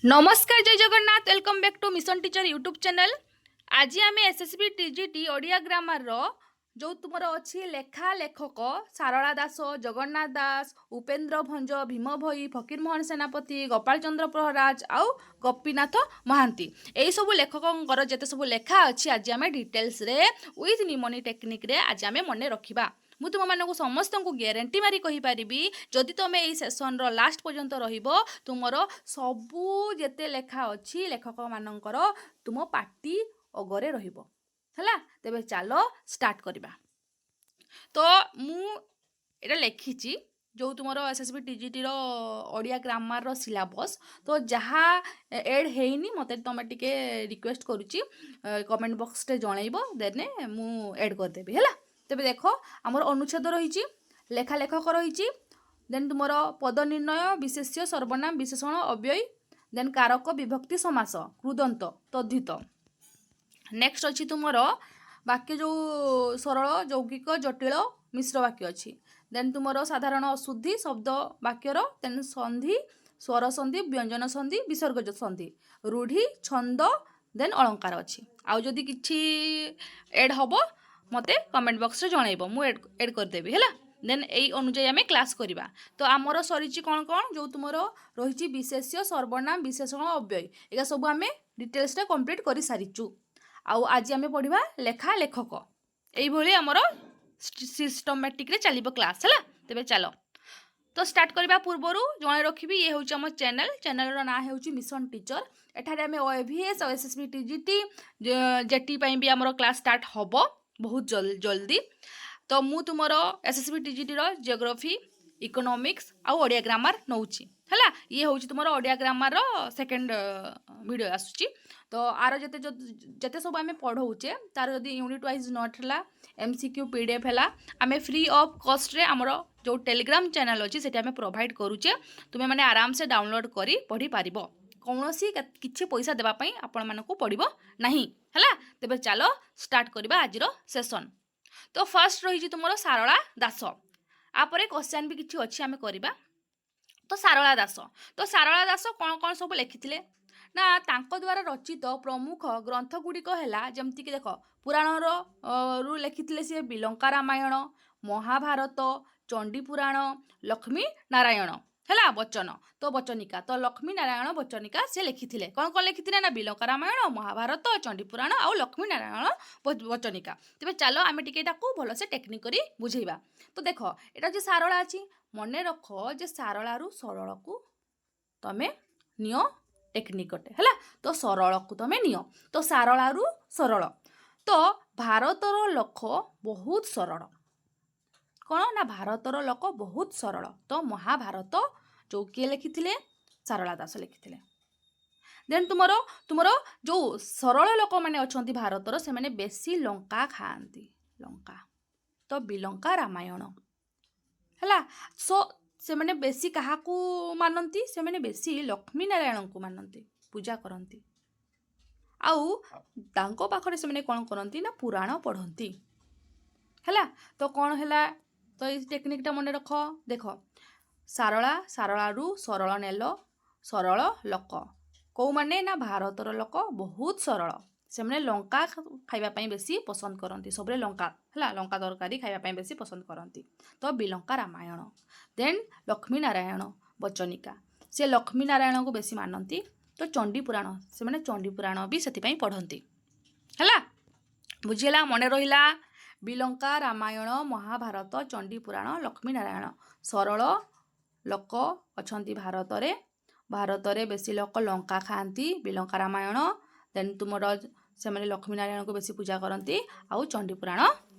ନମସ୍କାର, ଜୟ Jagannath. Welcome back to Mission Teacher YouTube channel. ଆଜି ଆମେ ଏସ୍ଏସ୍ବି ଟିଜିଟି ଓଡ଼ିଆ ଗ୍ରାମାରର ଯେଉଁ ତୁମର ଅଛି ଲେଖା ଲେଖକ, ସାରଳା ଦାସ, ଜଗନ୍ନାଥ ଦାସ, ଉପେନ୍ଦ୍ର ଭଞ୍ଜ, ଭୀମ ଭୋଇ, ଫକୀରମୋହନ ସେନାପତି, ଗୋପାଳ ଚନ୍ଦ୍ର ପ୍ରହରାଜ ଆଉ ଗୋପୀନାଥ ମହାନ୍ତି, ଏଇସବୁ ଲେଖକଙ୍କର ଯେତେ ସବୁ ଲେଖା ଅଛି, ଆଜି ଆମେ ଡିଟେଲ୍ସରେ ୱିଥ୍ ନିମୋନିକ୍ ଟେକ୍ନିକ୍ରେ ଆଜି ଆମେ ମନେ ରଖିବା। ମୁଁ ତୁମମାନଙ୍କୁ ସମସ୍ତଙ୍କୁ ଗ୍ୟାରେଣ୍ଟି ମାରି କହିପାରିବି, ଯଦି ତୁମେ ଏଇ ସେସନ୍ର ଲାଷ୍ଟ ପର୍ଯ୍ୟନ୍ତ ରହିବ, ତୁମର ସବୁ ଯେତେ ଲେଖା ଅଛି ଲେଖକମାନଙ୍କର, ତୁମ ପାଟି ଅଗରେ ରହିବ। ହେଲା? ତେବେ ଚାଲ ଷ୍ଟାର୍ଟ କରିବା। ତ ମୁଁ ଏଇଟା ଲେଖିଛି ଯେଉଁ ତୁମର ଏସ୍ଏସ୍ବି ଟିଜିଟିର ଓଡ଼ିଆ ଗ୍ରାମାରର ସିଲାବସ୍। ତ ଯାହା ଏଡ଼୍ ହେଇନି, ମୋତେ ତୁମେ ଟିକେ ରିକ୍ୱେଷ୍ଟ କରୁଛି, କମେଣ୍ଟ ବକ୍ସରେ ଜଣେଇବ, ଦେନ୍ ମୁଁ ଏଡ଼୍ କରିଦେବି। ହେଲା? ତେବେ ଦେଖ, ଆମର ଅନୁଚ୍ଛେଦ ରହିଛି, ଲେଖା ଲେଖକ ରହିଛି, ଦେନ୍ ତୁମର ପଦ ନିର୍ଣ୍ଣୟ, ବିଶେଷ୍ୟ, ସର୍ବନାମ, ବିଶେଷଣ, ଅବ୍ୟୟ, ଦେନ୍ କାରକ, ବିଭକ୍ତି, ସମାସ, କୃଦନ୍ତ, ତଦ୍ଧିତ। ନେକ୍ସଟ ଅଛି ତୁମର ବାକ୍ୟ, ଯେଉଁ ସରଳ, ଯୌଗିକ, ଜଟିଳ, ମିଶ୍ର ବାକ୍ୟ ଅଛି। ଦେନ୍ ତୁମର ସାଧାରଣ ଅଶୁଦ୍ଧି ଶବ୍ଦ ବାକ୍ୟର, ଦେନ୍ ସନ୍ଧି, ସ୍ୱର ସନ୍ଧି, ବ୍ୟଞ୍ଜନ ସନ୍ଧି, ବିସର୍ଗ ସନ୍ଧି, ରୂଢ଼ି, ଛନ୍ଦ, ଦେନ୍ ଅଳଙ୍କାର ଅଛି। ଆଉ ଯଦି କିଛି ଏଡ଼୍ ହେବ, ମୋତେ କମେଣ୍ଟ ବକ୍ସରେ ଜଣାଇବ, ମୁଁ ଏଡ଼୍ କରିଦେବି। ହେଲା? ଦେନ୍ ଏଇ ଅନୁଯାୟୀ ଆମେ କ୍ଲାସ୍ କରିବା। ତ ଆମର ସରିଛି କ'ଣ କ'ଣ, ଯେଉଁ ତୁମର ରହିଛି ବିଶେଷ୍ୟ, ସର୍ବନାମ, ବିଶେଷଣ, ଅବ୍ୟୟ, ଏଇଟା ସବୁ ଆମେ ଡିଟେଲ୍ସରେ କମ୍ପ୍ଲିଟ୍ କରିସାରିଛୁ। ଆଉ ଆଜି ଆମେ ପଢ଼ିବା ଲେଖା ଲେଖକ। ଏଇଭଳି ଆମର ସିଷ୍ଟମାଟିକରେ ଚାଲିବ କ୍ଲାସ୍। ହେଲା? ତେବେ ଚାଲ। ତ ଷ୍ଟାର୍ଟ କରିବା ପୂର୍ବରୁ ଜଣାଇ ରଖିବି, ଇଏ ହେଉଛି ଆମ ଚ୍ୟାନେଲ୍। ଚ୍ୟାନେଲ୍ର ନାଁ ହେଉଛି ମିଶନ ଟିଚର। ଏଠାରେ ଆମେ ଓଏଭିଏସ୍, ଏସ୍ଏସ୍ବି ଟିଜିଟି, ଜେଟି ପାଇଁ ବି ଆମର କ୍ଲାସ୍ ଷ୍ଟାର୍ଟ ହେବ ବହୁତ ଜଲ୍ଦି। ତ ମୁଁ ତୁମର ଏସ୍ଏସ୍ବି ଟିଜିଟିର ଜିଓଗ୍ରାଫି, ଇକୋନୋମିକ୍ସ ଆଉ ଓଡ଼ିଆ ଗ୍ରାମାର ନେଉଛି। ହେଲା? ଇଏ ହେଉଛି ତୁମର ଓଡ଼ିଆ ଗ୍ରାମାରର ସେକେଣ୍ଡ ଭିଡ଼ିଓ ଆସୁଛି। ତ ଆର ଯେତେ ଯେତେ ସବୁ ଆମେ ପଢ଼ଉଛେ, ତାର ଯଦି ୟୁନିଟ୍ ୱାଇଜ୍ ନୋଟ୍ ହେଲା, ଏମ୍ସିକ୍ୟୁ, ପିଡିଏଫ୍ ହେଲା, ଆମେ ଫ୍ରି ଅଫ୍ କଷ୍ଟରେ ଆମର ଯେଉଁ ଟେଲିଗ୍ରାମ ଚ୍ୟାନେଲ୍ ଅଛି, ସେଠି ଆମେ ପ୍ରୋଭାଇଡ଼ କରୁଛେ। ତୁମେମାନେ ଆରାମସେ ଡାଉନଲୋଡ଼ କରି ପଢ଼ିପାରିବ। କୌଣସି କିଛି ପଇସା ଦେବା ପାଇଁ ଆପଣମାନଙ୍କୁ ପଡ଼ିବ ନାହିଁ। ହେଲା? ତେବେ ଚାଲ ଷ୍ଟାର୍ଟ କରିବା ଆଜିର ସେସନ୍। ତ ଫାର୍ଷ୍ଟ ରହିଛି ତୁମର ସାରଳା ଦାସ। ଆପରେ କ୍ୱେଶ୍ଚନ୍ ବି କିଛି ଅଛି, ଆମେ କରିବା। ତ ସାରଳା ଦାସ, ତ ସାରଳା ଦାସ କ'ଣ କ'ଣ ସବୁ ଲେଖିଥିଲେ ନା, ତାଙ୍କ ଦ୍ୱାରା ରଚିତ ପ୍ରମୁଖ ଗ୍ରନ୍ଥ ଗୁଡ଼ିକ ହେଲା, ଯେମିତିକି ଦେଖ, ପୁରାଣର ରୁ ଲେଖିଥିଲେ ସିଏ ବିଲଙ୍କା ରାମାୟଣ, ମହାଭାରତ, ଚଣ୍ଡୀ ପୁରାଣ, ଲକ୍ଷ୍ମୀ ନାରାୟଣ ହେଲା ବଚନ, ତ ବଚନିକା। ତ ଲକ୍ଷ୍ମୀ ନାରାୟଣ ବଚନିକା ସେ ଲେଖିଥିଲେ। କ'ଣ କ'ଣ ଲେଖିଥିଲେ ନା, ବିଲଙ୍କା ରାମାୟଣ, ମହାଭାରତ, ଚଣ୍ଡୀ ପୁରାଣ ଆଉ ଲକ୍ଷ୍ମୀ ନାରାୟଣ ବଚନିକା। ତେବେ ଚାଲ ଆମେ ଟିକେ ତାକୁ ଭଲସେ ଟେକ୍ନିକ୍ କରି ବୁଝେଇବା। ତ ଦେଖ, ଏଇଟା ହେଉଛି ସାରଳା ଅଛି। ମନେ ରଖ ଯେ ସାରଳାରୁ ସରଳକୁ ତମେ ନିଅ, ଟେକ୍ନିକ୍ ଗୋଟେ। ହେଲା? ତ ସରଳକୁ ତମେ ନିଅ। ତ ସାରଳାରୁ ସରଳ। ତ ଭାରତର ଲୋକ ବହୁତ ସରଳ। କ'ଣ ନା, ଭାରତର ଲୋକ ବହୁତ ସରଳ। ତ ମହାଭାରତ ଯେଉଁ କିଏ ଲେଖିଥିଲେ? ସାରଳା ଦାସ ଲେଖିଥିଲେ। ଦେନ୍ ତୁମର ଯେଉଁ ସରଳ ଲୋକମାନେ ଅଛନ୍ତି ଭାରତର, ସେମାନେ ବେଶୀ ଲଙ୍କା ଖାଆନ୍ତି, ଲଙ୍କା। ତ ବିଲଙ୍କା ରାମାୟଣ ହେଲା। ସୋ ସେମାନେ ବେଶୀ କାହାକୁ ମାନନ୍ତି? ସେମାନେ ବେଶୀ ଲକ୍ଷ୍ମୀ ନାରାୟଣଙ୍କୁ ମାନନ୍ତି, ପୂଜା କରନ୍ତି। ଆଉ ତାଙ୍କ ପାଖରେ ସେମାନେ କ'ଣ କରନ୍ତି ନା, ପୁରାଣ ପଢ଼ନ୍ତି। ହେଲା? ତ କ'ଣ ହେଲା? ତ ଏଇ ଟେକ୍ନିକ୍ଟା ମନେ ରଖ। ଦେଖ, ସାରଳା, ସାରଳାରୁ ସରଳ ନେଲ, ସରଳ ଲୋକ କେଉଁମାନେ ନା, ଭାରତର ଲୋକ ବହୁତ ସରଳ। ସେମାନେ ଲଙ୍କା ଖାଇବା ପାଇଁ ବେଶୀ ପସନ୍ଦ କରନ୍ତି। ସବୁରେ ଲଙ୍କା। ହେଲା? ଲଙ୍କା ତରକାରୀ ଖାଇବା ପାଇଁ ବେଶୀ ପସନ୍ଦ କରନ୍ତି। ତ ବିଲଙ୍କା ରାମାୟଣ, ଦେନ୍ ଲକ୍ଷ୍ମୀ ନାରାୟଣ ବଚନିକା। ସେ ଲକ୍ଷ୍ମୀ ନାରାୟଣଙ୍କୁ ବେଶୀ ମାନନ୍ତି। ତ ଚଣ୍ଡୀ ପୁରାଣ, ସେମାନେ ଚଣ୍ଡୀ ପୁରାଣ ବି ସେଥିପାଇଁ ପଢ଼ନ୍ତି। ହେଲା? ବୁଝିହେଲା? ମନେ ରହିଲା? ବିଲଙ୍କା ରାମାୟଣ, ମହାଭାରତ, ଚଣ୍ଡୀ ପୁରାଣ, ଲକ୍ଷ୍ମୀ ନାରାୟଣ। ସରଳ ଲୋକ ଅଛନ୍ତି ଭାରତରେ। ଭାରତରେ ବେଶୀ ଲୋକ ଲଙ୍କା ଖାଆନ୍ତି, ବିଲଙ୍କା ରାମାୟଣ। ଦେନ୍ ତୁମର ସେମାନେ ଲକ୍ଷ୍ମୀ ନାରାୟଣଙ୍କୁ ବେଶୀ ପୂଜା କରନ୍ତି ଆଉ ଚଣ୍ଡୀ ପୁରାଣ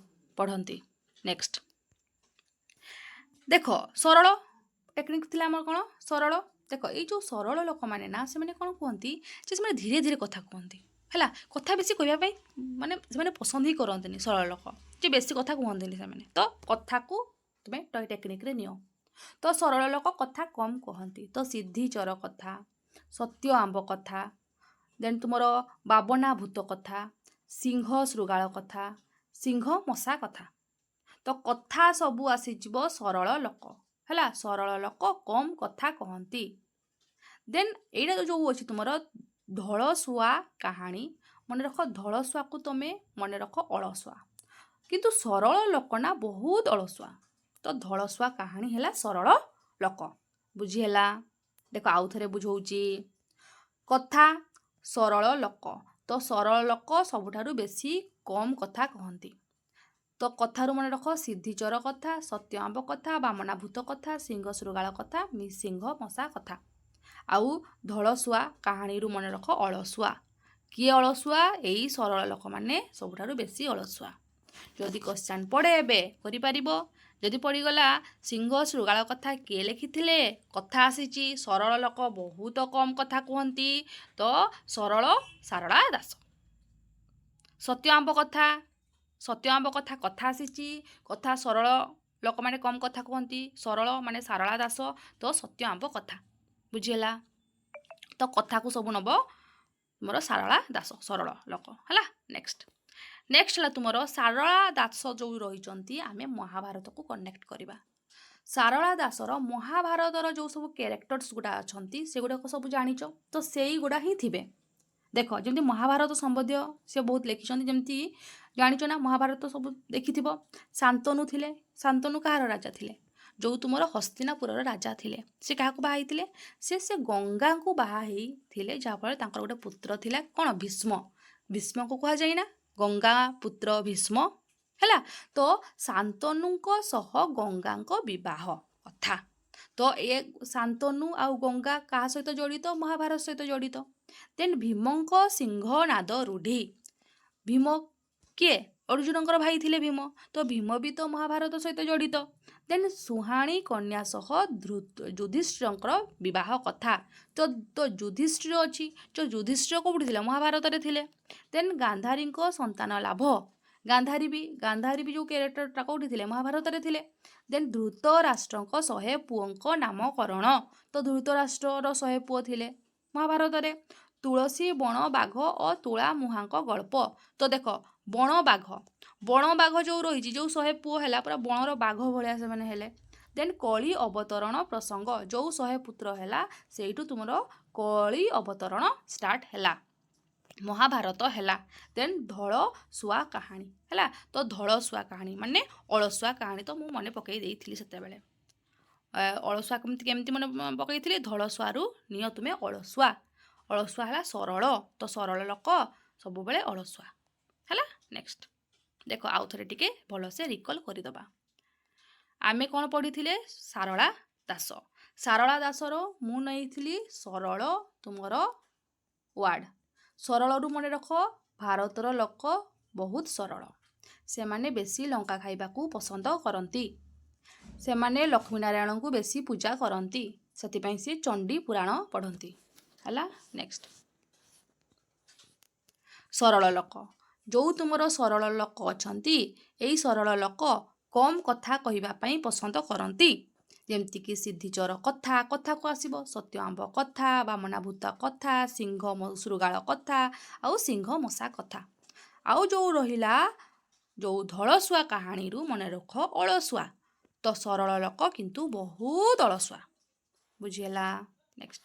ପଢ଼ନ୍ତି। ନେକ୍ସଟ ଦେଖ, ସରଳ ଟେକ୍ନିକ୍ ଥିଲା ଆମର କ'ଣ? ସରଳ। ଦେଖ, ଏଇ ଯେଉଁ ସରଳ ଲୋକମାନେ ନା, ସେମାନେ କ'ଣ କୁହନ୍ତି ଯେ ସେମାନେ ଧୀରେ ଧୀରେ କଥା କୁହନ୍ତି। ହେଲା? କଥା ବେଶୀ କହିବା ପାଇଁ ମାନେ ସେମାନେ ପସନ୍ଦ ହିଁ କରନ୍ତିନି। ସରଳ ଲୋକ ଯେ ବେଶୀ କଥା କୁହନ୍ତିନି ସେମାନେ। ତ କଥାକୁ ତୁମେ ଟେକ୍ନିକ୍ରେ ନିଅ। ତ ସରଳ ଲୋକ କଥା କମ୍ କହନ୍ତି। ତ ସିଦ୍ଧି ଚୋର କଥା, ସତ୍ୟ ଆମ୍ବ କଥା, ଦେନ୍ ତୁମର ବାବନା ଭୂତ କଥା, ସିଂହ ଶୃଗାଳ କଥା, ସିଂହ ମଶା କଥା। ତ କଥା ସବୁ ଆସିଯିବ ସରଳ ଲୋକ। ହେଲା? ସରଳ ଲୋକ କମ୍ କଥା କହନ୍ତି। ଦେନ୍ ଏଇଟା ଯେଉଁ ଅଛି ତୁମର ଧଳଶୁଆ କାହାଣୀ, ମନେ ରଖ ଧଳଶୁଆକୁ ତୁମେ ମନେ ରଖ ଅଳସୁଆ, କିନ୍ତୁ ସରଳ ଲୋକ ନା ବହୁତ ଅଳସୁଆ। ତ ଧଳଶୁଆ କାହାଣୀ ହେଲା ସରଳ ଲୋକ। ବୁଝିହେଲା? ଦେଖ, ଆଉ ଥରେ ବୁଝଉଛି। କଥା, ସରଳ ଲୋକ। ତ ସରଳ ଲୋକ ସବୁଠାରୁ ବେଶୀ କମ୍ କଥା କହନ୍ତି। ତ କଥାରୁ ମନେ ରଖ ସିଦ୍ଧିଚର କଥା, ସତ୍ୟ ଆମ୍ବ କଥା, ବାମନା ଭୂତ କଥା, ସିଂହ ଶୃଗାଳ କଥା, ସିଂହ ମଶା କଥା। ଆଉ ଧଳଶୁଆ କାହାଣୀରୁ ମନେ ରଖ ଅଳସୁଆ। କିଏ ଅଳସୁଆ? ଏଇ ସରଳ ଲୋକମାନେ ସବୁଠାରୁ ବେଶୀ ଅଳସୁଆ। ଯଦି କ୍ୱେଶ୍ଚନ୍ ପଡ଼େ, ଏବେ କରିପାରିବ। ଯଦି ପଡ଼ିଗଲା ସିଂହ ଶୃଗାଳ କଥା କିଏ ଲେଖିଥିଲେ, କଥା ଆସିଛି, ସରଳ ଲୋକ ବହୁତ କମ୍ କଥା କୁହନ୍ତି, ତ ସରଳ ସାରଳା ଦାସ। ସତ୍ୟ ଆମ୍ବ କଥା, ସତ୍ୟ ଆମ୍ବ କଥା, କଥା ଆସିଛି, କଥା ସରଳ ଲୋକମାନେ କମ୍ କଥା କୁହନ୍ତି, ସରଳ ମାନେ ସାରଳା ଦାସ, ତ ସତ୍ୟ ଆମ୍ବ କଥା। ବୁଝିହେଲା? ତ କଥାକୁ ସବୁ ନେବ ତୁମର ସାରଳା ଦାସ, ସରଳ ଲୋକ ହେଲା। ନେକ୍ସଟ ହେଲା ତୁମର ସାରଳା ଦାସ ଯେଉଁ ରହିଛନ୍ତି, ଆମେ ମହାଭାରତକୁ କନେକ୍ଟ କରିବା। ସାରଳା ଦାସର ମହାଭାରତର ଯେଉଁ ସବୁ କ୍ୟାରେକ୍ଟର୍ସ ଗୁଡ଼ା ଅଛନ୍ତି, ସେଗୁଡ଼ାକ ସବୁ ଜାଣିଛ ତ, ସେଇଗୁଡ଼ା ହିଁ ଥିବେ। ଦେଖ, ଯେମିତି ମହାଭାରତ ସମ୍ବନ୍ଧୀୟ ସେ ବହୁତ ଲେଖିଛନ୍ତି। ଯେମିତି ଜାଣିଛ ନା, ମହାଭାରତ ସବୁ ଦେଖିଥିବ। ଶାନ୍ତନୁ ଥିଲେ। ଶାନ୍ତନୁ କାହାର ରାଜା ଥିଲେ? ଯେଉଁ ତୁମର ହସ୍ତିନାପୁରର ରାଜା ଥିଲେ। ସେ କାହାକୁ ବାହା ହେଇଥିଲେ? ସେ ଗଙ୍ଗାଙ୍କୁ ବାହା ହେଇଥିଲେ, ଯାହାଫଳରେ ତାଙ୍କର ଗୋଟେ ପୁତ୍ର ଥିଲା। କ'ଣ? ଭୀଷ୍ମ। ଭୀଷ୍ମକୁ କୁହାଯାଏ ନା ଗଙ୍ଗା ପୁତ୍ର ଭୀଷ୍ମ। ହେଲା? ତ ଶାନ୍ତନୁଙ୍କ ସହ ଗଙ୍ଗାଙ୍କ ବିବାହ କଥା। ତ ଏ ଶାନ୍ତନୁ ଆଉ ଗଙ୍ଗା କାହା ସହିତ ଜଡ଼ିତ? ମହାଭାରତ ସହିତ ଜଡ଼ିତ। ଦେନ୍ ଭୀମଙ୍କ ସିଂହନାଦ ରୂଢ଼ି। ଭୀମ କିଏ? ଅର୍ଜୁନଙ୍କର ଭାଇ ଥିଲେ ଭୀମ। ତ ଭୀମ ବି ତ ମହାଭାରତ ସହିତ ଜଡ଼ିତ। ଦେନ୍ ସୁହାଣୀ କନ୍ୟା ସହ ଯୁଧିଷ୍ଠିରଙ୍କର ବିବାହ କଥା। ତ ଯୁଧିଷ୍ଠିର ଅଛି, ତ ଯୁଧିଷ୍ଠିର କେଉଁଠି ଥିଲେ? ମହାଭାରତରେ ଥିଲେ। ଦେନ୍ ଗାନ୍ଧାରୀଙ୍କ ସନ୍ତାନ ଲାଭ। ଗାନ୍ଧାରୀ ବି ଯେଉଁ କ୍ୟାରେକ୍ଟରଟା କେଉଁଠି ଥିଲେ? ମହାଭାରତରେ ଥିଲେ। ଦେନ୍ ଧୃତରାଷ୍ଟ୍ରଙ୍କ 100 ପୁଅଙ୍କ ନାମକରଣ। ତ ଧୃତରାଷ୍ଟ୍ରର 100 ପୁଅ ଥିଲେ ମହାଭାରତରେ। ତୁଳସୀ ବଣ ବାଘ ଓ ତୁଳା ମୁହାଁଙ୍କ ଗଳ୍ପ। ତ ଦେଖ, ବଣ ବାଘ, ବଣ ବାଘ ଯେଉଁ ରହିଛି, ଯେଉଁ 100 ପୁଅ ହେଲା, ପୁରା ବଣର ବାଘ ଭଳିଆ ସେମାନେ ହେଲେ। ଦେନ୍ କଳି ଅବତରଣ ପ୍ରସଙ୍ଗ। ଯେଉଁ 100 ପୁତ୍ର ହେଲା, ସେଇଠୁ ତୁମର କଳି ଅବତରଣ ଷ୍ଟାର୍ଟ ହେଲା, ମହାଭାରତ ହେଲା। ଦେନ୍ ଧଳ ଶୁଆ କାହାଣୀ ହେଲା। ତ ଧଳ ଶୁଆ କାହାଣୀ ମାନେ ଅଳସୁଆ କାହାଣୀ। ତ ମୁଁ ମନେ ପକାଇ ଦେଇଥିଲି ସେତେବେଳେ। ଅଳସୁଆ କେମିତି କେମିତି ମନେ ପକାଇଥିଲି? ଧଳଶୁଆରୁ ନିଅ ତୁମେ ଅଳସୁଆ। ଅଳସୁଆ ହେଲା ସରଳ। ତ ସରଳ ଲୋକ ସବୁବେଳେ ଅଳସୁଆ ହେଲା। ନେକ୍ସଟ ଦେଖ, ଆଉ ଥରେ ଟିକେ ଭଲସେ ରିକଲ୍ କରିଦେବା। ଆମେ କ'ଣ ପଢ଼ିଥିଲେ? ସାରଳା ଦାସ। ସାରଳା ଦାସର ମୁଁ ନେଇଥିଲି ସରଳ ତୁମର ୱାର୍ଡ଼। ସରଳରୁ ମନେ ରଖ, ଭାରତର ଲୋକ ବହୁତ ସରଳ, ସେମାନେ ବେଶୀ ଲଙ୍କା ଖାଇବାକୁ ପସନ୍ଦ କରନ୍ତି, ସେମାନେ ଲକ୍ଷ୍ମୀନାରାୟଣଙ୍କୁ ବେଶୀ ପୂଜା କରନ୍ତି, ସେଥିପାଇଁ ସେ ଚଣ୍ଡୀ ପୁରାଣ ପଢ଼ନ୍ତି। ହେଲା? ନେକ୍ସଟ, ସରଳ ଲୋକ। ଯେଉଁ ତୁମର ସରଳ ଲୋକ ଅଛନ୍ତି, ଏଇ ସରଳ ଲୋକ କମ୍ କଥା କହିବା ପାଇଁ ପସନ୍ଦ କରନ୍ତି। ଯେମିତିକି ସିଦ୍ଧିଚର କଥା, କଥାକୁ ଆସିବ ସତ୍ୟ ଆମ୍ବ କଥା, ବାମନା ଭୂତ କଥା, ସିଂହ ଶୃଗାଳ କଥା ଆଉ ସିଂହ ମଶା କଥା। ଆଉ ଯେଉଁ ରହିଲା ଯେଉଁ ଧଳଶୁଆ କାହାଣୀରୁ ମନେ ରଖ ଅଳସୁଆ। ତ ସରଳ ଲୋକ କିନ୍ତୁ ବହୁତ ଅଳସୁଆ। ବୁଝିହେଲା? ନେକ୍ସଟ,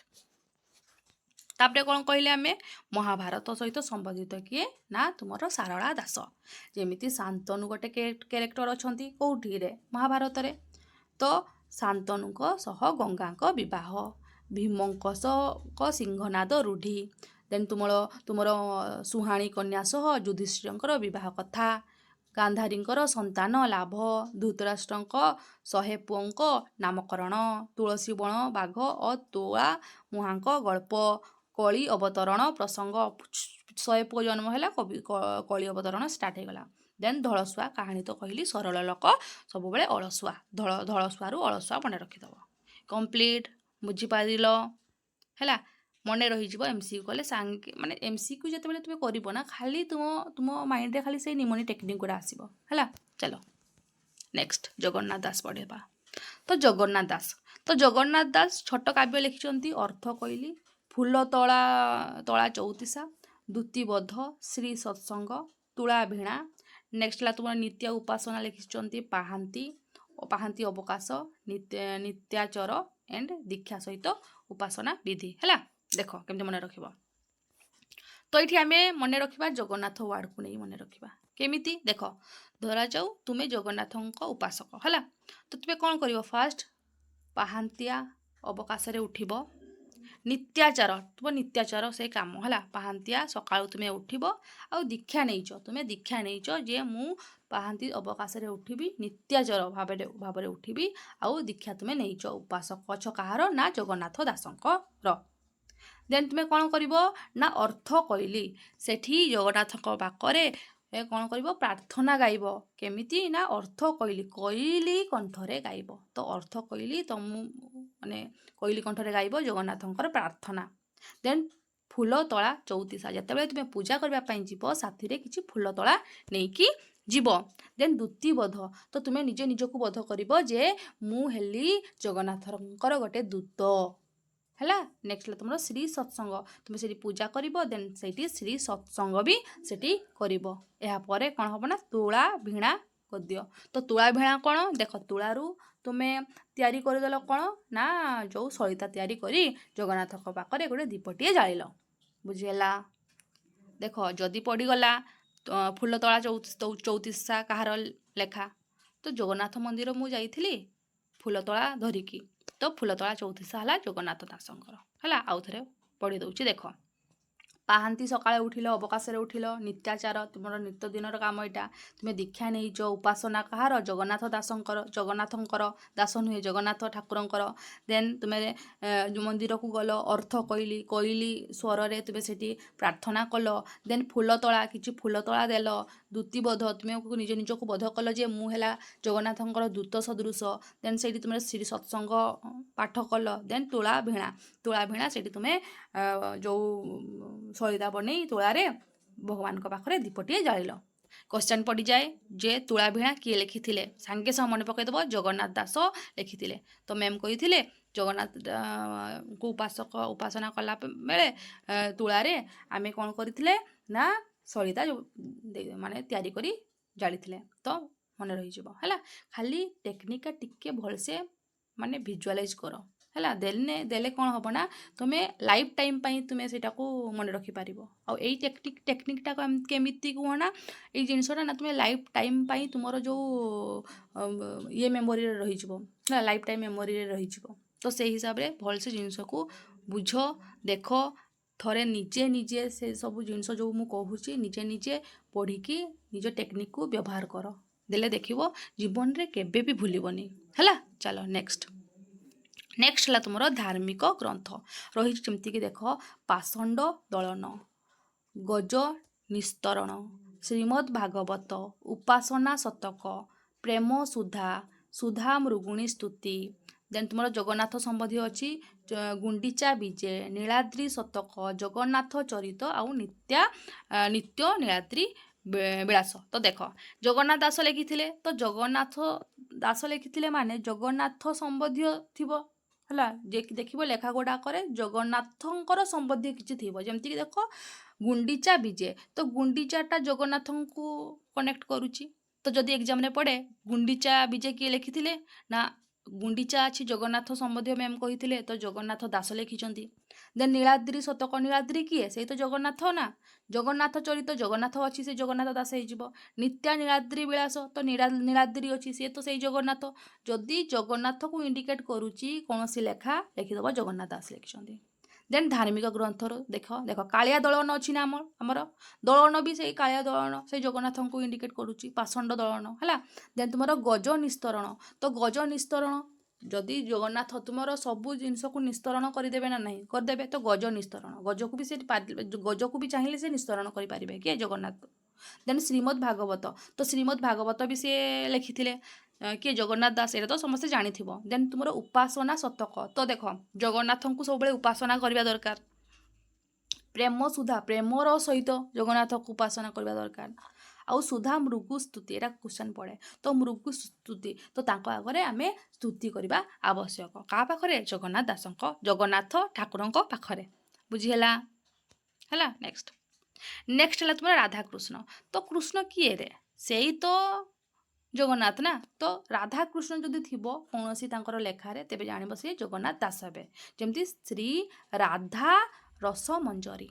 ତାପରେ କ'ଣ କହିଲେ ଆମେ? ମହାଭାରତ ସହିତ ସମ୍ବନ୍ଧିତ କିଏ ନା ତୁମର ସାରଳା ଦାସ। ଯେମିତି ଶାନ୍ତନୁ ଗୋଟେ କ୍ୟାରେକ୍ଟର ଅଛନ୍ତି କେଉଁଠିରେ? ମହାଭାରତରେ। ତ ଶାନ୍ତନୁଙ୍କ ସହ ଗଙ୍ଗାଙ୍କ ବିବାହ, ଭୀମଙ୍କ ସହ ସିଂହନାଦ ରୂଢ଼ି, ଦେନ୍ ତୁମର ସୁହାଣୀ କନ୍ୟା ସହ ଯୁଧିଷ୍ଠିରଙ୍କର ବିବାହ କଥା, ଗାନ୍ଧାରୀଙ୍କର ସନ୍ତାନ ଲାଭ, ଧୃତରାଷ୍ଟ୍ରଙ୍କ 100 ପୁଅଙ୍କ ନାମକରଣ, ତୁଳସୀ ବଣ ବାଘ ଓ ତୁଳା ମୁହାଁଙ୍କ ଗଳ୍ପ, କଳି ଅବତରଣ ପ୍ରସଙ୍ଗ। 100 ପୁଅ ଜନ୍ମ ହେଲା, କଳି ଅବତରଣ ଷ୍ଟାର୍ଟ ହେଇଗଲା। ଦେନ୍ ଧଳଶୁଆ କାହାଣୀ ତ କହିଲି, ସରଳ ଲୋକ ସବୁବେଳେ ଅଳସୁଆ। ଧଳଶୁଆରୁ ଅଳସୁଆ ମନେ ରଖିଦେବ। କମ୍ପ୍ଲିଟ୍। ବୁଝିପାରିଲ? ହେଲା, ମନେ ରହିଯିବ। ଏମ୍ ସି କ୍ୟୁ କଲେ ସାଙ୍ଗେ, ମାନେ ଏମ୍ ସି କ୍ୟୁ ଯେତେବେଳେ ତୁମେ କରିବ ନା, ଖାଲି ତୁମ ମାଇଣ୍ଡରେ ଖାଲି ସେଇ ନିମୋନିକ୍ ଟେକ୍ନିକ୍ ଗୁଡ଼ା ଆସିବ। ହେଲା, ଚାଲ ନେକ୍ସଟ ଜଗନ୍ନାଥ ଦାସ ପଢ଼ିବା। ତ ଜଗନ୍ନାଥ ଦାସ ଛୋଟ କାବ୍ୟ ଲେଖିଛନ୍ତି ଅର୍ଥ କହିଲି, ଫୁଲ ତଳା ତଳା ଚଉତିଶା, ଦ୍ୟୁତିବୋଧ, ଶ୍ରୀ ସତ୍ସଙ୍ଗ, ତୁଳା ଭିଣା। ନେକ୍ସଟ ହେଲା ତୁମର ନିତ୍ୟ ଉପାସନା ଲେଖିଛନ୍ତି, ପାହାନ୍ତି ପାହାନ୍ତି ଅବକାଶ, ନିତ୍ୟାଚର ଏଣ୍ଡ ଦୀକ୍ଷା ସହିତ ଉପାସନା ବିଧି। ହେଲା, ଦେଖ କେମିତି ମନେ ରଖିବ। ତ ଏଇଠି ଆମେ ମନେ ରଖିବା, ଜଗନ୍ନାଥ ୱାର୍ଡ଼କୁ ନେଇ ମନେ ରଖିବା। କେମିତି? ଦେଖ, ଧରାଯାଉ ତୁମେ ଜଗନ୍ନାଥଙ୍କ ଉପାସକ, ହେଲା? ତ ତୁମେ କ'ଣ କରିବ? ଫାଷ୍ଟ ପାହାନ୍ତିଆ ଅବକାଶରେ ଉଠିବ। ନିତ୍ୟାଚାର, ତୁମ ନିତ୍ୟାଚାର ସେ କାମ ହେଲା। ପାହାନ୍ତିଆ ସକାଳୁ ତୁମେ ଉଠିବ ଆଉ ଦୀକ୍ଷା ନେଇଛ, ତୁମେ ଦୀକ୍ଷା ନେଇଛ ଯେ ମୁଁ ପାହାନ୍ତି ଅବକାଶରେ ଉଠିବି, ନିତ୍ୟାଚାର ଭାବରେ ଉଠିବି। ଆଉ ଦୀକ୍ଷା ତୁମେ ନେଇଛ, ଉପାସକ ଅଛ କାହାର ନା ଜଗନ୍ନାଥ ଦାସଙ୍କର। ଦେନ୍ ତୁମେ କ'ଣ କରିବ ନା ଅର୍ଥ କହିଲି ସେଠି ଜଗନ୍ନାଥଙ୍କ ପାଖରେ କ'ଣ କରିବ? ପ୍ରାର୍ଥନା ଗାଇବ। କେମିତି ନା ଅର୍ଥ କହିଲି, କହିଲି କଣ୍ଠରେ ଗାଇବ। ତ ଅର୍ଥ କହିଲି, ତ ମୁଁ ମାନେ କହିଲି କଣ୍ଠରେ ଗାଇବ ଜଗନ୍ନାଥଙ୍କର ପ୍ରାର୍ଥନା। ଦେନ୍ ଫୁଲ ତୋଳା ଚଉତିଶା। ଯେତେବେଳେ ତୁମେ ପୂଜା କରିବା ପାଇଁ ଯିବ, ସାଥିରେ କିଛି ଫୁଲ ତୋଳା ନେଇକି ଯିବ। ଦେନ୍ ଦ୍ୱିତୀ ବଧ। ତ ତୁମେ ନିଜେ ନିଜକୁ ବଧ କରିବ ଯେ ମୁଁ ହେଲି ଜଗନ୍ନାଥଙ୍କର ଗୋଟେ ଦୂତ। ହେଲା, ନେକ୍ସଟ ହେଲା ତୁମର ଶ୍ରୀ ସତ୍ସଙ୍ଗ। ତୁମେ ସେଠି ପୂଜା କରିବ, ଦେନ୍ ସେଇଠି ଶ୍ରୀ ସତ୍ସଙ୍ଗ ବି ସେଠି କରିବ। ଏହାପରେ କ'ଣ ହେବ ନା ତୁଳା ଭିଣା ଗଦ୍ୟ। ତ ତୁଳା ଭିଣା କ'ଣ? ଦେଖ, ତୁଳାରୁ ତୁମେ ତିଆରି କରିଦେଲ କ'ଣ ନା ଯେଉଁ ସଳିତା ତିଆରି କରି ଜଗନ୍ନାଥଙ୍କ ପାଖରେ ଗୋଟେ ଦୀପଟିଏ ଜାଳିଲ। ବୁଝିହେଲା? ଦେଖ, ଯଦି ପଡ଼ିଗଲା ଫୁଲ ତୋଳା ଚଉତିଶା କାହାର ଲେଖା? ତ ଜଗନ୍ନାଥ ମନ୍ଦିର ମୁଁ ଯାଇଥିଲି ଫୁଲ ତୋଳା ଧରିକି, ତ ଫୁଲ ତୋଳା ଚଉତିଶା ହେଲା ଜଗନ୍ନାଥ ଦାସଙ୍କର। ହେଲା, ଆଉ ଥରେ ପଢ଼ି ଦେଉଛି, ଦେଖ। ପାହାନ୍ତି ସକାଳେ ଉଠିଲ, ଅବକାଶରେ ଉଠିଲ, ନିତ୍ୟାଚାର, ତୁମର ନିତ୍ୟ ଦିନର କାମ ଏଇଟା। ତୁମେ ଦୀକ୍ଷା ନେଇଛ, ଉପାସନା କାହାର? ଜଗନ୍ନାଥ ଦାସଙ୍କର, ଜଗନ୍ନାଥଙ୍କର, ଦାସ ନୁହେଁ, ଜଗନ୍ନାଥ ଠାକୁରଙ୍କର। ଦେନ୍ ତୁମେ ମନ୍ଦିରକୁ ଗଲ, ଅର୍ଥ କହିଲି, କହିଲି ସ୍ୱରରେ ତୁମେ ସେଠି ପ୍ରାର୍ଥନା କଲ। ଦେନ୍ ଫୁଲ ତୋଳା, କିଛି ଫୁଲ ତୋଳା ଦେଲ। ଦୂତି ବଧ, ତୁମେ ନିଜ ନିଜକୁ ବଧ କଲ ଯେ ମୁଁ ହେଲା ଜଗନ୍ନାଥଙ୍କର ଦୂତ ସଦୃଶ। ଦେନ୍ ସେଇଠି ତୁମେ ଶ୍ରୀ ସତ୍ସଙ୍ଗ ପାଠ କଲ। ଦେନ୍ ତୁଳା ଭିଣା, ତୁଳା ଭିଣା ସେଇଠି ତୁମେ ଯେଉଁ ସଳିତା ବନେଇ ତୁଳାରେ ଭଗବାନଙ୍କ ପାଖରେ ଦୀପଟିଏ ଜାଳିଲ। କ୍ୱେଶ୍ଚନ୍ ପଡ଼ିଯାଏ ଯେ ତୁଳା ଭିଣା କିଏ ଲେଖିଥିଲେ? ସାଙ୍ଗେ ସାଙ୍ଗେ ମନେ ପକାଇଦେବ, ଜଗନ୍ନାଥ ଦାସ ଲେଖିଥିଲେ। ତ ମ୍ୟାମ୍ କହିଥିଲେ, ଜଗନ୍ନାଥଙ୍କୁ ଉପାସକ ଉପାସନା କଲା ବେଳେ ତୁଳାରେ ଆମେ କ'ଣ କରିଥିଲେ ନା ସଳିତା ମାନେ ତିଆରି କରି ଜାଳିଥିଲେ। ତ ମନେ ରହିଯିବ। ହେଲା, ଖାଲି ଟେକ୍ନିକଟା ଟିକେ ଭଲସେ ମାନେ ଭିଜୁଆଲାଇଜ୍ କର। ହେଲା, ଦେଲେ କ'ଣ ହେବ ନା ତୁମେ ଲାଇଫ୍ ଟାଇମ୍ ପାଇଁ ତୁମେ ସେଇଟାକୁ ମନେ ରଖିପାରିବ। ଆଉ ଏଇ ଟେକ୍ନିକଟା କେମିତି କୁହ ନା ଏଇ ଜିନିଷଟା ନା ତୁମେ ଲାଇଫ୍ ଟାଇମ୍ ପାଇଁ ତୁମର ଯେଉଁ ଇଏ ମେମୋରିରେ ରହିଯିବ, ହେଲା? ଲାଇଫ୍ ଟାଇମ୍ ମେମୋରିରେ ରହିଯିବ। ତ ସେଇ ହିସାବରେ ଭଲସେ ଜିନିଷକୁ ବୁଝ, ଦେଖ ଥରେ ନିଜେ ନିଜେ ସେ ସବୁ ଜିନିଷ ଯେଉଁ ମୁଁ କହୁଛି, ନିଜେ ନିଜେ ପଢ଼ିକି ନିଜ ଟେକ୍ନିକକୁ ବ୍ୟବହାର କର। ଦେଲେ ଦେଖିବ ଜୀବନରେ କେବେ ବି ଭୁଲିବନି। ହେଲା, ଚାଲ ନେକ୍ସଟ। ନେକ୍ସଟ ହେଲା ତୁମର ଧାର୍ମିକ ଗ୍ରନ୍ଥ ରହିଛି, ଯେମିତିକି ଦେଖ, ପାଷଣ୍ଡ ଦଳନ, ଗଜ ନିସ୍ତରଣ, ଶ୍ରୀମଦ୍ ଭାଗବତ, ଉପାସନା ଶତକ, ପ୍ରେମ ସୁଧା, ସୁଧା ମୃଗୁଣୀ ସ୍ତୁତି। ଦେନ୍ ତୁମର ଜଗନ୍ନାଥ ସମ୍ବନ୍ଧୀୟ ଅଛି ଗୁଣ୍ଡିଚା ବିଜେ, ନୀଳାଦ୍ରି ଶତକ, ଜଗନ୍ନାଥ ଚରିତ ଆଉ ନିତ୍ୟ ନୀଳାଦ୍ରି ବିଳାସ। ତ ଦେଖ, ଜଗନ୍ନାଥ ଦାସ ଲେଖିଥିଲେ। ତ ଜଗନ୍ନାଥ ଦାସ ଲେଖିଥିଲେ ମାନେ ଜଗନ୍ନାଥ ସମ୍ବନ୍ଧୀୟ ଥିବ। ହେଲା, ଦେଖିବ ଲେଖା ଗୁଡ଼ାକରେ ଜଗନ୍ନାଥଙ୍କର ସମ୍ବନ୍ଧୀୟ କିଛି ଥିବ। ଯେମିତିକି ଦେଖ, ଗୁଣ୍ଡିଚା ବିଜେ, ତ ଗୁଣ୍ଡିଚାଟା ଜଗନ୍ନାଥଙ୍କୁ କନେକ୍ଟ କରୁଛି। ତ ଯଦି ଏକ୍ଜାମରେ ପଡ଼େ ଗୁଣ୍ଡିଚା ବିଜେ କିଏ ଲେଖିଥିଲେ ନା ଗୁଣ୍ଡିଚା ଅଛି, ଜଗନ୍ନାଥ ସମ୍ବନ୍ଧୀୟ ମ୍ୟାମ୍ କହିଥିଲେ, ତ ଜଗନ୍ନାଥ ଦାସ ଲେଖିଛନ୍ତି। ଦେନ୍ ନୀଳାଦ୍ରି ଶତକ, ନୀଳାଦ୍ରି କିଏ? ସେଇ ତ ଜଗନ୍ନାଥ ନା? ଜଗନ୍ନାଥ ଚରିତ, ଜଗନ୍ନାଥ ଅଛି, ସେ ଜଗନ୍ନାଥ ଦାସ ହେଇଯିବ। ନିତ୍ୟା ନୀଳାଦ୍ରି ବିଳାସ, ତ ନୀଳାଦ୍ରି ଅଛି, ସିଏ ତ ସେଇ ଜଗନ୍ନାଥ। ଯଦି ଜଗନ୍ନାଥକୁ ଇଣ୍ଡିକେଟ୍ କରୁଛି କୌଣସି ଲେଖା, ଲେଖିଦେବ ଜଗନ୍ନାଥ ଦାସ ଲେଖିଛନ୍ତି। ଦେନ୍ ଧାର୍ମିକ ଗ୍ରନ୍ଥର ଦେଖ, ଦେଖ, କାଳିଆ ଦଳନ ଅଛି ନା ଆମର ଦଳନ ବି ସେଇ କାଳିଆ ଦଳନ ସେଇ ଜଗନ୍ନାଥଙ୍କୁ ଇଣ୍ଡିକେଟ୍ କରୁଛି, ପାଷଣ୍ଡ ଦଳନ। ହେଲା, ଦେନ୍ ତୁମର ଗଜ ନିସ୍ତରଣ। ତ ଗଜ ନିସ୍ତରଣ, ଯଦି ଜଗନ୍ନାଥ ତୁମର ସବୁ ଜିନିଷକୁ ନିସ୍ତରଣ କରିଦେବେ ନା ନାହିଁ? କରିଦେବେ। ତ ଗଜ ନିସ୍ତରଣ, ଗଜକୁ ବି ସେ ଗଜକୁ ବି ଚାହିଁଲେ ସେ ନିସ୍ତରଣ କରିପାରିବେ। କିଏ? ଜଗନ୍ନାଥ। ଦେନ୍ ଶ୍ରୀମଦ୍ ଭାଗବତ, ତ ଶ୍ରୀମଦ୍ ଭାଗବତ ବି ସିଏ ଲେଖିଥିଲେ କିଏ? ଜଗନ୍ନାଥ ଦାସ। ଏଇଟା ତ ସମସ୍ତେ ଜାଣିଥିବ। ଦେନ୍ ତୁମର ଉପାସନା ଶତକ। ତ ଦେଖ, ଜଗନ୍ନାଥଙ୍କୁ ସବୁବେଳେ ଉପାସନା କରିବା ଦରକାର। ପ୍ରେମ ସୁଧା, ପ୍ରେମର ସହିତ ଜଗନ୍ନାଥକୁ ଉପାସନା କରିବା ଦରକାର। ଆଉ ସୁଧା ମୃଗୁ ସ୍ତୁତି, ଏଇଟା କ୍ୱେଶ୍ଚନ୍ ପଡ଼େ। ତ ମୃଗୁ ସ୍ତୁତି, ତ ତାଙ୍କ ଆଗରେ ଆମେ ସ୍ତୁତି କରିବା ଆବଶ୍ୟକ। କାହା ପାଖରେ? ଜଗନ୍ନାଥ ଦାସଙ୍କ, ଜଗନ୍ନାଥ ଠାକୁରଙ୍କ ପାଖରେ। ବୁଝିହେଲା? ହେଲା, ନେକ୍ସଟ। ନେକ୍ସଟ ହେଲା ତୁମର ରାଧାକୃଷ୍ଣ। ତ କୃଷ୍ଣ କିଏ ରେ? ସେଇ ତ ଜଗନ୍ନାଥ ନା। ତ ରାଧାକୃଷ୍ଣ ଯଦି ଥିବ କୌଣସି ତାଙ୍କର ଲେଖାରେ, ତେବେ ଜାଣିବ ସେ ଜଗନ୍ନାଥ ଦାସ ହେବେ। ଯେମିତି ଶ୍ରୀ ରାଧା ରସମଞ୍ଜରୀ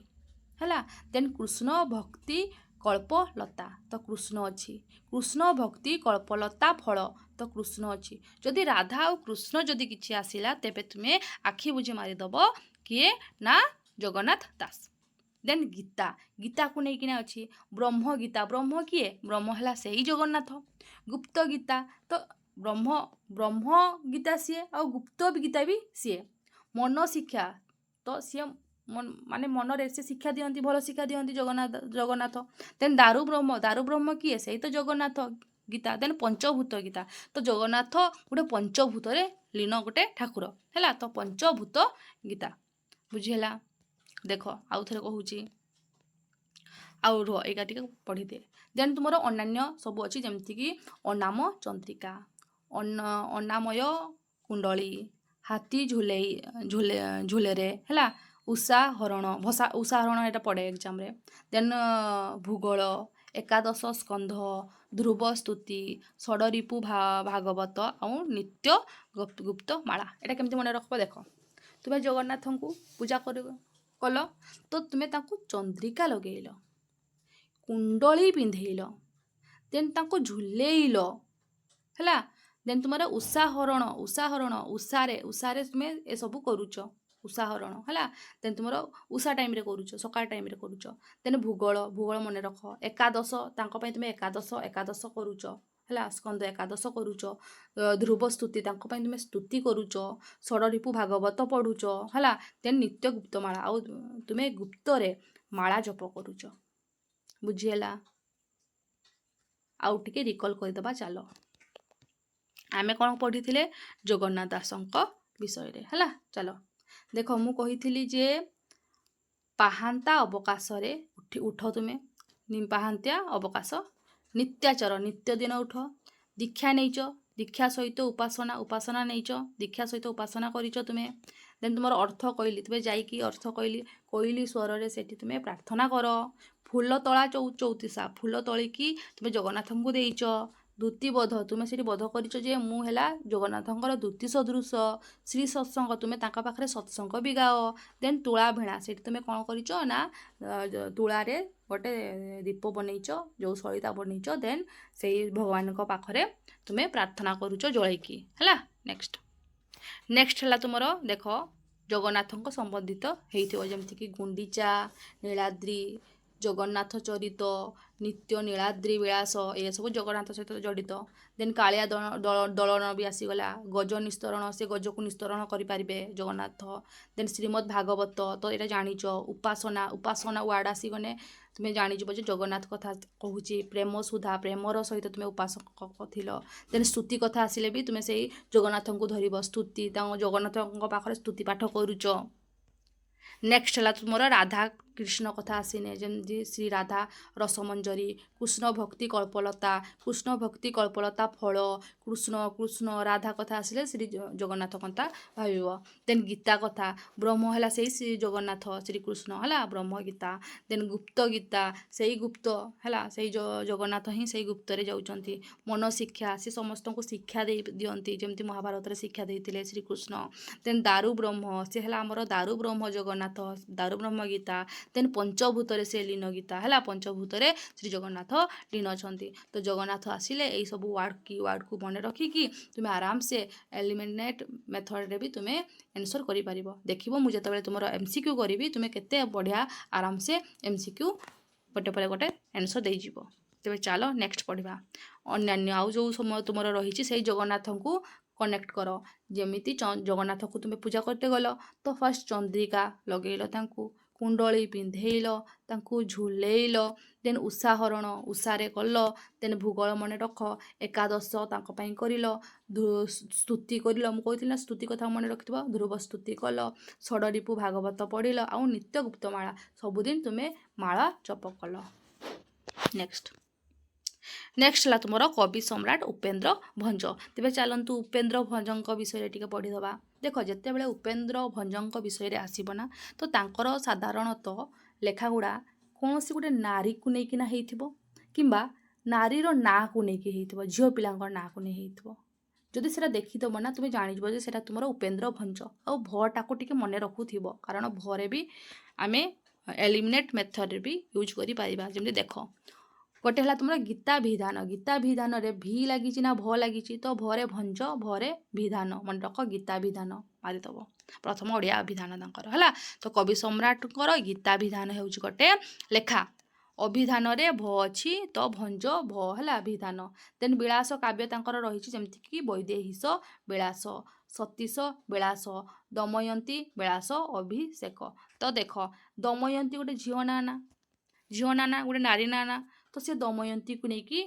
ହେଲା। ଦେନ୍ କୃଷ୍ଣ ଭକ୍ତି କଳ୍ପଲତା, ତ କୃଷ୍ଣ ଅଛି। କୃଷ୍ଣ ଭକ୍ତି କଳ୍ପଲତା ଫଳ, ତ କୃଷ୍ଣ ଅଛି। ଯଦି ରାଧା ଆଉ କୃଷ୍ଣ ଯଦି କିଛି ଆସିଲା, ତେବେ ତୁମେ ଆଖି ବୁଜି ମାରିଦେବ କିଏ ନା ଜଗନ୍ନାଥ ଦାସ। ଦେନ୍ ଗୀତା, ଗୀତାକୁ ନେଇକିନା ଅଛି ବ୍ରହ୍ମ ଗୀତା। ବ୍ରହ୍ମ କିଏ? ବ୍ରହ୍ମ ହେଲା ସେଇ ଜଗନ୍ନାଥ। ଗୁପ୍ତ ଗୀତା, ତ ବ୍ରହ୍ମ ବ୍ରହ୍ମ ଗୀତା ସିଏ ଆଉ ଗୁପ୍ତ ଗୀତା ବି ସିଏ। ମନ ଶିକ୍ଷା, ତ ସିଏ ମାନେ ମନରେ ସେ ଶିକ୍ଷା ଦିଅନ୍ତି, ଭଲ ଶିକ୍ଷା ଦିଅନ୍ତି ଜଗନ୍ନାଥ, ଜଗନ୍ନାଥ। ଦେନ୍ ଦାରୁ ବ୍ରହ୍ମ, ଦାରୁ ବ୍ରହ୍ମ କିଏ? ସେଇ ତ ଜଗନ୍ନାଥ ଗୀତା। ଦେନ୍ ପଞ୍ଚଭୂତ ଗୀତା, ତ ଜଗନ୍ନାଥ ଗୋଟେ ପଞ୍ଚଭୂତରେ ଲୀନ ଗୋଟେ ଠାକୁର ହେଲା, ତ ପଞ୍ଚଭୂତ ଗୀତା। ବୁଝିହେଲା? ଦେଖ, ଆଉ ଥରେ କହୁଛି, ଆଉ ରୁହ, ଏଇଟା ଟିକେ ପଢ଼ିଦିଏ। ଦେନ୍ ତୁମର ଅନ୍ୟାନ୍ୟ ସବୁ ଅଛି, ଯେମିତିକି ଅନାମ ଚନ୍ଦ୍ରିକା, ଅନାମୟ କୁଣ୍ଡଳୀ, ହାତୀ ଝୁଲେଇ ଝୁଲେ ଝୁଲେରେ ହେଲା, ଉଷା ହରଣ ଭସା, ଉଷା ହରଣ ଏଇଟା ପଡ଼େ ଏକ୍ଜାମ୍ରେ। ଦେନ୍ ଭୂଗୋଳ, ଏକାଦଶ ସ୍କନ୍ଧ, ଧ୍ରୁବ ସ୍ତୁତି, ଷଡ଼ରିପୁ ଭାଗବତ ଆଉ ନିତ୍ୟ ଗୁପ୍ତ ମାଳା। ଏଇଟା କେମିତି ମନେ ରଖିବ? ଦେଖ, ତୁମେ ଜଗନ୍ନାଥଙ୍କୁ ପୂଜା କଲ, ତ ତୁମେ ତାଙ୍କୁ ଚନ୍ଦ୍ରିକା ଲଗେଇଲ, କୁଣ୍ଡଳୀ ପିନ୍ଧେଇଲ, ଦେନ୍ ତାଙ୍କୁ ଝୁଲେଇଲ ହେଲା। ଦେନ୍ ତୁମର ଉଷାହରଣ, ଉଷାହରଣ, ଉଷାରେ ଉଷାରେ ତୁମେ ଏସବୁ କରୁଛ, ଉଷାହରଣ ହେଲା। ଦେନ୍ ତୁମର ଉଷା ଟାଇମ୍ରେ କରୁଛ, ସକାଳ ଟାଇମ୍ରେ କରୁଛ। ଦେନ୍ ଭୂଗୋଳ, ଭୂଗୋଳ ମନେ ରଖ। ଏକାଦଶ, ତାଙ୍କ ପାଇଁ ତୁମେ ଏକାଦଶ ଏକାଦଶ କରୁଛ ହେଲା, ସ୍କନ୍ଦ ଏକାଦଶ କରୁଛ। ଧ୍ରୁବ ସ୍ତୁତି, ତାଙ୍କ ପାଇଁ ତୁମେ ସ୍ତୁତି କରୁଛ। ଷଡ଼ରିପୁ ଭାଗବତ ପଢ଼ୁଛ ହେଲା। ଦେନ୍ ନିତ୍ୟ ଗୁପ୍ତମାଳା, ଆଉ ତୁମେ ଗୁପ୍ତରେ ମାଳା ଜପ କରୁଛ। ବୁଝିହେଲା? ଆଉ ଟିକେ ରିକଲ୍ କରିଦେବା ଚାଲ। ଆମେ କ'ଣ ପଢ଼ିଥିଲେ ଜଗନ୍ନାଥ ଦାସଙ୍କ ବିଷୟରେ? ହେଲା, ଚାଲ ଦେଖ। ମୁଁ କହିଥିଲି ଯେ ପାହାନ୍ତା ଅବକାଶରେ ଉଠି ଉଠ ତୁମେ, ପାହାନ୍ତିଆ ଅବକାଶ, ନିତ୍ୟାଚର, ନିତ୍ୟ ଦିନ ଉଠ। ଦୀକ୍ଷା ନେଇଛ, ଦୀକ୍ଷା ସହିତ ଉପାସନା, ଉପାସନା ନେଇଛ, ଦୀକ୍ଷା ସହିତ ଉପାସନା କରିଛ ତୁମେ। ଦେନ୍ ତୁମର ଅର୍ଥ କହିଲି, ତୁମେ ଯାଇକି ଅର୍ଥ କହିଲି, କୋଇଲି ସ୍ୱରରେ ସେଠି ତୁମେ ପ୍ରାର୍ଥନା କର। ଫୁଲ ତଳା ଚଉତିଶା, ଫୁଲ ତଳିକି ତୁମେ ଜଗନ୍ନାଥଙ୍କୁ ଦେଇଛ। ଦ୍ୟୁତିବୋଧ, ତୁମେ ସେଠି ବୋଧ କରିଛ ଯେ ମୁଁ ହେଲା ଜଗନ୍ନାଥଙ୍କର ଦ୍ୟୁତି ସଦୃଶ। ଶ୍ରୀ ସତ୍ସଙ୍ଗ, ତୁମେ ତାଙ୍କ ପାଖରେ ସତ୍ସଙ୍ଗ ବି ଗାଅ। ଦେନ୍ ତୁଳା ଭେଣା, ସେଠି ତୁମେ କ'ଣ କରିଛ ନା ତୁଳାରେ ଗୋଟେ ଦୀପ ବନେଇଛ, ଯେଉଁ ସଳିତା ବନେଇଛ। ଦେନ୍ ସେଇ ଭଗବାନଙ୍କ ପାଖରେ ତୁମେ ପ୍ରାର୍ଥନା କରୁଛ ଜଳେଇକି ହେଲା। ନେକ୍ସଟ, ନେକ୍ସଟ ହେଲା ତୁମର ଦେଖ, ଜଗନ୍ନାଥଙ୍କ ସମ୍ବନ୍ଧିତ ହେଇଥିବ, ଯେମିତିକି ଗୁଣ୍ଡିଚା, ନୀଳାଦ୍ରି, ଜଗନ୍ନାଥ ଚରିତ, ନିତ୍ୟ ନୀଳାଦ୍ରି ବିଳାସ, ଏସବୁ ଜଗନ୍ନାଥ ସହିତ ଜଡ଼ିତ। ଦେନ୍ କାଳିଆ ଦଳନ ବି ଆସିଗଲା। ଗଜ ନିସ୍ତରଣ, ସେ ଗଜକୁ ନିସ୍ତରଣ କରିପାରିବେ ଜଗନ୍ନାଥ। ଦେନ୍ ଶ୍ରୀମଦ୍ ଭାଗବତ ତ ଏଇଟା ଜାଣିଛ। ଉପାସନା, ଉପାସନା ୱାର୍ଡ଼ ଆସିଗଲେ ତୁମେ ଜାଣିଯିବ ଯେ ଜଗନ୍ନାଥ କଥା କହୁଛି। ପ୍ରେମ ସୁଧା, ପ୍ରେମର ସହିତ ତୁମେ ଉପାସକ ଥିଲ। ଦେନ୍ ସ୍ତୁତି କଥା ଆସିଲେ ବି ତୁମେ ସେଇ ଜଗନ୍ନାଥଙ୍କୁ ଧରିବ। ସ୍ତୁତି, ତାଙ୍କ ଜଗନ୍ନାଥଙ୍କ ପାଖରେ ସ୍ତୁତି ପାଠ କରୁଛ। ନେକ୍ସଟ ହେଲା ତୁମର ରାଧା କୃଷ୍ଣ କଥା ଆସିନେ, ଯେମିତି ଶ୍ରୀ ରାଧା ରସମଞ୍ଜରୀ, କୃଷ୍ଣ ଭକ୍ତି କଳ୍ପଲତା, କୃଷ୍ଣ ଭକ୍ତି କଳ୍ପଲତା ଫଳ, କୃଷ୍ଣ କୃଷ୍ଣ ରାଧା କଥା ଆସିଲେ ଶ୍ରୀ ଜଗନ୍ନାଥ କଥା ଭାବିବ। ଦେନ୍ ଗୀତା କଥା, ବ୍ରହ୍ମ ହେଲା ସେଇ ଶ୍ରୀ ଜଗନ୍ନାଥ, ଶ୍ରୀକୃଷ୍ଣ ହେଲା ବ୍ରହ୍ମ ଗୀତା। ଦେନ୍ ଗୁପ୍ତ ଗୀତା, ସେଇ ଗୁପ୍ତ ହେଲା ସେଇ ଜଗନ୍ନାଥ ହିଁ ସେଇ ଗୁପ୍ତରେ ଯାଉଛନ୍ତି। ମନ ଶିକ୍ଷା, ସେ ସମସ୍ତଙ୍କୁ ଶିକ୍ଷା ଦେଇ ଦିଅନ୍ତି, ଯେମିତି ମହାଭାରତରେ ଶିକ୍ଷା ଦେଇଥିଲେ ଶ୍ରୀକୃଷ୍ଣ। ଦେନ୍ ଦାରୁ ବ୍ରହ୍ମ, ସେ ହେଲା ଆମର ଦାରୁ ବ୍ରହ୍ମ ଜଗନ୍ନାଥ, ଦାରୁ ବ୍ରହ୍ମ ଗୀତା। ଦେନ୍ ପଞ୍ଚଭୂତରେ ସେ ଲୀନ ଗୀତା ହେଲା, ପଞ୍ଚଭୂତରେ ଶ୍ରୀ ଜଗନ୍ନାଥ ଲୀନ ଅଛନ୍ତି। ତ ଜଗନ୍ନାଥ ଆସିଲେ ଏଇ ସବୁ ୱାର୍ଡ଼ କି ୱାର୍ଡ଼କୁ ମନେ ରଖିକି ତୁମେ ଆରାମସେ ଏଲିମିନେଟ୍ ମେଥଡ଼ରେ ବି ତୁମେ ଆନ୍ସର୍ କରିପାରିବ। ଦେଖିବ, ମୁଁ ଯେତେବେଳେ ତୁମର ଏମସିକ୍ୟୁ କରିବି, ତୁମେ କେତେ ବଢ଼ିଆ ଆରାମସେ ଏମସିକ୍ୟୁ ଗୋଟେ ପରେ ଗୋଟେ ଆନ୍ସର୍ ଦେଇଯିବ। ତେବେ ଚାଲ ନେକ୍ସଟ ପଢ଼ିବା। ଅନ୍ୟାନ୍ୟ ଆଉ ଯେଉଁ ସମୟ ତୁମର ରହିଛି, ସେଇ ଜଗନ୍ନାଥଙ୍କୁ କନେକ୍ଟ କର। ଯେମିତି ଜଗନ୍ନାଥଙ୍କୁ ତୁମେ ପୂଜା କରତେ ଗଲ, ତ ଫାର୍ଷ୍ଟ ଚନ୍ଦ୍ରିକା ଲଗେଇଲ, ତାଙ୍କୁ କୁଣ୍ଡଳୀ ପିନ୍ଧେଇଲ, ତାଙ୍କୁ ଝୁଲେଇଲ। ଦେନ୍ ଉଷାହରଣ ଉଷାରେ କଲ। ଦେନ୍ ଭୂଗୋଳ ମନେ ରଖ, ଏକାଦଶ ତାଙ୍କ ପାଇଁ କରିଲ, ସ୍ତୁତି କରିଲ। ମୁଁ କହିଥିଲି ନା, ସ୍ତୁତି କଥା ମନେ ରଖିଥିବ। ଧ୍ରୁବ ସ୍ତୁତି କଲ, ଷଡ଼ରିପୁ ଭାଗବତ ପଢ଼ିଲ ଆଉ ନିତ୍ୟ ଗୁପ୍ତମାଳା, ସବୁଦିନ ତୁମେ ମାଳା ଜପ କଲ। ନେକ୍ସଟ, ନେକ୍ସଟ ହେଲା ତୁମର କବି ସମ୍ରାଟ ଉପେନ୍ଦ୍ର ଭଞ୍ଜ। ତେବେ ଚାଲନ୍ତୁ ଉପେନ୍ଦ୍ର ଭଞ୍ଜଙ୍କ ବିଷୟରେ ଟିକେ ପଢ଼ିଦେବା। ଦେଖ, ଯେତେବେଳେ ଉପେନ୍ଦ୍ର ଭଞ୍ଜଙ୍କ ବିଷୟରେ ଆସିବ ନା, ତ ତାଙ୍କର ସାଧାରଣତଃ ଲେଖାଗୁଡ଼ା କୌଣସି ଗୋଟେ ନାରୀକୁ ନେଇକିନା ହେଇଥିବ କିମ୍ବା ନାରୀର ନାଁକୁ ନେଇକି ହେଇଥିବ, ଝିଅ ପିଲାଙ୍କ ନାଁକୁ ନେଇ ହେଇଥିବ। ଯଦି ସେଇଟା ଦେଖିଦେବ ନା, ତୁମେ ଜାଣିଯିବ ଯେ ସେଇଟା ତୁମର ଉପେନ୍ଦ୍ର ଭଞ୍ଜ। ଆଉ ଭଟାକୁ ଟିକେ ମନେ ରଖୁଥିବ, କାରଣ ଭରେ ବି ଆମେ ଏଲିମିନେଟ୍ ମେଥଡ଼ରେ ବି ୟୁଜ୍ କରିପାରିବା। ଯେମିତି ଦେଖ, ଗୋଟେ ହେଲା ତୁମର ଗୀତାଭିଧାନ। ଗୀତାଭିଧାନରେ ଭି ଲାଗିଛି ନା ଭ ଲାଗିଛି? ତ ଭରେ ଭଞ୍ଜ, ଭରେ ଭିଧାନ। ମନେ ରଖ, ଗୀତାଭିଧାନ ମାରିଦେବ, ପ୍ରଥମ ଓଡ଼ିଆ ଅଭିଧାନ ତାଙ୍କର ହେଲା। ତ କବି ସମ୍ରାଟଙ୍କର ଗୀତାଭିଧାନ ହେଉଛି ଗୋଟେ ଲେଖା। ଅଭିଧାନରେ ଭ ଅଛି, ତ ଭଞ୍ଜ ଭ ହେଲା ଅଭିଧାନ। ଦେନ୍ ବିଳାସ କାବ୍ୟ ତାଙ୍କର ରହିଛି, ଯେମିତିକି ବୈଦେହୀଶ ବିଳାସ, ସତୀଶ ବିଳାସ, ଦମୟନ୍ତୀ ବିଳାସ, ଅଭିଷେକ। ତ ଦେଖ, ଦମୟନ୍ତୀ ଗୋଟେ ଝିଅ ନାଁ ନା? ଝିଅ ନାଁ ନା, ଗୋଟେ ନାରୀ ନାଁ ନା? ତ ସେ ଦମୟନ୍ତୀକୁ ନେଇକି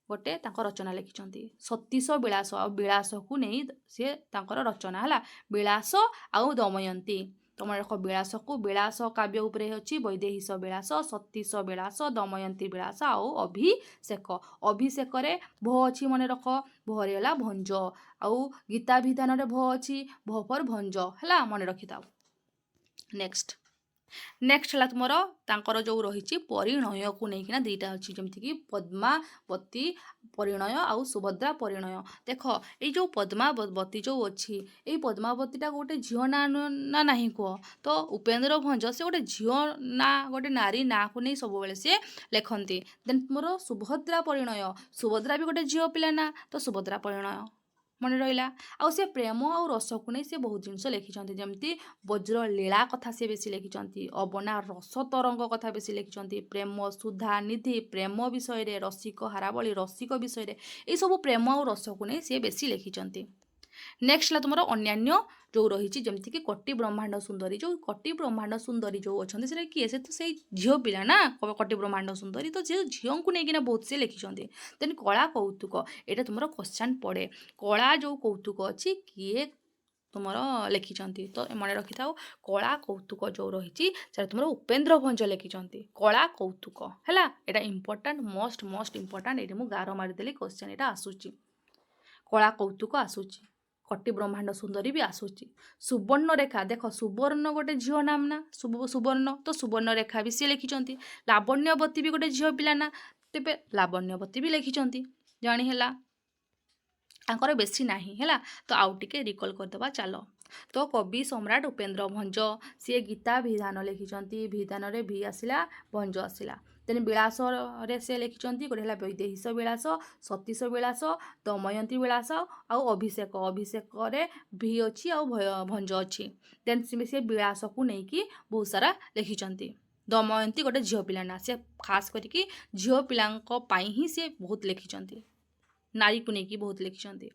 ଗୋଟେ ତାଙ୍କ ରଚନା ଲେଖିଛନ୍ତି। ସତୀଶ ବିଳାସ ଆଉ ବିଳାସକୁ ନେଇ ସିଏ ତାଙ୍କର ରଚନା ହେଲା, ବିଳାସ ଆଉ ଦମୟନ୍ତୀ। ତମର ରଖ, ବିଳାସକୁ, ବିଳାସ କାବ୍ୟ ଉପରେ ଅଛି ବୈଦେହୀଶ ବିଳାସ, ସତୀଶ ବିଳାସ, ଦମୟନ୍ତୀ ବିଳାସ ଆଉ ଅଭିଷେକ। ଅଭିଷେକରେ ଭ ଅଛି, ମନେ ରଖ, ଭରେ ହେଲା ଭଞ୍ଜ। ଆଉ ଗୀତାଭିଧାନରେ ଭ ଅଛି, ଭ ଫର୍ ଭଞ୍ଜ ହେଲା, ମନେ ରଖିଥାଉ। ନେକ୍ସଟ ହେଲା ତୁମର ତାଙ୍କର ଯେଉଁ ରହିଛି ପରିଣୟକୁ ନେଇକିନା ଦୁଇଟା ଅଛି, ଯେମିତିକି ପଦ୍ମାବତୀ ପରିଣୟ ଆଉ ସୁଭଦ୍ରା ପରିଣୟ। ଦେଖ, ଏଇ ଯେଉଁ ପଦ୍ମାବତୀ ଯେଉଁ ଅଛି, ଏଇ ପଦ୍ମାବତୀଟା ଗୋଟେ ଝିଅ ନାଁ ନା ନାହିଁ କୁହ? ତ ଉପେନ୍ଦ୍ର ଭଞ୍ଜ ସେ ଗୋଟେ ଝିଅ ନାଁ, ଗୋଟେ ନାରୀ ନାଁକୁ ନେଇ ସବୁବେଳେ ସିଏ ଲେଖନ୍ତି। ଦେନ୍ ତୁମର ସୁଭଦ୍ରା ପରିଣୟ, ସୁଭଦ୍ରା ବି ଗୋଟେ ଝିଅ ପିଲା ନା, ତ ସୁଭଦ୍ରା ପରିଣୟ ମନେ ରହିଲା। ଆଉ ସେ ପ୍ରେମ ଆଉ ରସକୁ ନେଇ ସେ ବହୁତ ଜିନିଷ ଲେଖିଛନ୍ତି, ଯେମିତି ବଜ୍ର ଲୀଳା କଥା ସେ ବେଶୀ ଲେଖିଛନ୍ତି, ଅବନା ରସ ତରଙ୍ଗ କଥା ବେଶୀ ଲେଖିଛନ୍ତି, ପ୍ରେମ ସୁଧା ନିଧି ପ୍ରେମ ବିଷୟରେ, ରସିକ ହାରାବଳି ରସିକ ବିଷୟରେ, ଏଇସବୁ ପ୍ରେମ ଆଉ ରସକୁ ନେଇ ସେ ବେଶୀ ଲେଖିଛନ୍ତି। ନେକ୍ସଟ ହେଲା ତୁମର ଅନ୍ୟାନ୍ୟ ଯେଉଁ ରହିଛି, ଯେମିତିକି କୋଟି ବ୍ରହ୍ମାଣ୍ଡ ସୁନ୍ଦରୀ। ଯେଉଁ କୋଟି ବ୍ରହ୍ମାଣ୍ଡ ସୁନ୍ଦରୀ ଯେଉଁ ଅଛନ୍ତି, ସେଟା କିଏ? ସେ ତ ସେଇ ଝିଅ ପିଲା ନା, କୋଟି ବ୍ରହ୍ମାଣ୍ଡ ସୁନ୍ଦରୀ। ତ ସେ ଝିଅଙ୍କୁ ନେଇକିନା ବହୁତ ସେ ଲେଖିଛନ୍ତି। ଦେନ୍ କଳା କୌତୁକ, ଏଇଟା ତୁମର କ୍ୱେଶ୍ଚନ୍ ପଡ଼େ। କଳା ଯେଉଁ କୌତୁକ ଅଛି, କିଏ ତୁମର ଲେଖିଛନ୍ତି? ତ ମନେ ରଖିଥାଉ, କଳା କୌତୁକ ଯେଉଁ ରହିଛି, ସେଟା ତୁମର ଉପେନ୍ଦ୍ର ଭଞ୍ଜ ଲେଖିଛନ୍ତି କଳା କୌତୁକ ହେଲା। ଏଇଟା ଇମ୍ପୋର୍ଟାଣ୍ଟ, ମଷ୍ଟ ମଷ୍ଟ ଇମ୍ପୋର୍ଟାଣ୍ଟ। ଏଇଠି ମୁଁ ଗାର ମାରିଦେଲି। କ୍ୱେଶ୍ଚନ୍ ଏଇଟା ଆସୁଛି, କଳା କୌତୁକ ଆସୁଛି, କୋଟି ବ୍ରହ୍ମାଣ୍ଡ ସୁନ୍ଦରୀ ବି ଆସୁଛି। ସୁବର୍ଣ୍ଣରେଖା, ଦେଖ, ସୁବର୍ଣ୍ଣ ଗୋଟେ ଝିଅ ନାମ ନା ସୁବର୍ଣ୍ଣ, ତ ସୁବର୍ଣ୍ଣରେଖା ବି ସିଏ ଲେଖିଛନ୍ତି। ଲାବଣ୍ୟବତୀ ବି ଗୋଟେ ଝିଅ ପିଲା ନା, ତେବେ ଲାବଣ୍ୟବତୀ ବି ଲେଖିଛନ୍ତି। ଜାଣି ହେଲା, ତାଙ୍କର ବେଶୀ ନାହିଁ ହେଲା, ତ ଆଉ ଟିକେ ରିକଲ୍ କରିଦେବା ଚାଲ। ତ କବି ସମ୍ରାଟ ଉପେନ୍ଦ୍ର ଭଞ୍ଜ ସିଏ ଗୀତାଭିଧାନ ଲେଖିଛନ୍ତି। ଭିଧାନରେ ଭି ଆସିଲା, ଭଞ୍ଜ ଆସିଲା। ଦେନ୍ ବିଳାସରେ ସେ ଲେଖିଛନ୍ତି, ଗୋଟେ ହେଲା ବୈଦେହୀଶ ବିଳାସ, ସତୀଶ ବିଳାସ, ଦମୟନ୍ତୀ ବିଳାସ ଆଉ ଅଭିଷେକ। ଅଭିଷେକରେ ଭି ଅଛି ଆଉ ଭଞ୍ଜ ଅଛି। ଦେନ୍ ସେ ବିଳାସକୁ ନେଇକି ବହୁତ ସାରା ଲେଖିଛନ୍ତି। ଦମୟନ୍ତୀ ଗୋଟେ ଝିଅ ପିଲା ନା, ସେ ଖାସ କରିକି ଝିଅ ପିଲାଙ୍କ ପାଇଁ ହିଁ ସେ ବହୁତ ଲେଖିଛନ୍ତି, ନାରୀକୁ ନେଇକି ବହୁତ ଲେଖିଛନ୍ତି।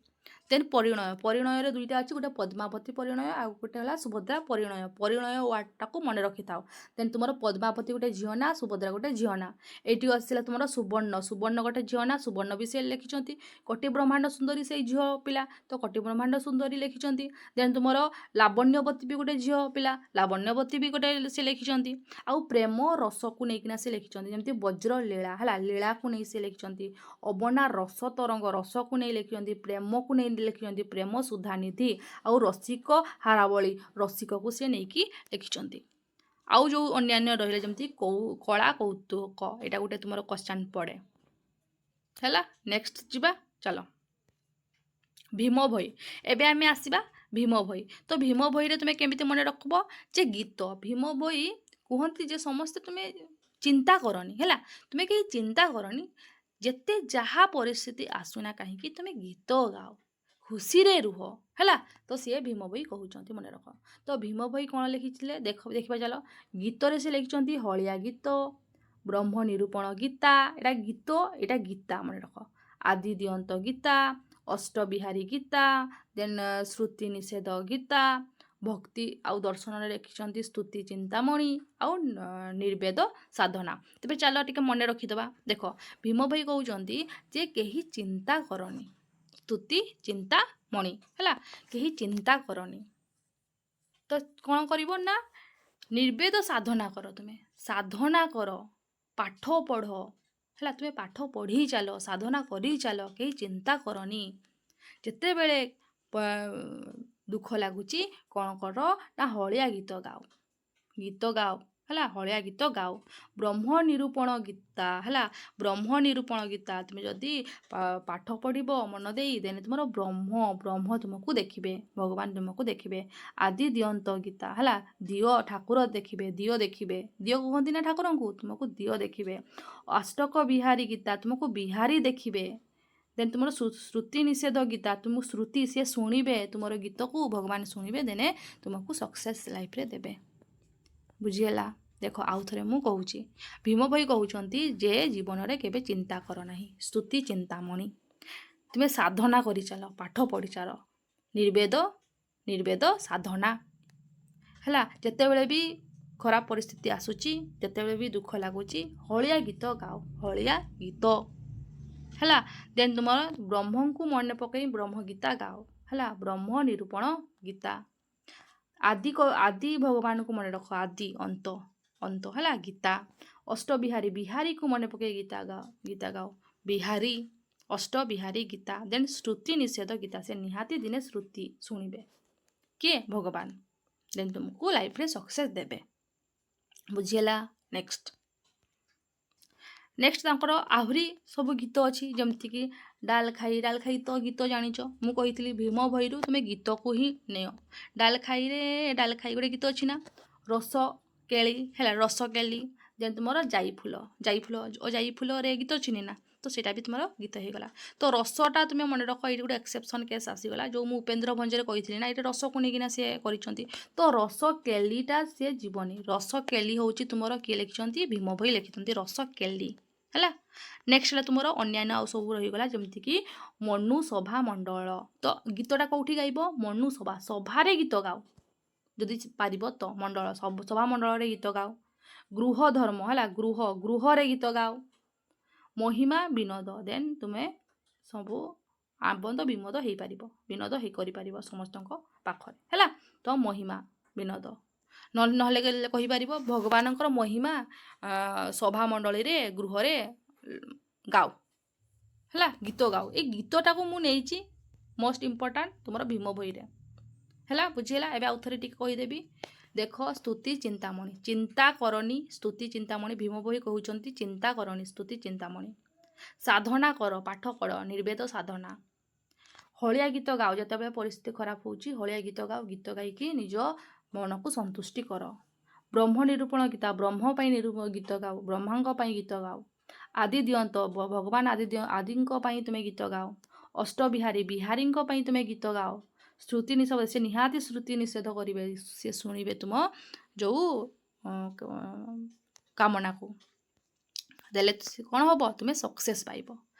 ଦେନ୍ ପରିଣୟ, ପରିଣୟରେ ଦୁଇଟା ଅଛି, ଗୋଟେ ପଦ୍ମାବତୀ ପରିଣୟ ଆଉ ଗୋଟେ ହେଲା ସୁଭଦ୍ରା ପରିଣୟ। ପରିଣୟ ୱାର୍ଡ଼ଟାକୁ ମନେ ରଖିଥାଉ। ଦେନ୍ ତୁମର ପଦ୍ମାବତୀ ଗୋଟେ ଝିଅ ନା, ସୁଭଦ୍ରା ଗୋଟେ ଝିଅ ନା। ଏଇଠି ଆସିଲା ତୁମର ସୁବର୍ଣ୍ଣ, ସୁବର୍ଣ୍ଣ ଗୋଟେ ଝିଅ ନା, ସୁବର୍ଣ୍ଣ ବି ସେ ଲେଖିଛନ୍ତି। କୋଟି ବ୍ରହ୍ମାଣ୍ଡ ସୁନ୍ଦରୀ ସେଇ ଝିଅ ପିଲା, ତ କୋଟି ବ୍ରହ୍ମାଣ୍ଡ ସୁନ୍ଦରୀ ଲେଖିଛନ୍ତି। ଦେନ୍ ତୁମର ଲାବଣ୍ୟବତୀ ବି ଗୋଟେ ଝିଅ ପିଲା, ଲାବଣ୍ୟବତୀ ବି ଗୋଟେ ସେ ଲେଖିଛନ୍ତି। ଆଉ ପ୍ରେମ ରସକୁ ନେଇକିନା ସେ ଲେଖିଛନ୍ତି, ଯେମିତି ବଜ୍ର ଲୀଳା ହେଲା, ଲୀଳାକୁ ନେଇ ସେ ଲେଖିଛନ୍ତି। ଅବନା ରସ ତରଙ୍ଗ, ରସକୁ ନେଇ ଲେଖିଛନ୍ତି। ପ୍ରେମକୁ ନେଇ ଲେଖିଛନ୍ତି, ପ୍ରେମ ସୁଧାନିଧି ଆଉ ରସିକ ହାରାବଳି, ରସିକକୁ ସେ ନେଇକି ଲେଖିଛନ୍ତି। ଆଉ ଯେଉଁ ଅନ୍ୟାନ୍ୟ ରହିଲେ, ଯେମିତି କଳା କୌତୁକ, ଏଇଟା ଗୋଟେ ତୁମର କ୍ୱେଶ୍ଚନ୍ ପଡ଼େ ହେଲା। ନେକ୍ସଟ ଯିବା ଚାଲ, ଭୀମ ଭୋଇ। ଏବେ ଆମେ ଆସିବା ଭୀମ ଭୋଇ। ତ ଭୀମ ଭୋଇରେ ତୁମେ କେମିତି ମନେ ରଖିବ ଯେ ଗୀତ, ଭୀମ ଭୋଇ କୁହନ୍ତି ଯେ ସମସ୍ତେ ତୁମେ ଚିନ୍ତା କରନି ହେଲା, ତୁମେ କେହି ଚିନ୍ତା କରନି, ଯେତେ ଯାହା ପରିସ୍ଥିତି ଆସୁନା କାହିଁକି, ତୁମେ ଗୀତ ଗାଅ, ଖୁସିରେ ରୁହ ହେଲା। ତ ସିଏ ଭୀମ ଭୋଇ କହୁଛନ୍ତି, ମନେ ରଖ। ତ ଭୀମ ଭୋଇ କ'ଣ ଲେଖିଥିଲେ ଦେଖ, ଦେଖିବା ଚାଲ। ଗୀତରେ ସେ ଲେଖିଛନ୍ତି ହଳିଆ ଗୀତ, ବ୍ରହ୍ମ ନିରୂପଣ ଗୀତା, ଏଇଟା ଗୀତ, ଏଇଟା ଗୀତା ମନେ ରଖ, ଆଦି ଦିଅନ୍ତ ଗୀତା, ଅଷ୍ଟବିହାରୀ ଗୀତା, ଦେନ୍ ଶ୍ରୁତି ନିଷେଧ ଗୀତା, ଭକ୍ତି ଆଉ ଦର୍ଶନରେ ଲେଖିଛନ୍ତି ସ୍ତୁତି ଚିନ୍ତାମଣି ଆଉ ନିର୍ବେଦ ସାଧନା। ତେବେ ଚାଲ ଟିକେ ମନେ ରଖିଦେବା। ଦେଖ, ଭୀମ ଭୋଇ କହୁଛନ୍ତି ଯେ କେହି ଚିନ୍ତା କରନି, ସ୍ତୁତି ଚିନ୍ତାମଣି ହେଲା, କେହି ଚିନ୍ତା କରନି। ତ କ'ଣ କରିବ ନା ନିର୍ବେଦ ସାଧନା କର, ତୁମେ ସାଧନା କର, ପାଠ ପଢ଼ ହେଲା, ତୁମେ ପାଠ ପଢ଼ି ଚାଲ, ସାଧନା କରି ଚାଲ, କେହି ଚିନ୍ତା କରନି। ଯେତେବେଳେ ଦୁଃଖ ଲାଗୁଛି, କ'ଣ କର ନା ହଳିଆ ଗୀତ ଗାଅ, ଗୀତ ଗାଅ। ହେଲା, ହଳିଆ ଗୀତ ଗାଅ। ବ୍ରହ୍ମ ନିରୂପଣ ଗୀତା, ହେଲା, ବ୍ରହ୍ମ ନିରୂପଣ ଗୀତା। ତୁମେ ଯଦି ପାଠ ପଢ଼ିବ ମନ ଦେଇ, ଦେନ୍ ତୁମର ବ୍ରହ୍ମ ବ୍ରହ୍ମ ତୁମକୁ ଦେଖିବେ, ଭଗବାନ ତୁମକୁ ଦେଖିବେ। ଆଦି ଦିଅନ୍ତ ଗୀତା, ହେଲା, ଦିଅ ଠାକୁର ଦେଖିବେ, ଦିଅ ଦେଖିବେ, ଦିଅ କୁହନ୍ତି ନା ଠାକୁରଙ୍କୁ, ତୁମକୁ ଦିଅ ଦେଖିବେ। ଅଷ୍ଟକ ବିହାରୀ ଗୀତା, ତୁମକୁ ବିହାରୀ ଦେଖିବେ। ଦେନ୍ ତୁମର ଶ୍ରୁତି ନିଷେଧ ଗୀତା, ତୁମକୁ ଶ୍ରୁତି ସିଏ ଶୁଣିବେ, ତୁମର ଗୀତକୁ ଭଗବାନ ଶୁଣିବେ, ଦେନ୍ ତୁମକୁ ସକ୍ସେସ୍ ଲାଇଫ୍ରେ ଦେବେ। ବୁଝିହେଲା? ଦେଖ, ଆଉ ଥରେ ମୁଁ କହୁଛି, ଭୀମ ଭୋଇ କହୁଛନ୍ତି ଯେ ଜୀବନରେ କେବେ ଚିନ୍ତା କର ନାହିଁ। ସ୍ତୁତି ଚିନ୍ତାମଣି। ତୁମେ ସାଧନା କରିଚାଲ, ପାଠ ପଢ଼ିଚାଲ, ନିର୍ବେଦ ନିର୍ବେଦ ସାଧନା। ହେଲା, ଯେତେବେଳେ ବି ଖରାପ ପରିସ୍ଥିତି ଆସୁଛି, ଯେତେବେଳେ ବି ଦୁଃଖ ଲାଗୁଛି, ହଳିଆ ଗୀତ ଗାଅ, ହଳିଆ ଗୀତ। ହେଲା, ଦେନ୍ ତୁମର ବ୍ରହ୍ମଙ୍କୁ ମନେ ପକାଇ ବ୍ରହ୍ମ ଗୀତା ଗାଅ। ହେଲା, ବ୍ରହ୍ମ ନିରୂପଣ ଗୀତା। ଆଦି ଆଦି ଭଗବାନଙ୍କୁ ମନେ ରଖ, ଆଦି ଅନ୍ତ ଅନ୍ତ, ହେଲା, ଗୀତା। ଅଷ୍ଟବିହାରୀ, ବିହାରୀକୁ ମନେ ପକାଇ ଗୀତା ଗାଅ, ଗୀତା ଗାଅ, ବିହାରୀ, ଅଷ୍ଟବିହାରୀ ଗୀତା। ଦେନ୍ ଶ୍ରୁତି ନିଷେଧ ଗୀତା। ସେ ନିହାତି ଦିନେ ଶ୍ରୁତି ଶୁଣିବେ। କିଏ? ଭଗବାନ। ଦେନ୍ ତୁମକୁ ଲାଇଫରେ ସକ୍ସେସ୍ ଦେବେ। ବୁଝିହେଲା? ନେକ୍ସଟ, ନେକ୍ସଟ ତାଙ୍କର ଆହୁରି ସବୁ ଗୀତ ଅଛି, ଯେମିତିକି ଡାଲ ଖାଇ। ଡାଲ ଖାଇ ତ ଗୀତ ଜାଣିଛ। ମୁଁ କହିଥିଲି ଭୀମ ଭୋଇରୁ ତୁମେ ଗୀତକୁ ହିଁ ନିଅ। ଡାଲ ଖାଇରେ ଡାଲ ଖାଇ ଗୋଟେ ଗୀତ ଅଛି ନା? ରସ କେଳି, ହେଲା, ରସ କେଳି। ଯେମିତି ତୁମର ଯାଇ ଫୁଲ, ଯାଇ ଫୁଲ ଓ ଯାଇ ଫୁଲରେ ଗୀତ ଅଛି ନା? ତ ସେଇଟା ବି ତୁମର ଗୀତ ହେଇଗଲା। ତ ରସଟା ତୁମେ ମନେ ରଖ, ଏଇଠି ଗୋଟେ ଏକ୍ସେପସନ୍ କେସ୍ ଆସିଗଲା, ଯେଉଁ ମୁଁ ଉପେନ୍ଦ୍ର ଭଞ୍ଜରେ କହିଥିଲି ନା, ଏଇଟା ରସକୁ ନେଇକିନା ସିଏ କରିଛନ୍ତି। ତ ରସ କେଳିଟା ସିଏ ଯିବନି। ରସ କେଳି ହେଉଛି ତୁମର କିଏ ଲେଖିଛନ୍ତି? ଭୀମ ଭୋଇ ଲେଖିଛନ୍ତି ରସ କେଳି। ହେଲା, ନେକ୍ସଟ ହେଲା ତୁମର ଅନ୍ୟାନ୍ୟ ଆଉ ସବୁ ରହିଗଲା, ଯେମିତିକି ମନୁ ସଭା ମଣ୍ଡଳ। ତ ଗୀତଟା କେଉଁଠି ଗାଇବ? ମନୁ ସଭା, ସଭାରେ ଗୀତ ଗାଅ ଯଦି ପାରିବ ତ। ମଣ୍ଡଳ, ସବୁ ସଭା ମଣ୍ଡଳରେ ଗୀତ ଗାଅ। ଗୃହ ଧର୍ମ, ହେଲା, ଗୃହ, ଗୃହରେ ଗୀତ ଗାଅ। ମହିମା ବିନୋଦ, ଦେନ୍ ତୁମେ ସବୁ ଆବନ୍ଦ ବିନୋଦ ହେଇପାରିବ, ବିନୋଦ ହେଇ କରିପାରିବ ସମସ୍ତଙ୍କ ପାଖରେ। ହେଲା, ତ ମହିମା ବିନୋଦ ନହେଲେ କହିପାରିବ ଭଗବାନଙ୍କର ମହିମା ସଭା ମଣ୍ଡଳୀରେ, ଗୃହରେ ଗାଅ। ହେଲା, ଗୀତ ଗାଅ। ଏଇ ଗୀତଟାକୁ ମୁଁ ନେଇଛି ମୋଷ୍ଟ ଇମ୍ପୋର୍ଟାଣ୍ଟ ତୁମର ଭୀମ ଭୋଇରେ। ହେଲା, ବୁଝିହେଲା? ଏବେ ଆଉ ଥରେ ଟିକେ କହିଦେବି, ଦେଖ। ସ୍ତୁତି ଚିନ୍ତାମଣି, ଚିନ୍ତା କରନି, ସ୍ତୁତି ଚିନ୍ତାମଣି। ଭୀମ ଭୋଇ କହୁଛନ୍ତି ଚିନ୍ତା କରନି, ସ୍ତୁତି ଚିନ୍ତାମଣି। ସାଧନା କର, ପାଠ କର, ନିର୍ବେଦ ସାଧନା। ହଳିଆ ଗୀତ ଗାଅ, ଯେତେବେଳେ ପରିସ୍ଥିତି ଖରାପ ହେଉଛି ହଳିଆ ଗୀତ ଗାଅ। ଗୀତ ଗାଇକି ନିଜ ମନକୁ ସନ୍ତୁଷ୍ଟି କର। ବ୍ରହ୍ମ ନିରୂପଣ ଗୀତା, ବ୍ରହ୍ମ ପାଇଁ ଗୀତ ଗାଅ, ବ୍ରହ୍ମାଙ୍କ ପାଇଁ ଗୀତ ଗାଅ। ଆଦି ଦିଅନ୍ତ, ଭଗବାନ ଆଦି ଆଦିଙ୍କ ପାଇଁ ତୁମେ ଗୀତ ଗାଅ। ଅଷ୍ଟବିହାରୀ, ବିହାରୀଙ୍କ ପାଇଁ ତୁମେ ଗୀତ ଗାଅ। ଶ୍ରୁତି ନିଷେଧ, ସେ ନିହାତି ଶ୍ରୁତି ନିଷେଧ କରିବେ, ସେ ଶୁଣିବେ ତୁମ ଯେଉଁ କାମନାକୁ ଦେଲେ କ'ଣ ହେବ? ତୁମେ ସକ୍ସେସ୍ ପାଇବ।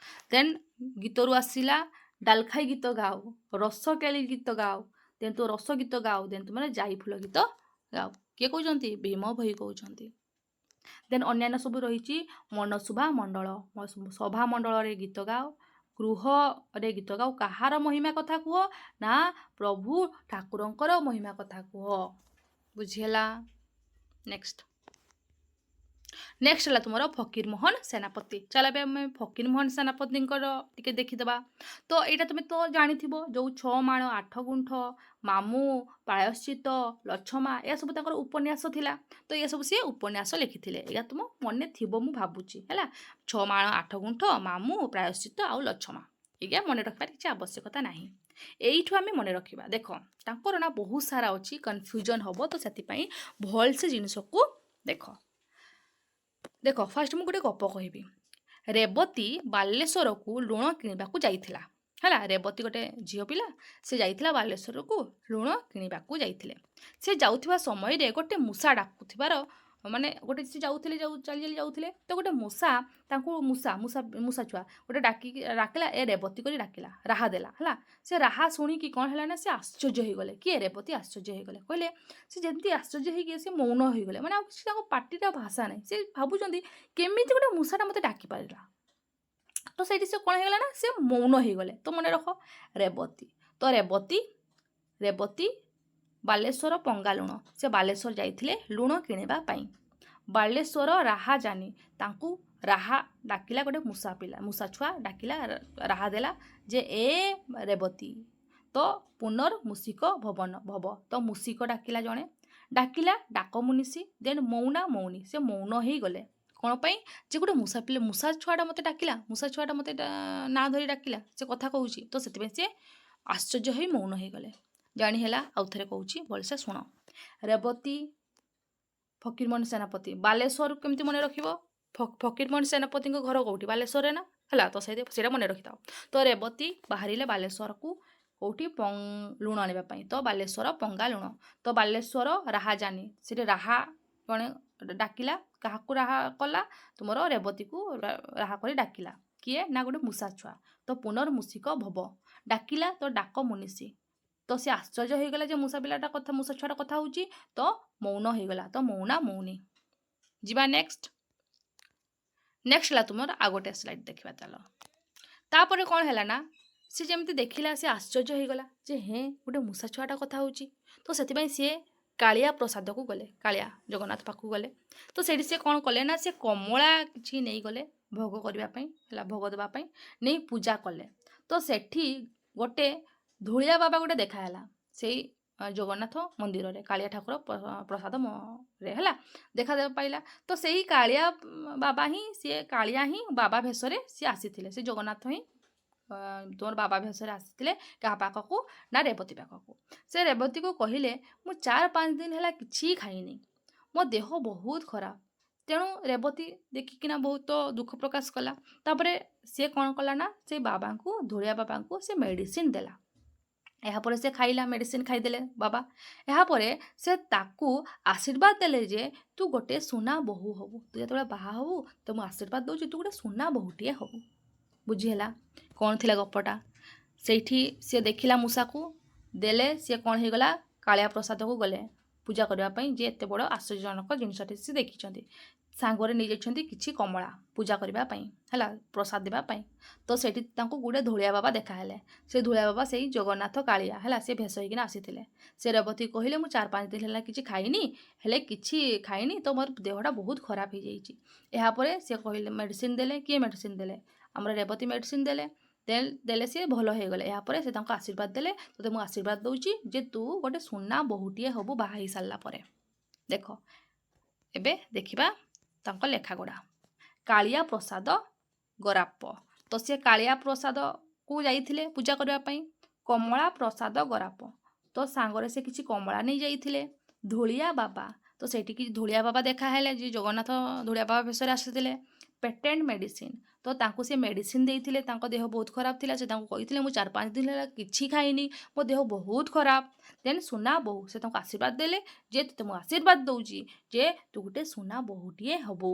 ଦେନ୍ ଗୀତରୁ ଆସିଲା ଡାଲଖାଇ ଗୀତ ଗାଅ, ରସ କେଳି ଗୀତ ଗାଅ, ଦେନ୍ ତୁ ରସ ଗୀତ ଗାଅ, ଦେନ୍ ତୁମର ଯାଇ ଫୁଲ ଗୀତ ଗାଅ। କିଏ କହୁଛନ୍ତି? ଭୀମ ଭୋଇ କହୁଛନ୍ତି। ଦେନ୍ ଅନ୍ୟାନ୍ୟ ସବୁ ରହିଛି। ମନସୁଭା ମଣ୍ଡଳ, ସଭା ମଣ୍ଡଳରେ ଗୀତ ଗାଅ, ଗୃହରେ ଗୀତ ଗାଅ। କାହାର ମହିମା କଥା କୁହ ନା ପ୍ରଭୁ ଠାକୁରଙ୍କର ମହିମା କଥା କୁହ। ବୁଝିହେଲା? ନେକ୍ସଟ, ନେକ୍ସଟ ହେଲା ତୁମର ଫକୀରମୋହନ ସେନାପତି। ଚାଲ, ଏବେ ଆମେ ଫକୀରମୋହନ ସେନାପତିଙ୍କର ଟିକେ ଦେଖିଦେବା। ତ ଏଇଟା ତୁମେ ତ ଜାଣିଥିବ, ଯେଉଁ 6 ମାଣ 8 ଗୁଣ୍ଠ, ମାମୁଁ, ପ୍ରାୟଶ୍ଚିତ, ଲଛମା, ଏସବୁ ତାଙ୍କର ଉପନ୍ୟାସ ଥିଲା। ତ ଏସବୁ ସିଏ ଉପନ୍ୟାସ ଲେଖିଥିଲେ। ଏଇଟା ତୁମ ମନେ ଥିବ ମୁଁ ଭାବୁଛି। ହେଲା, 6 ମାଣ 8 ଗୁଣ୍ଠ, ମାମୁଁ, ପ୍ରାୟଶ୍ଚିତ ଆଉ ଲଛମା, ଏଇଟା ମନେ ରଖିବାର କିଛି ଆବଶ୍ୟକତା ନାହିଁ। ଏଇଠୁ ଆମେ ମନେ ରଖିବା। ଦେଖ, ତାଙ୍କର ନା ବହୁତ ସାରା ଅଛି, କନଫ୍ୟୁଜନ୍ ହେବ, ତ ସେଥିପାଇଁ ଭଲସେ ଜିନିଷକୁ ଦେଖ। ଦେଖ, ଫାର୍ଷ୍ଟ ମୁଁ ଗୋଟେ ଗପ କହିବି। ରେବତୀ ବାଲେଶ୍ୱରକୁ ଲୁଣ କିଣିବାକୁ ଯାଇଥିଲା। ହେଲା, ରେବତୀ ଗୋଟେ ଝିଅ ପିଲା, ସେ ଯାଇଥିଲା ବାଲେଶ୍ୱରକୁ ଲୁଣ କିଣିବାକୁ ଯାଇଥିଲେ। ସେ ଯାଉଥିବା ସମୟରେ ଗୋଟେ ମୂଷା ଡାକୁଥିବାର, ମାନେ ଗୋଟେ ସେ ଯାଉଥିଲେ, ଯାଉ ଚାଲି ଚାଲି ଯାଉଥିଲେ, ତ ଗୋଟେ ମୂଷା ତାଙ୍କୁ, ମୂଷା ମୂଷା ମୂଷା ଛୁଆ ଗୋଟେ ଡାକିକି ଡାକିଲା, "ଏ ରେବତୀ" କରି ଡାକିଲା, ରାହା ଦେଲା। ହେଲା, ସେ ରାହା ଶୁଣିକି କ'ଣ ହେଲା ନା ସେ ଆଶ୍ଚର୍ଯ୍ୟ ହେଇଗଲେ। କିଏ? ରେବତୀ ଆଶ୍ଚର୍ଯ୍ୟ ହେଇଗଲେ। କହିଲେ, ସେ ଯେମିତି ଆଶ୍ଚର୍ଯ୍ୟ ହେଇକି ସେ ମୌନ ହେଇଗଲେ, ମାନେ ଆଉ କିଛି ତାଙ୍କ ପାଟିଟା ଭାଷା ନାହିଁ। ସେ ଭାବୁଛନ୍ତି କେମିତି ଗୋଟେ ମୂଷାଟା ମୋତେ ଡାକିପାରିଲା। ତ ସେଇଠି ସେ କ'ଣ ହେଇଗଲା ନା ସେ ମୌନ ହେଇଗଲେ। ତ ମନେ ରଖ ରେବତୀ, ତ ରେବତୀ, ରେବତୀ ବାଲେଶ୍ୱର ପଙ୍ଗା ଲୁଣ, ସେ ବାଲେଶ୍ୱର ଯାଇଥିଲେ ଲୁଣ କିଣିବା ପାଇଁ। ବାଲେଶ୍ୱର ରାହା ଜାନି, ତାଙ୍କୁ ରାହା ଡାକିଲା, ଗୋଟେ ମୂଷା ପିଲା, ମୂଷା ଛୁଆ ଡାକିଲା, ରାହା ଦେଲା ଯେ ଏ ରେବତୀ। ତ ପୁନର୍ ମୂଷିକ ଭବନ ଭବ, ତ ମୂଷିକ ଡାକିଲା ଜଣେ। ଡାକିଲା ଡାକ ମୁନିଷି। ଦେନ୍ ମୌନା ମୌନି, ସେ ମୌନ ହେଇଗଲେ। କ'ଣ ପାଇଁ? ଯେ ଗୋଟେ ମୂଷା ପିଲା, ମୂଷା ଛୁଆଟା ମୋତେ ଡାକିଲା, ମୂଷା ଛୁଆଟା ମୋତେ ନାଁ ଧରି ଡାକିଲା, ସେ କଥା କହୁଛି। ତ ସେଥିପାଇଁ ସେ ଆଶ୍ଚର୍ଯ୍ୟ ହୋଇ ମୌନ ହେଇଗଲେ। ଜାଣି ହେଲା? ଆଉ ଥରେ କହୁଛି, ଭଲସେ ଶୁଣ। ରେବତୀ, ଫକୀରମୋହନ ସେନାପତି, ବାଲେଶ୍ୱର କେମିତି ମନେ ରଖିବ? ଫକୀରମୋହନ ସେନାପତିଙ୍କ ଘର କେଉଁଠି? ବାଲେଶ୍ୱରରେ ନା? ହେଲା, ତ ସେଇଟା ମନେ ରଖିଥାଅ। ତ ରେବତୀ ବାହାରିଲେ ବାଲେଶ୍ୱରକୁ, କେଉଁଠି? ଲୁଣ ଆଣିବା ପାଇଁ। ତ ବାଲେଶ୍ୱର ପଙ୍ଗା ଲୁଣ। ତ ବାଲେଶ୍ୱର ରାହାଜାନି, ସେଠି ରାହା ଜଣେ ଡାକିଲା। କାହାକୁ ରାହା କଲା? ତୁମର ରେବତୀକୁ ରାହା କରି ଡାକିଲା। କିଏ ନା ଗୋଟେ ମୂଷା ଛୁଆ। ତ ପୁନର୍ମୂଷିକ ଭବ। ଡାକିଲା ତ ଡାକ ମୁନିଷି। ତ ସେ ଆଶ୍ଚର୍ଯ୍ୟ ହେଇଗଲା ଯେ ମୂଷା ପିଲାଟା କଥା, ମୂଷା ଛୁଆଟା କଥା ହେଉଛି। ତ ମୌନ ହେଇଗଲା, ତ ମୌନା ମୌନି। ଯିବା ନେକ୍ସଟ। ନେକ୍ସଟ ହେଲା ତୁମର ଆଉ ଗୋଟେ ସ୍ଲାଇଡ୍ ଦେଖିବା ଚାଲ। ତାପରେ କ'ଣ ହେଲା ନା, ସେ ଯେମିତି ଦେଖିଲା, ସେ ଆଶ୍ଚର୍ଯ୍ୟ ହେଇଗଲା ଯେ ହେଁ, ଗୋଟେ ମୂଷା ଛୁଆଟା କଥା ହେଉଛି। ତ ସେଥିପାଇଁ ସିଏ କାଳିଆ ପ୍ରସାଦକୁ ଗଲେ, କାଳିଆ ଜଗନ୍ନାଥ ପାଖକୁ ଗଲେ। ତ ସେଇଠି ସେ କ'ଣ କଲେ ନା, ସେ କମଳା କିଛି ନେଇଗଲେ ଭୋଗ କରିବା ପାଇଁ, ହେଲା, ଭୋଗ ଦେବା ପାଇଁ ନେଇ ପୂଜା କଲେ। ତ ସେଠି ଗୋଟେ ଧୂଳିଆ ବାବା ଗୋଟେ ଦେଖା ହେଲା ସେଇ ଜଗନ୍ନାଥ ମନ୍ଦିରରେ, କାଳିଆ ଠାକୁର ପ୍ରସାଦ ରେ, ହେଲା, ଦେଖା ପାଇଲା। ତ ସେଇ କାଳିଆ ବାବା ହିଁ, ସିଏ କାଳିଆ ହିଁ ବାବା ଭେଷରେ ସିଏ ଆସିଥିଲେ। ସେ ଜଗନ୍ନାଥ ହିଁ ତୁମର ବାବା ଭେଷରେ ଆସିଥିଲେ। କାହା ପାଖକୁ ନା ରେବତୀ ପାଖକୁ। ସେ ରେବତୀକୁ କହିଲେ, ମୁଁ 4-5 ଦିନ ହେଲା କିଛି ଖାଇନି, ମୋ ଦେହ ବହୁତ ଖରାପ। ତେଣୁ ରେବତୀ ଦେଖିକିନା ବହୁତ ଦୁଃଖ ପ୍ରକାଶ କଲା। ତାପରେ ସିଏ କ'ଣ କଲା ନା, ସେ ବାବାଙ୍କୁ, ଧୂଳିଆ ବାବାଙ୍କୁ ସେ ମେଡ଼ିସିନ ଦେଲା। ଏହାପରେ ସେ ଖାଇଲା, ମେଡ଼ିସିନ ଖାଇଦେଲେ ବାବା। ଏହାପରେ ସେ ତାକୁ ଆଶୀର୍ବାଦ ଦେଲେ ଯେ ତୁ ଗୋଟେ ସୁନା ବୋହୂ ହବୁ। ତୁ ଯେତେବେଳେ ବାହା ହବୁ, ତ ମୁଁ ଆଶୀର୍ବାଦ ଦେଉଛି, ତୁ ଗୋଟେ ସୁନା ବୋହୂଟିଏ ହବୁ। ବୁଝିହେଲା କ'ଣ ଥିଲା ଗପଟା? ସେଇଠି ସିଏ ଦେଖିଲା ମୂଷାକୁ, ଦେଲେ, ସିଏ କ'ଣ ହେଇଗଲା? କାଳିଆ ପ୍ରସାଦକୁ ଗଲେ ପୂଜା କରିବା ପାଇଁ ଯେ ଏତେ ବଡ଼ ଆଶ୍ଚର୍ଯ୍ୟଜନକ ଜିନିଷଟି ସେ ଦେଖିଛନ୍ତି। ସାଙ୍ଗରେ ନେଇଯାଇଛନ୍ତି କିଛି କମଳା ପୂଜା କରିବା ପାଇଁ, ହେଲା, ପ୍ରସାଦ ଦେବା ପାଇଁ। ତ ସେଇଠି ତାଙ୍କୁ ଗୋଟେ ଧୂଳିଆ ବାବା ଦେଖାହେଲେ। ସେ ଧୂଳିଆ ବାବା ସେଇ ଜଗନ୍ନାଥ କାଳିଆ, ହେଲା, ସେ ଭେଷ ହେଇକିନା ଆସିଥିଲେ। ସେ ରେବତୀ କହିଲେ, ମୁଁ 4-5 ଦିନ ହେଲା କିଛି ଖାଇନି, ହେଲେ କିଛି ଖାଇନି, ତ ମୋର ଦେହଟା ବହୁତ ଖରାପ ହେଇଯାଇଛି। ଏହାପରେ ସେ କହିଲେ, ମେଡ଼ିସିନ ଦେଲେ। କିଏ ମେଡ଼ିସିନ ଦେଲେ? ଆମର ରେବତୀ ମେଡ଼ିସିନ ଦେଲେ। ଦେଲେ, ସିଏ ଭଲ ହେଇଗଲେ। ଏହାପରେ ସେ ତାଙ୍କୁ ଆଶୀର୍ବାଦ ଦେଲେ, ତୋତେ ମୁଁ ଆଶୀର୍ବାଦ ଦେଉଛି ଯେ ତୁ ଗୋଟେ ସୁନା ବୋହୂଟିଏ ହବୁ ବାହା ହେଇସାରିଲା ପରେ। ଦେଖ, ଏବେ ଦେଖିବା ତାଙ୍କ ଲେଖା ଗୁଡ଼ା। କାଳିଆ ପ୍ରସାଦ ଗରାପ। ତ ସେ କାଳିଆ ପ୍ରସାଦକୁ ଯାଇଥିଲେ ପୂଜା କରିବା ପାଇଁ। କମଳା ପ୍ରସାଦ ଗରାପ। ତ ସାଙ୍ଗରେ ସେ କିଛି କମଳା ନେଇ ଯାଇଥିଲେ। ଧୂଳିଆ ବାବା। ତ ସେଇଠିକି ଧୂଳିଆ ବାବା ଦେଖା ହେଲେ, ଯିଏ ଜଗନ୍ନାଥ ଧୂଳିଆ ବାବା ବେଶରେ ଆସିଥିଲେ। Patent medicine. ତ ତାଙ୍କୁ ସେ ମେଡ଼ିସିନ ଦେଇଥିଲେ। ତାଙ୍କ ଦେହ ବହୁତ ଖରାପ ଥିଲା। ସେ ତାଙ୍କୁ କହିଥିଲେ, ମୁଁ 4-5 ଦିନ ହେଲା କିଛି ଖାଇନି, ମୋ ଦେହ ବହୁତ ଖରାପ। ଦେନ୍ ସୁନା ବୋହୂ। ସେ ତାଙ୍କୁ ଆଶୀର୍ବାଦ ଦେଲେ ଯେ ତୋତେ ମୁଁ ଆଶୀର୍ବାଦ ଦେଉଛି ଯେ ତୁ ଗୋଟେ ସୁନା ବୋହୂଟିଏ ହବୁ।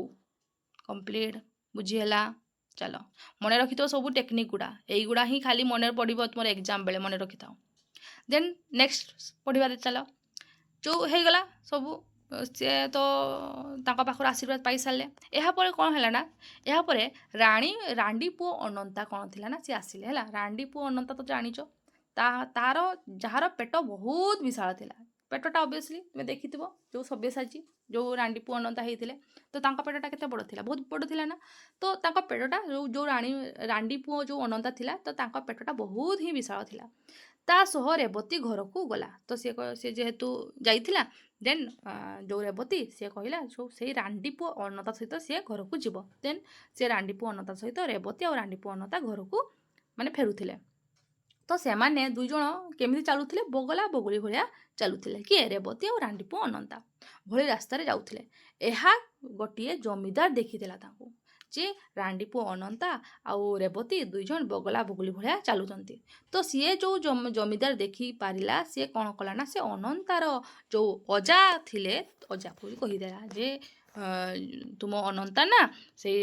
କମ୍ପ୍ଲିଟ୍। ବୁଝିହେଲା? ଚାଲ, ମନେ ରଖିଥିବ ସବୁ ଟେକ୍ନିକ୍ ଗୁଡ଼ା। ଏଇଗୁଡ଼ା ହିଁ ଖାଲି ମନେ ପଡ଼ିବ ତୁମର ଏକ୍ଜାମ୍ ବେଳେ, ମନେ ରଖିଥାଅ। ଦେନ୍ ନେକ୍ସଟ ପଢ଼ିବାରେ ଚାଲ। ଯେଉଁ ହେଇଗଲା ସବୁ, ସିଏ ତ ତାଙ୍କ ପାଖରୁ ଆଶୀର୍ବାଦ ପାଇସାରିଲେ। ଏହାପରେ କ'ଣ ହେଲା ନା, ଏହାପରେ ରାଣ୍ଡି ପୁଅ ଅନନ୍ତା କ'ଣ ଥିଲା ନା, ସିଏ ଆସିଲେ, ହେଲା। ରାଣ୍ଡି ପୁଅ ଅନନ୍ତା ତ ଜାଣିଛ, ତାର ଯାହାର ପେଟ ବହୁତ ବିଶାଳ ଥିଲା। ପେଟଟା ଅବଭିୟସଲି ତୁମେ ଦେଖିଥିବ, ଯେଉଁ ସବ୍ୟସାଚୀ, ଯେଉଁ ରାଣ୍ଡି ପୁଅ ଅନନ୍ତା ହେଇଥିଲେ, ତ ତାଙ୍କ ପେଟଟା କେତେ ବଡ଼ ଥିଲା? ବହୁତ ବଡ଼ ଥିଲା ନା? ତ ତାଙ୍କ ପେଟଟା ଯେଉଁ ରାଣ୍ଡି ପୁଅ ଯେଉଁ ଅନନ୍ତା ଥିଲା, ତ ତାଙ୍କ ପେଟଟା ବହୁତ ହିଁ ବିଶାଳ ଥିଲା। ତା ସହ ରେବତୀ ଘରକୁ ଗଲା। ତ ସିଏ ଯେହେତୁ ଯାଇଥିଲା, ଦେନ୍ ଯେଉଁ ରେବତୀ, ସିଏ କହିଲା ଯେଉଁ ସେଇ ରାଣ୍ଡି ପୁଅ ଅନନ୍ତା ସହିତ ସିଏ ଘରକୁ ଯିବ। ଦେନ୍ ସେ ରାଣ୍ଡି ପୁଅ ଅନନ୍ତା ସହିତ ରେବତୀ ଆଉ ରାଣ୍ଡି ପୁଅ ଅନନ୍ତା ଘରକୁ ମାନେ ଫେରୁଥିଲେ। ତ ସେମାନେ ଦୁଇ ଜଣ କେମିତି ଚାଲୁଥିଲେ? ବଗଲା ବଗୁଲି ଭଳିଆ ଚାଲୁଥିଲେ। କିଏ? ରେବତୀ ଆଉ ରାଣ୍ଡି ପୁଅ ଅନନ୍ତା ଭଳି ରାସ୍ତାରେ ଯାଉଥିଲେ। ଏହା ଗୋଟିଏ ଜମିଦାର ଦେଖିଥିଲା ତାଙ୍କୁ ଯେ ରାଣ୍ଡି ପୁଅ ଅନନ୍ତା ଆଉ ରେବତୀ ଦୁଇ ଜଣ ବଗଲା ବଗୁଲି ଭଳିଆ ଚାଲୁଛନ୍ତି। ତ ସିଏ ଯେଉଁ ଜମିଦାର ଦେଖିପାରିଲା, ସିଏ କ'ଣ କଲା ନା, ସେ ଅନନ୍ତାର ଯେଉଁ ଅଜା ଥିଲେ, ଅଜାକୁ କହିଦେଲା ଯେ ତୁମ ଅନନ୍ତା ନା ସେଇ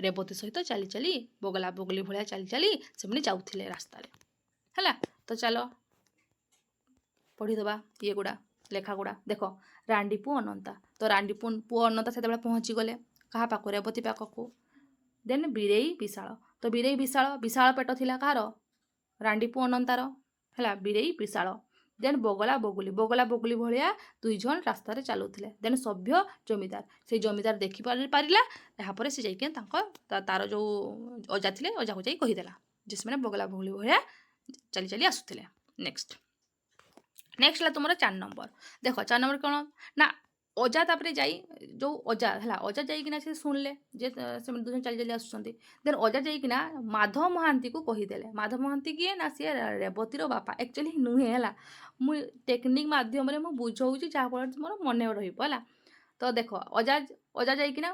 ରେବତୀ ସହିତ ଚାଲି ଚାଲି, ବଗଲା ବଗୁଲି ଭଳିଆ ଚାଲି ଚାଲି ସେମାନେ ଯାଉଥିଲେ ରାସ୍ତାରେ। ହେଲା? ତ ଚାଲ ପଢ଼ିଦେବା ଇଏ ଗୁଡ଼ା, ଲେଖା ଗୁଡ଼ା। ଦେଖ, ରାଣ୍ଡି ପୁଅ ଅନନ୍ତା। ତ ରାଣ୍ଡି ପୁଅ ଅନନ୍ତା ସେତେବେଳେ ପହଞ୍ଚିଗଲେ କାହା ପାଖକୁ? ରେବତୀ ପାଖକୁ। ଦେନ୍ ବୀରେଇ ବିଶାଳ। ତ ବୀରେଇ ବିଶାଳ, ବିଶାଳ ପେଟ ଥିଲା କାହାର? ରାଣ୍ଡି ପୁଅ ଅନନ୍ତାର, ହେଲା। ବୀରେଇ ବିଶାଳ। ଦେନ୍ ବଗଲା ବଗୁଲି, ବଗଲା ବଗୁଲି ଭଳିଆ ଦୁଇ ଜଣ ରାସ୍ତାରେ ଚାଲୁଥିଲେ। ଦେନ୍ ସଭ୍ୟ ଜମିଦାର। ସେଇ ଜମିଦାର ଦେଖିପାରିଲା। ଏହାପରେ ସେ ଯାଇକି ତାଙ୍କ ତାର ଯେଉଁ ଅଜା ଥିଲେ, ଅଜାକୁ ଯାଇ କହିଦେଲା ଯେ ସେମାନେ ବଗଲା ବଗୁଲି ଭଳିଆ ଚାଲି ଚାଲି ଆସୁଥିଲେ। ନେକ୍ସଟ ନେକ୍ସଟ ହେଲା ତୁମର 4 ନମ୍ବର। ଦେଖ, 4 ନମ୍ବର କ'ଣ ନା ଅଜା ତାପରେ ଯାଇ ଯେଉଁ ଅଜା ହେଲା, ଅଜା ଯାଇକିନା ସେ ଶୁଣିଲେ ଯେ ସେମାନେ ଦୁଇଜଣ ଚାଲି ଚାଲି ଆସୁଛନ୍ତି। ଦେନ୍ ଅଜା ଯାଇକିନା ମାଧବ ମହାନ୍ତିକୁ କହିଦେଲେ। ମାଧବ ମହାନ୍ତି କିଏ ନା ସିଏ ରେବତୀର ବାପା। ଆକ୍ଚୁଆଲି ନୁହେଁ, ହେଲା। ମୁଁ ଟେକ୍ନିକ୍ ମାଧ୍ୟମରେ ମୁଁ ବୁଝଉଛି, ଯାହାଫଳରେ ତୁମର ମନେ ରହିବ, ହେଲା। ତ ଦେଖ, ଅଜା ଯାଇକିନା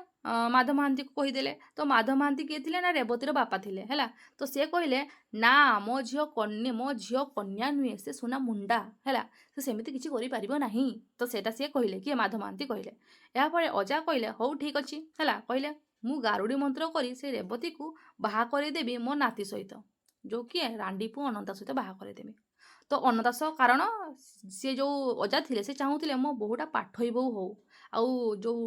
ମାଧବ ମହାନ୍ତିକୁ କହିଦେଲେ। ତ ମାଧବ ମହାନ୍ତି କିଏ ଥିଲେ ନା ରେବତୀର ବାପା ଥିଲେ, ହେଲା। ତ ସେ କହିଲେ ନା, ମୋ ଝିଅ କନ୍ୟା ନୁହେଁ, ସେ ସୁନା ମୁଣ୍ଡା, ହେଲା। ସେ ସେମିତି କିଛି କରିପାରିବ ନାହିଁ। ତ ସେଇଟା ସିଏ କହିଲେ। କିଏ? ମାଧବ ମହାନ୍ତି କହିଲେ। ଏହାପରେ ଅଜା କହିଲେ, ହଉ ଠିକ୍ ଅଛି, ହେଲା। କହିଲେ, ମୁଁ ଗାରୁଡ଼ି ମନ୍ତ୍ର କରି ସେ ରେବତୀକୁ ବାହା କରିଦେବି ମୋ ନାତି ସହିତ, ଯେଉଁ କିଏ ରାଣ୍ଡି ପୁଅ ଅନନ୍ତା ସହିତ ବାହା କରିଦେବି। ତ ଅନନ୍ତା ସହ, କାରଣ ସିଏ ଯେଉଁ ଅଜା ଥିଲେ, ସେ ଚାହୁଁଥିଲେ ମୋ ବୋହୂଟା ପାଠୋଇ ବୋହୂ ହଉ। ଆଉ ଯେଉଁ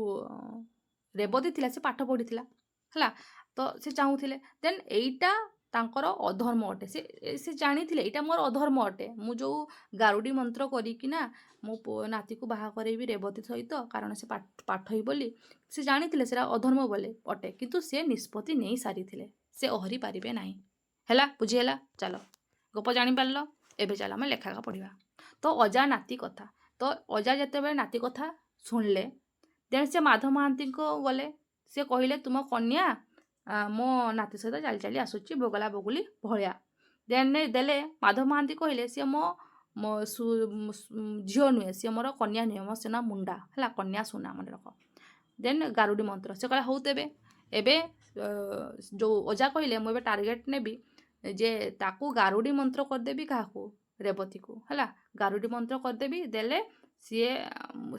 ରେବତୀ ଥିଲା, ସେ ପାଠ ପଢ଼ିଥିଲା, ହେଲା। ତ ସେ ଚାହୁଁଥିଲେ। ଦେନ୍ ଏଇଟା ତାଙ୍କର ଅଧର୍ମ ଅଟେ। ସେ ଜାଣିଥିଲେ ଏଇଟା ମୋର ଅଧର୍ମ ଅଟେ। ମୁଁ ଯେଉଁ ଗାରୁଡ଼ି ମନ୍ତ୍ର କରିକିନା ମୋ ପୁଅ ନାତିକୁ ବାହା କରେଇବି ରେବତୀ ସହିତ, କାରଣ ସେ ପାଠୋଇ ବୋଲି, ସେ ଜାଣିଥିଲେ ସେଟା ଅଧର୍ମ ବୋଲି ଅଟେ। କିନ୍ତୁ ସେ ନିଷ୍ପତ୍ତି ନେଇ ସାରିଥିଲେ, ସେ ଓହରି ପାରିବେ ନାହିଁ। ହେଲା, ବୁଝିହେଲା? ଚାଲ, ଗପ ଜାଣିପାରିଲ। ଏବେ ଚାଲ ଆମେ ଲେଖାକା ପଢ଼ିବା। ତ ଅଜା ନାତି କଥା। ତ ଅଜା ଯେତେବେଳେ ନାତି କଥା ଶୁଣିଲେ, ଦେନ୍ ସେ ମାଧବ ମହାନ୍ତିଙ୍କ ଗଲେ। ସେ କହିଲେ, ତୁମ କନ୍ୟା ମୋ ନାତି ସହିତ ଚାଲି ଚାଲି ଆସୁଛି ବଗଲା ବଗୁଲି ଭଳିଆ। ଦେନ୍ ଦେଲେ ମାଧବ ମହାନ୍ତି କହିଲେ, ସିଏ ମୋ ମୋ ଝିଅ ନୁହେଁ, ସିଏ ମୋର କନ୍ୟା ନୁହେଁ, ମୋ ସୁନା ମୁଣ୍ଡା, ହେଲା। କନ୍ୟା ସୁନା, ମନେ ରଖ। ଦେନ୍ ଗାରୁଡ଼ି ମନ୍ତ୍ର। ସେ କହିଲା, ହଉ ତେବେ। ଏବେ ଯେଉଁ ଅଜା କହିଲେ, ମୁଁ ଏବେ ଟାର୍ଗେଟ୍ ନେବି ଯେ ତାକୁ ଗାରୁଡ଼ି ମନ୍ତ୍ର କରିଦେବି। କାହାକୁ? ରେବତୀକୁ, ହେଲା। ଗାରୁଡ଼ି ମନ୍ତ୍ର କରିଦେବି, ଦେଲେ ସିଏ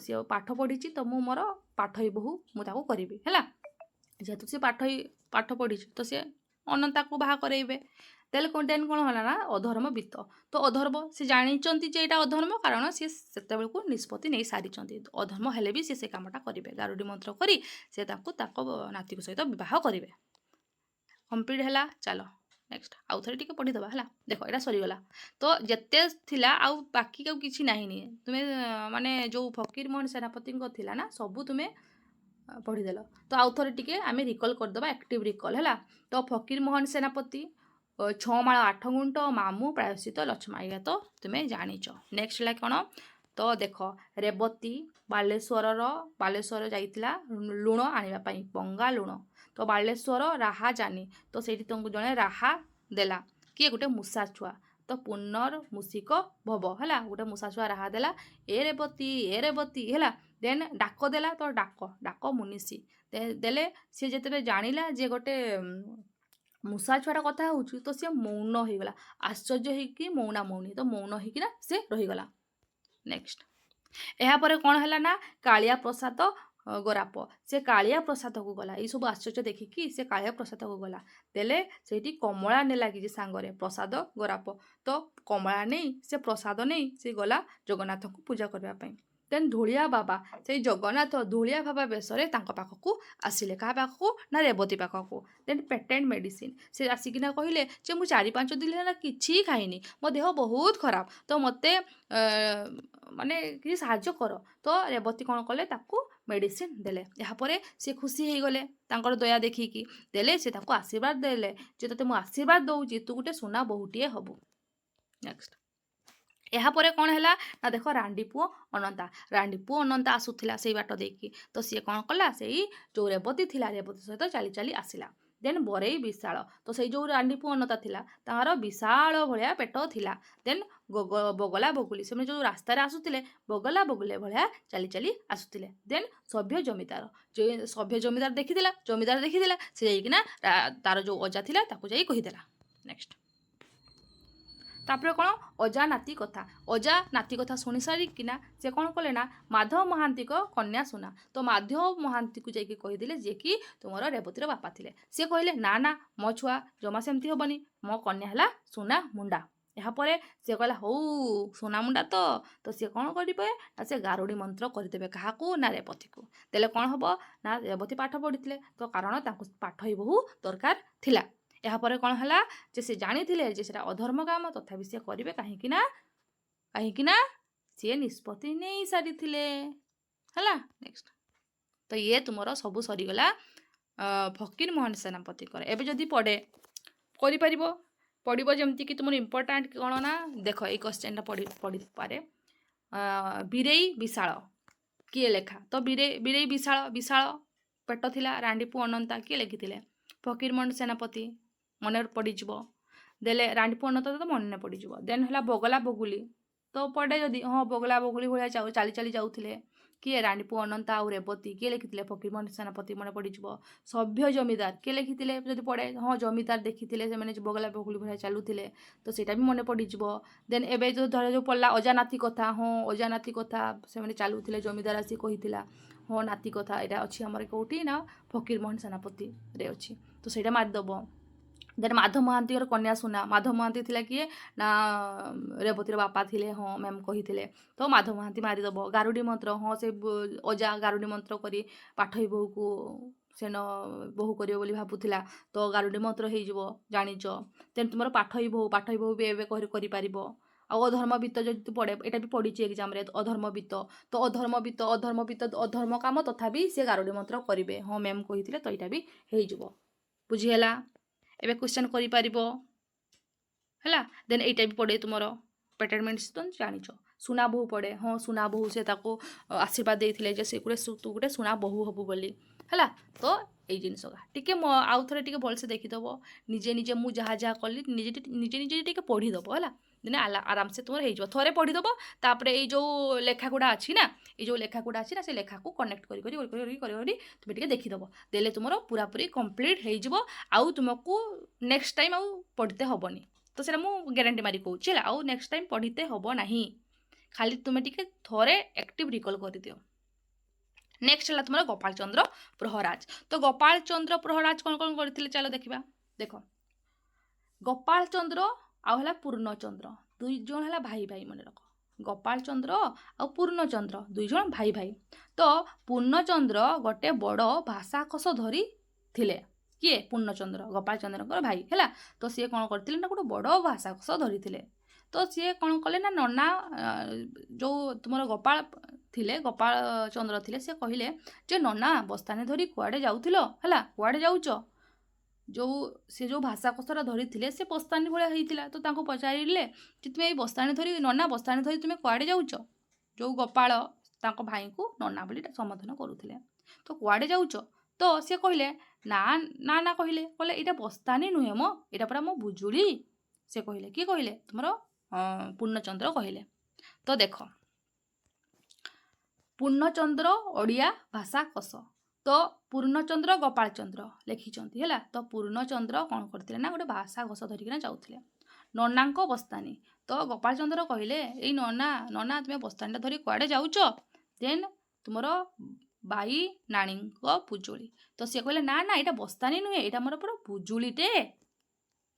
ସିଏ ପାଠ ପଢ଼ିଛି, ତ ମୁଁ ମୋର ପାଠୋଇ ବୋହୂ ମୁଁ ତାକୁ କରିବି, ହେଲା। ଯେହେତୁ ସିଏ ପାଠ ପଢ଼ିଛି, ତ ସିଏ ଅନନ୍ତାକୁ ବାହା କରେଇବେ। ଦେଲେ କ'ଣ? ଦେନ୍ କ'ଣ ହେଲା ନା ଅଧର୍ମ ବିତ୍ତ। ତ ଅଧର୍ମ, ସେ ଜାଣିଛନ୍ତି ଯେ ଏଇଟା ଅଧର୍ମ, କାରଣ ସିଏ ସେତେବେଳକୁ ନିଷ୍ପତ୍ତି ନେଇ ସାରିଛନ୍ତି। ଅଧର୍ମ ହେଲେ ବି ସିଏ ସେ କାମଟା କରିବେ। ଗାରୁଡ଼ି ମନ୍ତ୍ର କରି ସେ ତାଙ୍କୁ ତାଙ୍କ ନାତିକୁ ସହିତ ବିବାହ କରିବେ। କମ୍ପ୍ଲିଟ୍ ହେଲା। ଚାଲ, ନେକ୍ସଟ ଆଉ ଥରେ ଟିକେ ପଢ଼ିଦେବା, ହେଲା। ଦେଖ, ଏଇଟା ସରିଗଲା। ତ ଯେତେ ଥିଲା, ଆଉ ବାକି ଆଉ କିଛି ନାହିଁ। ତୁମେ ମାନେ ଯେଉଁ ଫକୀର ମୋହନ ସେନାପତିଙ୍କ ଥିଲା ନା, ସବୁ ତୁମେ ପଢ଼ିଦେଲ। ତ ଆଉ ଥରେ ଟିକେ ଆମେ ରିକଲ୍ କରିଦେବା, ଆକ୍ଟିଭ୍ ରିକଲ୍, ହେଲା। ତ ଫକୀର ମୋହନ ସେନାପତି, 6 ମାଳ 8 ଗୁଣ୍ଠ, ମାମୁଁ, ପ୍ରାୟଶ୍ଚିତ, ଲକ୍ଷ୍ମା, ଏଇଟା ତ ତୁମେ ଜାଣିଛ। ନେକ୍ସଟ ହେଲା କ'ଣ? ତ ଦେଖ, ରେବତୀ ବାଲେଶ୍ୱର ଯାଇଥିଲା ଲୁଣ ଆଣିବା ପାଇଁ, ପଙ୍ଗା ଲୁଣ। ତ ବାଲେଶ୍ୱର ରାହା ଜାନି। ତ ସେଇଠି ତାଙ୍କୁ ଜଣେ ରାହା ଦେଲା। କିଏ? ଗୋଟେ ମୂଷା ଛୁଆ। ତ ପୁନର ମୂଷିକ ଭବ, ହେଲା। ଗୋଟେ ମୂଷା ଛୁଆ ରାହା ଦେଲା, ଏ ରେବତୀ, ଏ ରେବତୀ, ହେଲା। ଦେନ୍ ଡାକ ଦେଲା। ତ ଡାକ ମୁନିଷି ଦେଲେ। ସିଏ ଯେତେବେଳେ ଜାଣିଲା ଯେ ଗୋଟେ ମୂଷା ଛୁଆଟା କଥା ହେଉଛି, ତ ସିଏ ମୌନ ହେଇଗଲା। ଆଶ୍ଚର୍ଯ୍ୟ ହେଇକି ମୌନା ମୌନି, ତ ମୌନ ହେଇକିନା ସେ ରହିଗଲା। ନେକ୍ସଟ, ଏହାପରେ କ'ଣ ହେଲା ନା କାଳିଆ ପ୍ରସାଦ ଗୋରାପ। ସେ କାଳିଆ ପ୍ରସାଦକୁ ଗଲା। ଏଇସବୁ ଆଶ୍ଚର୍ଯ୍ୟ ଦେଖିକି ସେ କାଳିଆ ପ୍ରସାଦକୁ ଗଲା। ଦେଲେ ସେଇଠି କମଳା ନେଲା କିଛି ସାଙ୍ଗରେ ପ୍ରସାଦ ଗୋରାପ। ତ କମଳା ନେଇ, ସେ ପ୍ରସାଦ ନେଇ ସେ ଗଲା ଜଗନ୍ନାଥଙ୍କୁ ପୂଜା କରିବା ପାଇଁ। ଦେନ୍ ଧୂଳିଆ ବାବା, ସେଇ ଜଗନ୍ନାଥ ଧୂଳିଆ ବାବା ବେଶରେ ତାଙ୍କ ପାଖକୁ ଆସିଲେ। କାହା ପାଖକୁ ନା ରେବତୀ ପାଖକୁ। ଦେନ୍ ପେଟେଣ୍ଟ ମେଡ଼ିସିନ। ସେ ଆସିକିନା କହିଲେ ଯେ ମୁଁ 4-5 ଦିନ ହେଲା କିଛି ଖାଇନି, ମୋ ଦେହ ବହୁତ ଖରାପ, ତ ମୋତେ ମାନେ କିଛି ସାହାଯ୍ୟ କର। ତ ରେବତୀ କ'ଣ କଲେ? ତାକୁ ମେଡ଼ିସିନ ଦେଲେ। ଏହାପରେ ସେ ଖୁସି ହେଇଗଲେ ତାଙ୍କର ଦୟା ଦେଖିକି। ଦେଲେ ସେ ତାକୁ ଆଶୀର୍ବାଦ ଦେଲେ ଯେ ତୋତେ ମୁଁ ଆଶୀର୍ବାଦ ଦେଉଛି, ତୁ ଗୋଟେ ସୁନା ବୋହୂଟିଏ ହବୁ। ନେକ୍ସଟ, ଏହାପରେ କ'ଣ ହେଲା ନା ଦେଖ, ରାଣ୍ଡି ପୁଅ ଅନନ୍ତା। ରାଣ୍ଡି ପୁଅ ଅନନ୍ତା ଆସୁଥିଲା ସେଇ ବାଟ ଦେଇକି। ତ ସିଏ କ'ଣ କଲା? ସେଇ ଯେଉଁ ରେବତୀ ଥିଲା, ରେବତୀ ସହିତ ଚାଲି ଚାଲି ଆସିଲା। ଦେନ୍ ବରେଇ ବିଶାଳ। ତ ସେଇ ଯେଉଁ ରାଣ୍ଡି ପୁଅ ଅନନ୍ତା ଥିଲା, ତାହାର ବିଶାଳ ଭଳିଆ ପେଟ ଥିଲା। ଦେନ୍ ବଗଲା ବଗୁଲି। ସେମାନେ ଯେଉଁ ରାସ୍ତାରେ ଆସୁଥିଲେ, ବଗଲା ବଗୁଲି ଭଳିଆ ଚାଲି ଚାଲି ଆସୁଥିଲେ। ଦେନ୍ ସଭ୍ୟ ଜମିଦାର। ଯେ ସଭ୍ୟ ଜମିଦାର ଦେଖିଥିଲା, ଜମିଦାର ଦେଖିଥିଲା, ସେ ଯାଇକିନା ତାର ଯେଉଁ ଅଜା ଥିଲା, ତାକୁ ଯାଇ କହିଦେଲା। ନେକ୍ସଟ, ତାପରେ କ'ଣ? ଅଜା ନାତି କଥା। ଅଜା ନାତି କଥା ଶୁଣି ସାରିକିନା ସେ କ'ଣ କଲେ ନା ମାଧବ ମହାନ୍ତିଙ୍କ କନ୍ୟା ସୁନା। ତ ମାଧବ ମହାନ୍ତିକୁ ଯାଇକି କହିଦେଲେ, ଯିଏକି ତୁମର ରେବତୀର ବାପା ଥିଲେ। ସେ କହିଲେ, ନା ନା, ମୋ ଛୁଆ ଜମା ସେମିତି ହେବନି, ମୋ କନ୍ୟା ହେଲା ସୁନା ମୁଣ୍ଡା। ଏହାପରେ ସେ କହିଲା, ହଉ, ସୁନା ମୁଣ୍ଡା ତ ସିଏ କ'ଣ କରିବେ ନା ସେ ଗାରୁଡ଼ି ମନ୍ତ୍ର କରିଦେବେ। କାହାକୁ ନା ରେବତୀକୁ। ଦେଲେ କ'ଣ ହେବ ନା ରେବତୀ ପାଠ ପଢ଼ିଥିଲେ, ତ କାରଣ ତାଙ୍କୁ ପାଠୋଇ ବୋହୂ ଦରକାର ଥିଲା। ଏହାପରେ କ'ଣ ହେଲା ଯେ ସେ ଜାଣିଥିଲେ ଯେ ସେଟା ଅଧର୍ମ କାମ, ତଥାପି ସେ କରିବେ। କାହିଁକି ନା ସିଏ ନିଷ୍ପତ୍ତି ନେଇ ସାରିଥିଲେ, ହେଲା। ନେକ୍ସଟ, ତ ଇଏ ତୁମର ସବୁ ସରିଗଲା ଫକୀର ମୋହନ ସେନାପତିଙ୍କର। ଏବେ ଯଦି ପଡ଼େ, କରିପାରିବ, ପଡ଼ିବ। ଯେମିତିକି ତୁମର ଇମ୍ପୋର୍ଟାଣ୍ଟ କ'ଣ ନା ଦେଖ, ଏଇ କ୍ୱେଶ୍ଚନଟା ପଡ଼ିପାରେ। ବୀରେଇ ବିଶାଳ କିଏ ଲେଖା? ତ ବୀରେଇ ବିଶାଳ, ବିଶାଳ ପେଟ ଥିଲା, ରାଣ୍ଡିପୁଅ ଅନନ୍ତା କିଏ ଲେଖିଥିଲେ? ଫକୀରମୋହନ ସେନାପତି, ମନେ ପଡ଼ିଯିବ। ଦେଲେ ରାଣ୍ଡିପୁଅ ଅନନ୍ତା ତ ମନେ ପଡ଼ିଯିବ। ଦେନ୍ ହେଲା ବଗଲା ବଗୁଲି ତ ପଡ଼େ ଯଦି, ହଁ, ବଗଲା ବଗୁଲି ଭଳିଆ ଚାଲି ଚାଲି ଯାଉଥିଲେ କିଏ? ରାଣ୍ଡିପୁଅ ଅନନ୍ତା ଆଉ ରେବତୀ କିଏ ଲେଖିଥିଲେ? ଫକୀରମୋହନ ସେନାପତି, ମନେ ପଡ଼ିଯିବ। ସଭ୍ୟ ଜମିଦାର କିଏ ଲେଖିଥିଲେ ଯଦି ପଡ଼େ, ହଁ, ଜମିଦାର ଦେଖିଥିଲେ ସେମାନେ ବଗଲା ବଗୁଲି ଭଳିଆ ଚାଲୁଥିଲେ, ତ ସେଇଟା ବି ମନେ ପଡ଼ିଯିବ। ଦେନ୍ ଏବେ ଯେଉଁ ଧର ଯେଉଁ ପଡ଼ିଲା ଅଜା ନାତି କଥା, ହଁ, ଅଜା ନାତି କଥା, ସେମାନେ ଚାଲୁଥିଲେ, ଜମିଦାର ଆସି କହିଥିଲା, ହଁ, ନାତି କଥା, ଏଇଟା ଅଛି ଆମର କେଉଁଠି ନା ଫକୀରମୋହନ ସେନାପତିରେ ଅଛି, ତ ସେଇଟା ମାରିଦେବ। ଦେନ୍ ମାଧବ ମହାନ୍ତିଙ୍କର କନ୍ୟା ସୁନା। ମାଧବ ମହାନ୍ତି ଥିଲା କିଏ ନା ରେବତୀର ବାପା ଥିଲେ, ହଁ, ମ୍ୟାମ୍ କହିଥିଲେ, ତ ମାଧବ ମହାନ୍ତି ମାରିଦେବ। ଗାରୁଡ଼ି ମନ୍ତ୍ର, ହଁ, ସେ ଅଜା ଗାରୁଡ଼ି ମନ୍ତ୍ର କରି ପାଠୋଇ ବୋହୂକୁ ସେନ ବୋହୂ କରିବ ବୋଲି ଭାବୁଥିଲା, ତ ଗାରୁଡ଼ି ମନ୍ତ୍ର ହେଇଯିବ, ଜାଣିଛ। ଦେନ୍ ତୁମର ପାଠୋଇ ବୋହୂ, ପାଠୋଇ ବୋହୂ ବି ଏବେ କରିପାରିବ। ଆଉ ଅଧର୍ମବିତ୍ତ ଯଦି ପଡ଼େ, ଏଇଟା ବି ପଡ଼ିଛି ଏକ୍ଜାମ୍ରେ, ଅଧର୍ମବିତ୍ତ, ତ ଅଧର୍ମବିତ୍ତ, ଅଧର୍ମବିତ୍ତ, ଅଧର୍ମ କାମ, ତଥାପି ସେ ଗାରୁଡ଼ି ମନ୍ତ୍ର କରିବେ, ହଁ, ମ୍ୟାମ୍ କହିଥିଲେ, ତ ଏଇଟା ବି ହେଇଯିବ। ବୁଝିହେଲା? ଏବେ କ୍ୱେଶ୍ଚନ୍ କରିପାରିବ, ହେଲା। ଦେନ୍ ଏଇଟା ବି ପଡ଼େ ତୁମର ପେଟେଟମେଣ୍ଟ ତ ଜାଣିଛ। ସୁନା ବୋହୂ ପଡ଼େ, ହଁ, ସୁନା ବୋହୂ, ସେ ତାକୁ ଆଶୀର୍ବାଦ ଦେଇଥିଲେ ଯେ ସେ ଗୋଟେ ତୁ ଗୋଟେ ସୁନା ବୋହୂ ହବୁ ବୋଲି, ହେଲା। ତ ଏଇ ଜିନିଷଟା ଟିକେ ଆଉ ଥରେ ଟିକେ ଭଲସେ ଦେଖିଦେବ ନିଜେ ନିଜେ। ମୁଁ ଯାହା ଯାହା କଲି, ନିଜେ ନିଜେ ନିଜେ ଟିକେ ପଢ଼ିଦେବ, ହେଲା। ଦିନେ ଆରାମସେ ତୁମର ହେଇଯିବ। ଥରେ ପଢ଼ିଦେବ, ତାପରେ ଏଇ ଯେଉଁ ଲେଖାଗୁଡ଼ା ଅଛି ନା, ଏଇ ଯେଉଁ ଲେଖାଗୁଡ଼ା ଅଛି ନା, ସେ ଲେଖାକୁ କନେକ୍ଟ କରି କରି କରି କରି କରି କରି ତୁମେ ଟିକେ ଦେଖିଦେବ, ଦେଲେ ତୁମର ପୁରାପୁରି କମ୍ପ୍ଲିଟ୍ ହେଇଯିବ। ଆଉ ତୁମକୁ ନେକ୍ସଟ ଟାଇମ୍ ଆଉ ପଢ଼ିତେ ହେବନି, ତ ସେଇଟା ମୁଁ ଗ୍ୟାରେଣ୍ଟି ମାରି କହୁଛି, ହେଲା। ଆଉ ନେକ୍ସଟ ଟାଇମ୍ ପଢ଼ିତେ ହେବ ନାହିଁ, ଖାଲି ତୁମେ ଟିକେ ଥରେ ଆକ୍ଟିଭ୍ ରିକଲ୍ କରିଦିଅ। ନେକ୍ସଟ ହେଲା ତୁମର ଗୋପାଳ ଚନ୍ଦ୍ର ପ୍ରହରାଜ। ତ ଗୋପାଳ ଚନ୍ଦ୍ର ପ୍ରହରାଜ କ'ଣ କ'ଣ କରିଥିଲେ, ଚାଲ ଦେଖିବା। ଦେଖ, ଗୋପାଳ ଚନ୍ଦ୍ର ଆଉ ହେଲା ପୂର୍ଣ୍ଣଚନ୍ଦ୍ର, ଦୁଇ ଜଣ ହେଲା ଭାଇ ଭାଇ, ମନେ ରଖ। ଗୋପାଳ ଚନ୍ଦ୍ର ଆଉ ପୂର୍ଣ୍ଣଚନ୍ଦ୍ର ଦୁଇ ଜଣ ଭାଇ ଭାଇ। ତ ପୂର୍ଣ୍ଣଚନ୍ଦ୍ର ଗୋଟେ ବଡ଼ ଭାଷାକୋଷ ଧରି ଥିଲେ। କିଏ? ପୂର୍ଣ୍ଣଚନ୍ଦ୍ର, ଗୋପାଳ ଚନ୍ଦ୍ରଙ୍କର ଭାଇ, ହେଲା। ତ ସିଏ କ'ଣ କରିଥିଲେ ନା ଗୋଟେ ବଡ଼ ଭାଷାକୋଷ ଧରିଥିଲେ। ତ ସିଏ କ'ଣ କଲେ ନା ନନା, ଯେଉଁ ତୁମର ଗୋପାଳ ଥିଲେ, ଗୋପାଳ ଚନ୍ଦ୍ର ଥିଲେ, ସେ କହିଲେ ଯେ ନନା, ବସ୍ତାନି ଧରି କୁଆଡ଼େ ଯାଉଥିଲ? ହେଲା, କୁଆଡ଼େ ଯାଉଛ? ଯେଉଁ ସେ ଯେଉଁ ଭାଷାକୋଷଟା ଧରିଥିଲେ, ସେ ବସ୍ତାନି ଭଳିଆ ହେଇଥିଲା। ତ ତାଙ୍କୁ ପଚାରିଲେ ଯେ ତୁମେ ଏଇ ବସ୍ତାନି ଧରି, ନନା, ବସ୍ତାନି ଧରି ତୁମେ କୁଆଡ଼େ ଯାଉଛ? ଯେଉଁ ଗୋପାଳ ତାଙ୍କ ଭାଇଙ୍କୁ ନନା ବୋଲି ସମ୍ବୋଧନ କରୁଥିଲେ। ତ କୁଆଡ଼େ ଯାଉଛ? ତ ସିଏ କହିଲେ ନା ନା ନା କହିଲେ, କହିଲେ ଏଇଟା ବସ୍ତାନି ନୁହେଁ ମ, ଏଇଟା ପରା ମୋ ବୁଜୁଳି, ସେ କହିଲେ। କିଏ କହିଲେ? ତୁମର ପୂର୍ଣ୍ଣଚନ୍ଦ୍ର କହିଲେ। ତ ଦେଖ, ପୂର୍ଣ୍ଣଚନ୍ଦ୍ର ଓଡ଼ିଆ ଭାଷା କୋଷ, ତ ପୂର୍ଣ୍ଣଚନ୍ଦ୍ର ଗୋପାଳଚନ୍ଦ୍ର ଲେଖିଛନ୍ତି, ହେଲା। ତ ପୂର୍ଣ୍ଣଚନ୍ଦ୍ର କ'ଣ କରିଥିଲେ ନା ଗୋଟେ ଭାଷା କୋଷ ଧରିକିନା ଯାଉଥିଲେ। ନନାଙ୍କ ବସ୍ତାନି। ତ ଗୋପାଳଚନ୍ଦ୍ର କହିଲେ, ଏଇ ନନା, ନନା, ତୁମେ ବସ୍ତାନିଟା ଧରି କୁଆଡ଼େ ଯାଉଛ? ଦେନ୍ ତୁମର ବାଇ ନାଣୀଙ୍କ ବୁଜୁଳି। ତ ସିଏ କହିଲେ, ନା ନା, ଏଇଟା ବସ୍ତାନି ନୁହେଁ, ଏଇଟା ମୋର ପୁରା ବୁଜୁଳିଟେ।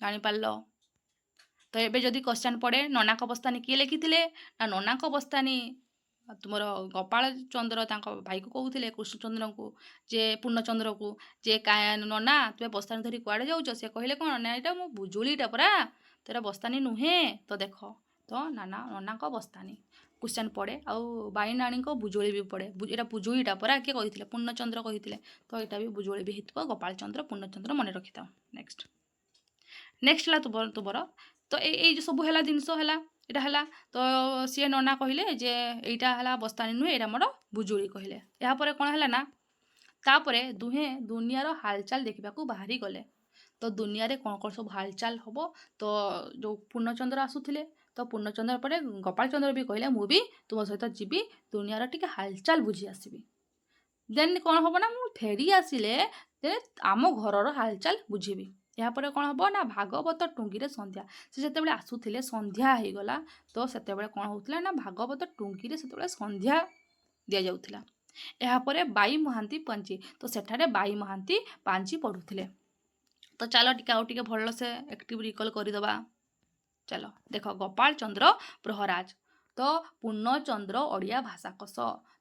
ଜାଣିପାରିଲ ତ? ଏବେ ଯଦି କ୍ୱେଶ୍ଚନ୍ ପଡ଼େ, ନନାଙ୍କ ବସ୍ତାନି କିଏ ଲେଖିଥିଲେ ନା ନନାଙ୍କ ବସ୍ତାନି ତୁମର ଗୋପାଳ ଚନ୍ଦ୍ର ତାଙ୍କ ଭାଇକୁ କହୁଥିଲେ, କୃଷ୍ଣଚନ୍ଦ୍ରଙ୍କୁ, ଯେ ପୂର୍ଣ୍ଣଚନ୍ଦ୍ରକୁ, ଯେ ନନା, ତୁମେ ବସ୍ତାନି ଧରି କୁଆଡ଼େ ଯାଉଛ? ସେ କହିଲେ କ'ଣ ନା ଏଇଟା ମୋ ବୁଜୁଳିଟା ପରା, ତ ଏଇଟା ବସ୍ତାନି ନୁହେଁ। ତ ଦେଖ, ତ ନାନା, ନନାଙ୍କ ବସ୍ତାନି କ୍ୱେଶ୍ଚନ୍ ପଡ଼େ ଆଉ ବାଇନାଣୀଙ୍କ ବୁଜୁଳି ବି ପଡ଼େ। ଏଇଟା ବୁଜୁଳିଟା ପରା କିଏ କହିଥିଲେ? ପୂର୍ଣ୍ଣଚନ୍ଦ୍ର କହିଥିଲେ। ତ ଏଇଟା ବି ବୁଜୁଳି ବି ହେଇଥିବ। ଗୋପାଳ ଚନ୍ଦ୍ର, ପୂର୍ଣ୍ଣଚନ୍ଦ୍ର ମନେ ରଖିଥାଅ। ନେକ୍ସଟ, ନେକ୍ସଟ ହେଲା ତୁମର ତ ଏଇ ଏଇ ଯେଉଁ ସବୁ ହେଲା ଜିନିଷ ହେଲା, ଏଇଟା ହେଲା। ତ ସିଏ ନନା କହିଲେ ଯେ ଏଇଟା ହେଲା ବସ୍ତାନି ନୁହେଁ, ଏଇଟା ମୋର ବୁଜୁଳି କହିଲେ। ଏହାପରେ କ'ଣ ହେଲା ନା ତାପରେ ଦୁହେଁ ଦୁନିଆର ହାଲଚାଲ ଦେଖିବାକୁ ବାହାରି ଗଲେ। ତ ଦୁନିଆରେ କ'ଣ କ'ଣ ସବୁ ହାଲଚାଲ ହେବ? ତ ଯେଉଁ ପୂର୍ଣ୍ଣଚନ୍ଦ୍ର ଆସୁଥିଲେ, ତ ପୂର୍ଣ୍ଣଚନ୍ଦ୍ର ପରେ ଗୋପାଳ ଚନ୍ଦ୍ର ବି କହିଲେ, ମୁଁ ବି ତୁମ ସହିତ ଯିବି, ଦୁନିଆର ଟିକେ ହାଲଚାଲ ବୁଝି ଆସିବି। ଦେନ୍ କ'ଣ ହେବ ନା ମୁଁ ଫେରି ଆସିଲେ ଦେନ୍ ଆମ ଘରର ହାଲଚାଲ ବୁଝିବି। ଏହାପରେ କ'ଣ ହେବ ନା ଭାଗବତ ଟୁଙ୍ଗିରେ ସନ୍ଧ୍ୟା। ସେ ଯେତେବେଳେ ଆସୁଥିଲେ, ସନ୍ଧ୍ୟା ହେଇଗଲା। ତ ସେତେବେଳେ କ'ଣ ହେଉଥିଲା ନା ଭାଗବତ ଟୁଙ୍ଗିରେ ସେତେବେଳେ ସନ୍ଧ୍ୟା ଦିଆଯାଉଥିଲା। ଏହାପରେ ବାଇ ମହାନ୍ତି ପାଞ୍ଜି। ତ ସେଠାରେ ବାଇ ମହାନ୍ତି ପାଞ୍ଜି ପଢ଼ୁଥିଲେ। ତ ଚାଲ ଟିକେ ଆଉ ଟିକେ ଭଲସେ ଆକ୍ଟିଭ୍ ରିକଲ୍ କରିଦେବା। ଚାଲ ଦେଖ, ଗୋପାଳ ଚନ୍ଦ୍ର ପ୍ରହରାଜ, ତ ପୂର୍ଣ୍ଣଚନ୍ଦ୍ର ଓଡ଼ିଆ ଭାଷାକୋଷ।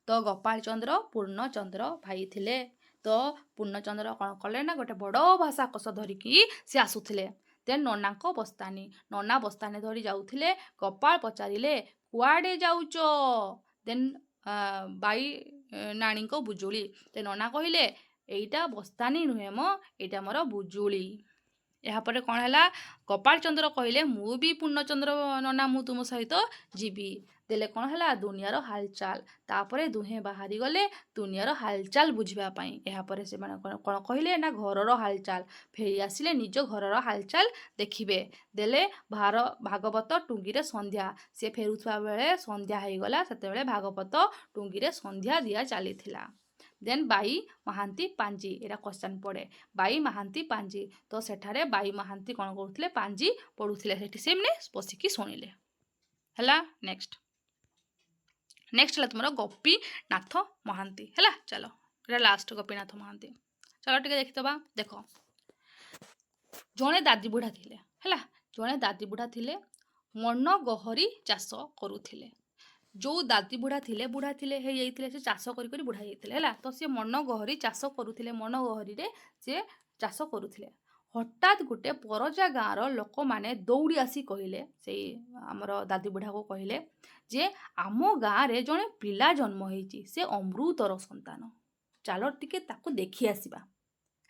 ତ ଗୋପାଳ ଚନ୍ଦ୍ର ପୂର୍ଣ୍ଣଚନ୍ଦ୍ର ଭାଇ ଥିଲେ। ତ ପୂର୍ଣ୍ଣଚନ୍ଦ୍ର କ'ଣ କଲେ ନା ଗୋଟେ ବଡ଼ ଭାଷାକୋଷ ଧରିକି ସେ ଆସୁଥିଲେ। ଦେନ୍ ନନାଙ୍କ ବସ୍ତାନି। ନନା ବସ୍ତାନି ଧରି ଯାଉଥିଲେ। ଗୋପାଳ ପଚାରିଲେ, କୁଆଡ଼େ ଯାଉଛ? ଦେନ୍ ବାଇ ନାଣୀଙ୍କ ବୁଜୁଳି। ତ ନନା କହିଲେ, ଏଇଟା ବସ୍ତାନି ନୁହେଁ ମ, ଏଇଟା ମୋର ବୁଜୁଳି। ଏହାପରେ କ'ଣ ହେଲା? କପାଳ ଚନ୍ଦ୍ର କହିଲେ, ମୁଁ ବି ପୂର୍ଣ୍ଣଚନ୍ଦ୍ର ନନା, ମୁଁ ତୁମ ସହିତ ଯିବି। ଦେଲେ କ'ଣ ହେଲା? ଦୁନିଆର ହାଲଚାଲ। ତାପରେ ଦୁହେଁ ବାହାରିଗଲେ ଦୁନିଆର ହାଲଚାଲ ବୁଝିବା ପାଇଁ। ଏହାପରେ ସେମାନେ କ'ଣ କହିଲେ ନା ଘରର ହାଲଚାଲ, ଫେରି ଆସିଲେ ନିଜ ଘରର ହାଲଚାଲ ଦେଖିବେ। ଦେଲେ ଭାର ଭାଗବତ ଟୁଙ୍ଗିରେ ସନ୍ଧ୍ୟା। ସେ ଫେରୁଥିବା ବେଳେ ସନ୍ଧ୍ୟା ହେଇଗଲା। ସେତେବେଳେ ଭାଗବତ ଟୁଙ୍ଗିରେ ସନ୍ଧ୍ୟା ଦିଆ ଚାଲିଥିଲା। ଦେନ୍ ବାଇ ମହାନ୍ତି ପାଞ୍ଜି, ଏଇଟା କ୍ୱେଶ୍ଚନ୍ ପଡ଼େ। ବାଇ ମହାନ୍ତି ପାଞ୍ଜି, ତ ସେଠାରେ ବାଇ ମହାନ୍ତି କ'ଣ କରୁଥିଲେ? ପାଞ୍ଜି ପଢ଼ୁଥିଲେ। ସେଠି ସେମାନେ ବସିକି ଶୁଣିଲେ। ହେଲା, ନେକ୍ସଟ। ନେକ୍ସଟ ହେଲା ତୁମର ଗୋପୀନାଥ ମହାନ୍ତି। ହେଲା, ଚାଲ, ଏଇଟା ଲାଷ୍ଟ ଗୋପୀନାଥ ମହାନ୍ତି। ଚାଲ ଟିକେ ଦେଖିଦେବା। ଦେଖ, ଜଣେ ଦାଦି ବୁଢ଼ା ଥିଲେ। ହେଲା, ଜଣେ ଦାଦି ବୁଢ଼ା ଥିଲେ, ମନ ଗହରି ଚାଷ କରୁଥିଲେ। ଯେଉଁ ଦାଦି ବୁଢ଼ା ଥିଲେ, ବୁଢ଼ା ଥିଲେ ହେଇଯାଇଥିଲେ, ସେ ଚାଷ କରି କରି ବୁଢ଼ା ହେଇଯାଇଥିଲେ। ହେଲା, ତ ସେ ମନ ଗହରି ଚାଷ କରୁଥିଲେ, ମନ ଗହରିରେ ସେ ଚାଷ କରୁଥିଲେ। ହଠାତ୍ ଗୋଟେ ପରଜା ଗାଁର ଲୋକମାନେ ଦୌଡ଼ି ଆସି କହିଲେ, ସେଇ ଆମର ଦାଦି ବୁଢ଼ାକୁ କହିଲେ ଯେ ଆମ ଗାଁରେ ଜଣେ ପିଲା ଜନ୍ମ ହେଇଛି, ସେ ଅମୃତର ସନ୍ତାନ, ଚାଲ ଟିକେ ତାକୁ ଦେଖି ଆସିବା।